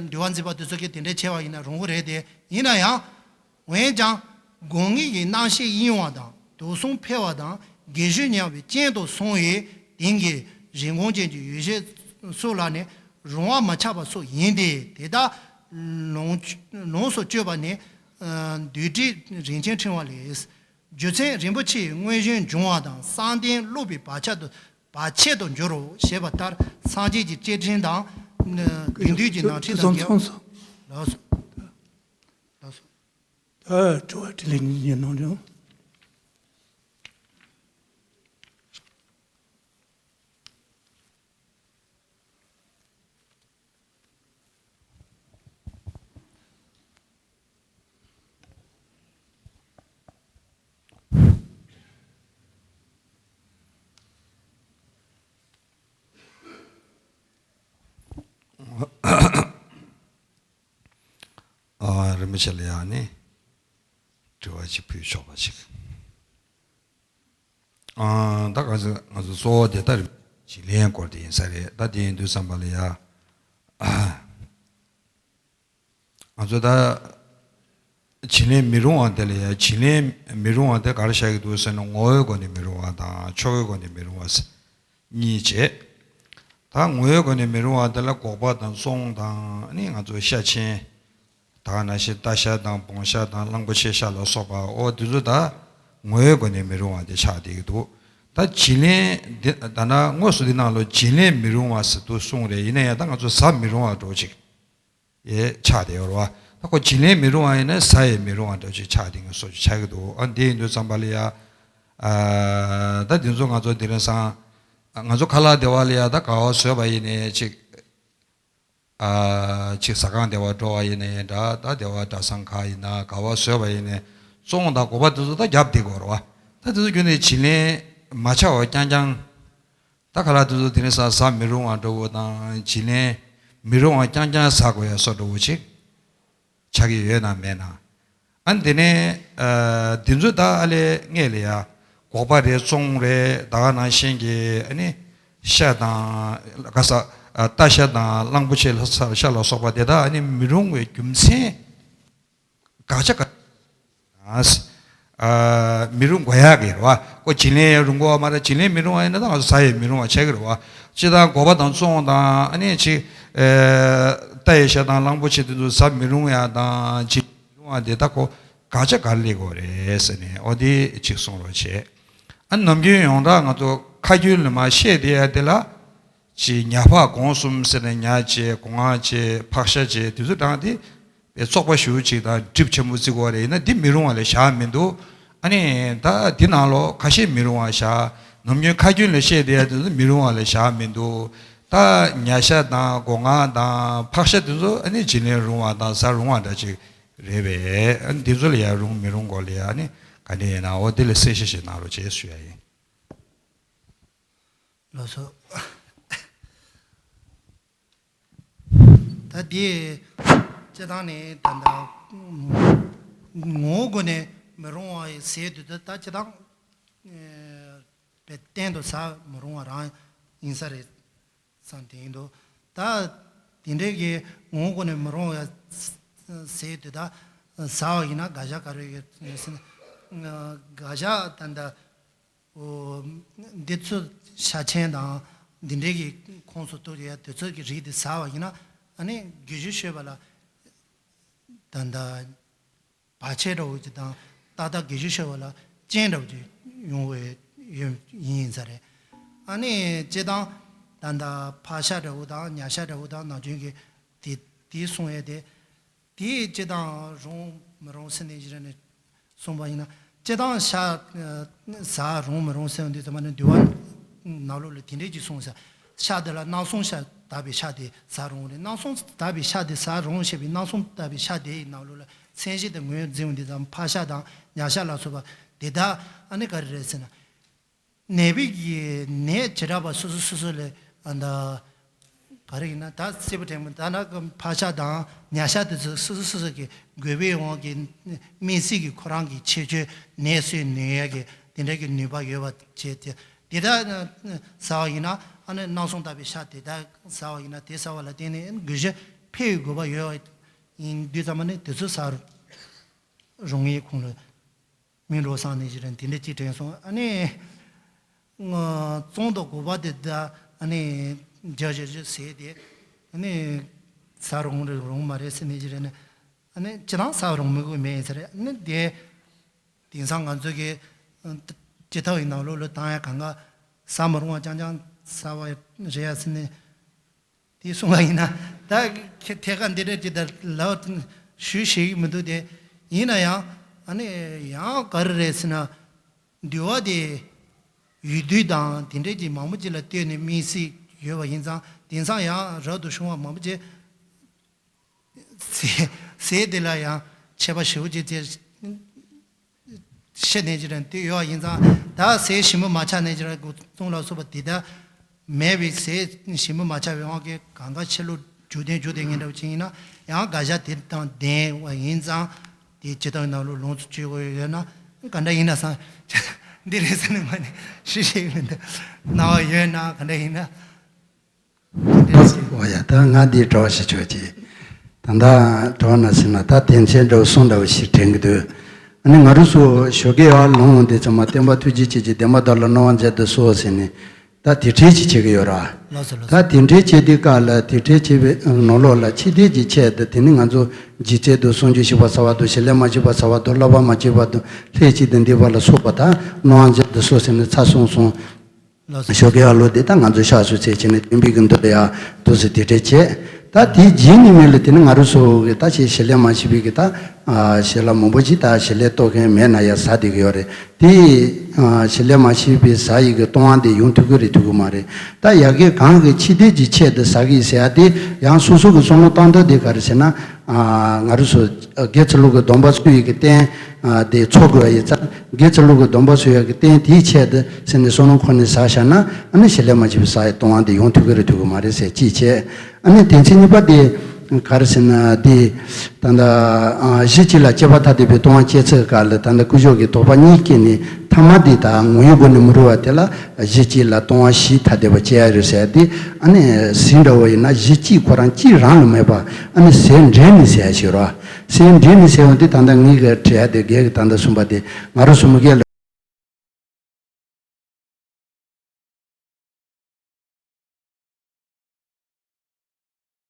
འདུལ་བ་འཛིན་པ་དེ་ཚོ་གིས་དེ་འདྲའི་བྱས་པ་ཡིན་ན་རུང་བ་རེད་དེ། ཡིན་ན་ཡང་། འོན་ཀྱང་། དགོས་ངེས་ཀྱི་རྣམ་ཤེས་གཡེང་བ་དང་དུག་གསུམ་འཕེལ་བ་དང་དགེ་སྦྱོར་ཉམས་པའི་རྐྱེན་དུ་སོང་བའི་དེང་གི་རིན་གོང་ཅན་གྱི་ཡོ་བྱད་སོགས་ལ་ནི་རུང་བ་མ་ཆགས་པ་སོགས་ཡིན་ཏེ། དེ་དག་ལོངས་ལོངས་སུ་སྤྱོད་པ་ནི་འདུལ་ཁྲིམས་རིན་ཆེན་ཕྲེང་བ་ལས། རྒྱུ་མཚན་རིན་པོ་ཆེའི་དངོས་གཞན་འབྱུང་བ་དང་བསམ་གཏན་བསླུ་བའི་བར་ཆད་དུ་བར་ཆད་དུ་འགྱུར་རོ་ཞེས་པ་ལྟར་སངས་རྒྱས་ཀྱི་བཅས་ཁྲིམས་དང་། དགེ་འདུན་གྱི་ནང་ཁྲིམས་དང་འགལ། ལགས་སོ། ལགས་སོ། ད་དྲི་བ་དྲིས་ལན་གཉིས་གནང་རོགས། ཨ། རིན་པོ་ཆེ་ལ་ཡང་ནི་དྲི་བ་ཅིག་ཕུལ་ཆོག་པ་ཞིག་ཨ། ད་ག་ཚོད་ང་ཚོ་གཙོ་བོ་དེ་ལྟར་ཞིག་ལེན་སྐོར་དེ་ཡིན་ས་རེད། ད་དེ་ཡིན་དུས་ཙམ་པ་ལ་ཡ། ང་ཚོ་ད་ བྱིན་ལེན་མི་རུང་བ་དེ་ལ་ཡང་བྱིན་ལེན་མི་རུང་བ་དེ་ག་རེ་བཞག་གི་འདུག་ཟེར་ན། ངོ་བོའི་སྒོ་ནས་མི་རུང་བ་དང་ཕྱོགས་ཀའི་སྒོ་ནས་མི་རུང་བ་ཟེར་གཉིས་བྱས། ད་ངོ་བོའི་སྒོ་ནས་མི་རུང་བ་དེ་ལ་སྒོག་པ་དང་བཙོང་དང་ནི་ང་ཚོ་ཤ་ཆེན། ད་ག་ནང་བཞིན་རྟ་ཤ་དང་བོང་ཤ་དང་གླང་པོ་ཆེ་ཤ་ལ་སོགས་པ། ཨོ་དེ་ཚོ་ད་ངོ་བོའི་སྒོ་ནས་མི་རུང་བ་དེ་ཆགས་བསྡད་ཀྱི་འདུག་ད་བྱིན་ལེན་འདི་ད་ན་དངོས་སུ་འདི་ནང་ལོ་བྱིན་ལེན་མི་རུང་བ་ཟེར་དུ་གསུངས་རེད། ཡིན་ན་ཡང་ད་ང་ཚོ་བཟའ་མི་རུང་བ་འདྲ་བོ་ཅིག་ཡེ་ཆགས་བསྡད་ཡོད་རེད་བ། ད་ཁོ་བྱིན་ལེན་མི་རུང་བ་ཡིན་ན་བཟའ་ཡི་མི་རུང་བ་འདྲ་བོ་ཅིག་ཆགས་བསྡད་ཀྱི་བཟོ་ཅིག་ཆགས་ཀྱི་འདུག་ཨ་འདི་ཡིན་དུས་ཙམ་པ་ལ་ཡ། ཨ་ད་འདི་ཚོ་ང་ཚོ་དེ་རིང་སང་ང་ཚོ་ཁ་ལག་སྡེ་བ་ལ་ཡ་ད་ག་བ་བཟོས་པ་ཡིན་ནའི་ཅིག་ཨ་ཅིག་ཟ་ཁང་སྡེ་བ་འགྲོ་བ་ཡིན་ནའི་འདྲ། ད་སྡེ་བ་གྲྭ་ཚང་ཁག་ཡིན་ན་ག་བ་བཟོས་པ་ཡིན་ནའི་བཙོང་དང་སྒོག་པ་དེ་ཚོ་ད་རྒྱབ་བསྡད་དགོས་རེད་བ། ད་དེ་ཚོ་ཁྱོན་ནས་བྱིན་ལེན་མ་ཆགས་པ་རྐྱང་རྐྱང་། ད་ཁ་ལག་དེ་ཚོ་དེ་རིང་སང་བཟའ་མི་རུང་བ་འདྲ་བོ་དང་བྱིན་ལེན་མི་རུང་བ་རྐྱང་རྐྱང་བཟའ་དགོས་ཡ་བཟོ་འདྲ་བོ་ཅིག་ཆགས་ཀྱི་ཡོད་ན་མེད་ན། ཨ་ནི་དེ་ནས་ཨ་འདི་ཚོ་ད་ཨ་ལས་སྔས་ལ་ཡ་སྒོག་པ་རེད། བཙོང་རེད། ད་ག་ནང་བཞིན་གྱི་ཨ་ནི་ཤ་དང་ག་ས་ཨ་རྟ་ཤ་དང་གླང་པོ་ཆེ་ལ་ཤ་ལ་སོགས་པ་དེ་དག་ཨ་ནི་མི་རུང་བའི་རྒྱུ་མཚན་དགག་བྱ་ག་ཨ་མི་རུང་དགོས་ཡག་གི་རེད་བ། ཁོ་བྱིན་ལེན་རུང་གི་ཡོད་མ་རེད། བྱིན་ལེན་མི་རུང་བ་ཡིན་ན་ད་ང་ཚོ་བཟའ་ཡི་མི་རུང་བ་ཆགས་ཀྱི་རེད་བ། སྤྱིར་བཏང་སྒོག་པ་དང་བཙོང་དང་ཨ་ནི་ཅིག་ཨ་རྟ་ཡི་ཤ་དང་གླང་པོ་ཆེ་དེ་ཚོ་བཟའ་མི་རུང་ཡ་དང་བྱིན་མི་རུང་བ་དེ་ད་ཁོ་དགག་བྱ་ག་རེ་སླེབས་དགོས་རེད་ཟེར་ནས་ཨོ་དེ་ཅིག་གསུང་རོགས་བྱེད། ཨ་ནམ་རྒྱུན་ཡོངས་གྲགས་ང་ཚོ་ཁ་རྒྱུན་ལ་མར་བཤད་བསྡད་ཡ་དེ་ལ། ཅིག་ཉ་ཕག་སྒོང་གསུམ་ཟེར་ནས་ཉ་བྱས་སྒོ་ང་བྱས་ཕག་ཤ་བྱས་དེ་ཚོ་དྲངས་ཏེ་བཙོག་པ་ཞེ་པོ་ཅིག་དང་གྲིབ་ཆེན་པོ་བརྩི་དགོས་རེད། ཡིན་ན་འདི་མི་རུང་བ་ལ་བཞག་མི་འདུག་ཨ་ནི་ད་འདི་ནང་ལོགས་ཁ་ཤས་མི་རུང་བ་བཞག་ནམ་རྒྱུན་ཁ་རྒྱུན་ལ་བཤད་བསྡད་ཡ་དེ་ཚོ་མི་རུང་བ་ལ་བཞག་མི་འདུག་ད་ཉ་ཤ་དང་སྒོ་ང་དང་ཕག་ཤ་དེ་ཚོ་ཨ་ནི་བྱིན་ལེན་རུང་བ་དང་བཟའ་རུང་བ་འདྲ་ཅིག་རེད་པས། ཨ་ནི་འདི་ཚོ་ལ་ཡ་རུང་མི་རུང་སྐོར་ལ་ཡ་ཨ་ནི་ག་འདྲ་ཡིན་ན་འོ་འདི་ལ་གསལ་བཤད་ཞིག་གནང་རོགས་བྱེད་ཞུ་ཡ་ཡིན། ལགས་སོ། ད་དེ་སྤྱིར་བཏང་ནས་ད་ལྟ་ངོ་བོ་སྒོ་ནས་མི་རུང་བ་ཟེར་དུས་ད་ལྟ་སྤྱིར་བཏང་ཨེ་བའི་སྟེང་དུ་ཟ་མི་རུང་བ་རང་ཡིན་ས་རེད་བསམ་དེ་ཡིན་འདུག་ད་དེ་འདྲའི་གི་ངོ་བོ་སྒོ་ནས་མི་རུང་བ་ཟེར་དུས་ད་ཟ་བ་ཡིན་ན་དགག་བྱ་ག་རེ་ཡོད་ཟེར་ན། དགག་བྱ་ད་ལྟ། འོ། འདི་ཚོ་ཤ་ཆེན་དང་འདི་འདྲའི་གི་ཁོངས་སུ་གཏོགས་ཡ་དེ་ཚོ་གི་རིགས་དེ་ཟ་བ་ཡིན་ན་ཨ་ནི་དགེ་སྦྱོར་ཤོད་པ་ལ་ད་ལྟ་བར་ཆད་འདྲ་བོ་ཅིག་དང་ཏག་ཏག་དགེ་སྦྱོར་ཤོད་པ་ལ་རྐྱེན་འདྲ་བོ་ཅིག་ཡོང་བའི་ཡོད་ཡིན་ས་རེད། ཨ་ནི་སྤྱིར་བཏང་ད་ལྟ་ཕག་ཤ་འདྲ་བོ་དང་ཉ་ཤ་འདྲ་བོ་དང་ནམ་རྒྱུན་གི་དེ་དེ་གསུང་ཡས་དེ། དེའི་སྤྱི་དང་རུང་མི་རུང་ཟེར་ནས་གཞི་ར་ནས་གསུངས་པ་ཡིན་ན། སྤྱི་དང་ཤ་ཟ་རུང་མི་རུང་ཟེར་བ་འདི་ཚང་མ་ནི་འདུལ་བ་ནང་ལོགས་ལ་དེ་འདྲས་ཀྱིས་གསུངས་ཟེར། ཤ་དེ་ལ་གནག་ཟུང་ཤ་དག་པའི་ཤ་དེ་ཟ་རུང་རེད། གནག་ཟུང་དག་པའི་ཤ་དེ་ཟ་རུང་ཞེས་པའི་གནག་ཟུང་དག་པའི་ཤ་དེ་ཡི་ནང་ལོགས་ལ་མཚན་གཞི་དེ་ངོས་འཛིན་འདི་ཙམ་ཕག་ཤ་དང་ཉ་ཤ་ལ་སོགས་པ་དེ་དག་ཨ་ནི་ག་རེ་རེད་ཟེར་ན། ནད་པའི་གི་ནད་བྱེ་བྲག་པ་སོ་སོ་སོ་སོ་ལས་ཨ་ད་ག་རེ་ཡིན་ན་ད་སྲིད་པ་ཕྲན་བུ་ད་ན་ཕག་ཤ་དང་ཉ་ཤ་དེ་ཚོ་སོ་སོ་སོ་སོ་གི་དགོས་པའི་དབང་གིས་སྨན་རྩིས་ཀྱི་ཁོ་རང་གི་ཁྱད་ཆོས་ནད་གསོས་ནུས་ཡ་གི་དེ་འདྲ་གི་ནུས་པ་ཡོད་པ་བྱས་ཏེ་དེ་དག་ཟ་བ་ཡིན་ན་ཨ་ནི་གནག་ཟུང་ལྟ་བུའི་ཤ་དེ་དག་ཟ་བ་ཡིན་ན་དེ་ཟ་བ་ལ་བརྟེན་ནས་དགོས་གཞི་འཕེལ་བའི་དགོས་པ་ཡོད་པ་ཡིན་དུས་ཙམ་པ་ནི་དེ་ཚོ་ཟ་རུང་ངའི་ཁོང་ལ། མིང་འགྲོ་སང་ནས་ཞིག་རེད་དེ་འདྲ་ཅིག་དྲན་སོང་། ཨ་ནི་ང་བཙོང་དང་སྒོག་པ་དེ་ད་ཨ་ནི་རྒྱ་ཞིག་ཞིག་ཟས་དེ་ཨ་ནི་ཟ་རུང་རེད་རུང་མ་རེད་ཟེར་ནས་ཞིག་རེད་ནས་ཨ་ནི་ཅི་ལང་ཟ་རུང་མི་དགོས་མེད་ཟེར་རེད། ཨ་ནི་དེ་དེང་སང་ང་ཚོ་གི་ཅི་ཐབས་ཡིན་ནང་ལོགས་ལ་བཏང་ཡ་གང་ག་ཟ་མི་རུང་བ་རྐྱང་རྐྱང་ཟ་བ་རེད་ཡ་ཟེར་ནས། དེ་གསུངས་པ་ཡིན་ན་ད་ཐད་ཀར་འདི་འདྲ་ཅིག་ད་ལབ་ཞུ་ཤེས་ཀྱི་མི་འདུག་སྟེ། ཡིན་ན་ཡང་ཨ་ནི་ཡང་ག་རེ་རེད་ཟེར་ན། འདུལ་བ་དེ་ཡུལ་དུས་དང་དེ་འདྲ་ཅིག་མང་པོ་ཅིག་ལ་ལྟོས་ནས་སྨིན་སྲིད་ཡོད་པ་ཡིན་ཙང་དེང་སང་ཡང་རབ་ཏུ་བྱུང་བ་མང་པོ་ཅིག་ཟས་ཟས་དེ་ལ་ཡང་ཆད་པ་ཞེ་པོ་ཅིག་དེ། ཤི་ནས་ཅི་རེད་དེ་ཡོད་ཡིན་ཙང་ད་ཟས་ཞིམ་པོ་མ་ཆགས་ནས་ཅི་རེད་གོ་ཚོང་ལ་སོགས་པ་དེ་ད་མེད་པའི་ཟས་ཞིམ་པོ་མ་ཆགས་པའི་དབང་གིས་གང་ག་ཕྱི་ལོ་རྒྱུ་ལྡན་རྒྱུ་ལྡན་ངན་འདྲ་བོ་ཅིག་ཡིན་ན་ཡང་དགག་བྱ་དེ་དང་ལྡན་བ་ཡིན་ཙང་དེ་ཇི་ལྟར་ཡིན་ན་ལོ་ལོངས་སུ་སྤྱོད་དགོས་ཡོད་ན་ག་འདྲ་ཡིན་ན་བསམ་འདི་རེད་ཟེར་ནས་མ་ནས་ཞུ་ཤེས་ཀྱི་མི་འདུག་སྣང་བ་ཡོད་ན་ག་འདྲ་ཡིན་ན། འོ་ཡ་ད་ང་འདི་གྲོགས་ཤིག་ཆོག་ཅིག་ད་ལྟ་དྲི་བ་ན་ཟིན་ན་ད་དོན་ཚན་འདྲ་བོ་གསུམ་འདྲ་བོ་ཞིག་དྲན་གྱི་འདུག་ཨ་ནི་ང་རང་ཚོ་ཞོགས་ཀས་ཡར་ལངས་འོང་དུས་ཙམ་པ་སྟོན་པ་ཐུགས་རྗེ་ཆེ་ཆེ་བདེན་པ་བདག་ལ་གནང་བ་མཛད་དུ་གསོལ་ཟེར་ནས། ད་དེ་འདྲའི་ཅིག་བྱེད་ཀྱི་ཡོད་ར། ལགས་སོ་ལགས་ད་སོ། དེ་འདྲའི་བྱེད་དུས་སྐབས་ལ་དེ་འདྲའི་བྱེད་པའི་ནང་ལོགས་ལ་ཕྱི་དོན་གྱི་ཆེད་དུ་དེ་ནི་ང་ཚོ་ཇི་སྐད་དུ་གསུང་རྒྱུ་ཞིག་པ་ཟ་བ་དང་བྱེད་ལས་མ་བྱས་པ་ཟ་བ་དང་བསླབ་པ་མ་བྱས་པ་དང་ལྷད་ཅིག་ཏུ་འདུས་པ་ལ་སོགས་པ་དང་གནང་བ་མཛད་དུ་གསོལ་ཟེར་ནས་ཚར་སོང་སོང་། ལགས་སོ། ཞོགས་ཀས་ཡར་ལོག་དེ་ད་ང་ཚོ་ཕྱག་ཚོད་ཚད་བྱས་ནས་སྟོན་པའི་གི་མདུན་ལ་ཡར་འདུག་སེ་དེ་འདྲ་བྱས། ད་དེའི་རྗེས་ནས་མིན་ལ་དེ་ནི་ང་རང་ཚོ་གི་ད་ཅིག་བྱེད་ལས་མ་བྱས་པའི་གི་ད་ཨ་བྱེད་ལས་མང་པོ་ཅིག་ད་བྱེད་ལས་གཏོང་མཁན་མེད་ན་ཡང་ཟ་བསྡད་ཀྱི་ཡོད་རེད། དེ་ཨ་བྱེད་ལས་མ་བྱས་པའི་ཟ་ཡི་གི་གཏོང་བ་དེ་ཡོང་ཐུབ་ཀྱི་རེད་ཐུབ་ཀྱི་མ་རེད། ད་ཡ་གི་གང་གི་ཕྱི་དོན་གྱི་ཆེད་དུ་ཟ་གི་ཟེར་ཡ་དེ་ཡང་སོ་སོ་གི་བསམ་བློ་བཏང་འདོད་དེ་ག་རེ་ཟེར་ན། ཨ་ང་རང་ཚོ་དགེ་ཚུལ་སློང་གི་སྡོམ་པ་སྲུང་ཡི་གི་རྟེན་ཨ་དེ་འཚོ་དགོས་ཡ་ཡིན་ཙང་དགེ་ཚུལ་སློང་གི་སྡོམ་པ་སྲུང་ཡ་གི་རྟེན་དེའི་ཆེད་དུ་ཟེར་ནས་བསམ་བློ་འཁོར་ནས་ཟ་བཞག་ན་ཨ་ནི་བྱེད་ལས་མ་བྱས་པའི་ཟ་ཡི་གཏོང་བ་དེ་ཡོང་ཐུབ་ཀྱི་རེད་ཐུབ་ཀྱི་མ་རེད་ཟེར་གཅིག་བྱས། ཨ་ནི་དོན་ཚན་གཉིས་པ་དེ་ག་རེ་ཟེར་ན་དེ་ད་ལྟ་ཨ་གཞི་གཅིག་ལ་སྐྱེས་པ་ཐ་དད་པའི་ལྟུང་བ་སྐྱེ་ཚུལ་སྐབས་ལ་ད་ལྟ་སྐུ་ཞབས་ཀྱི་དོགས་པ་གཉིས་སྐྱེས་ནས་ཐ་མ་དེ་ད་ངོ་བོའི་སྒོ་ནས་མི་རུང་བ་དེ་ལ་གཞི་གཅིག་ལ་ལྟུང་བ་བཞི་ཐ་དད་པ་སྐྱེ་ཡ་རེད་ཟེར་ཡ་དེ་ཨ་ནི་ཟས་འདྲ་བོ་ཡིན་ན་གཞི་གཅིག་ཁོ་རང་གཅིག་རང་ལ་མེད་པ་ཨ་ནི་ཟས་འདྲེས་ནས་ཟེར་ཡ་ཞིག་རེད། ཟས་འདྲེས་ནས་ཟེར་བ་དེ་ད་ལྟ་ངས་གི་དྲི་ཡ་དེ་རྒན་གྱིས་ད་ལྟ་གསུངས་པ་དེ་ང་རང་ཚོ་མི་སྒེར་ལ།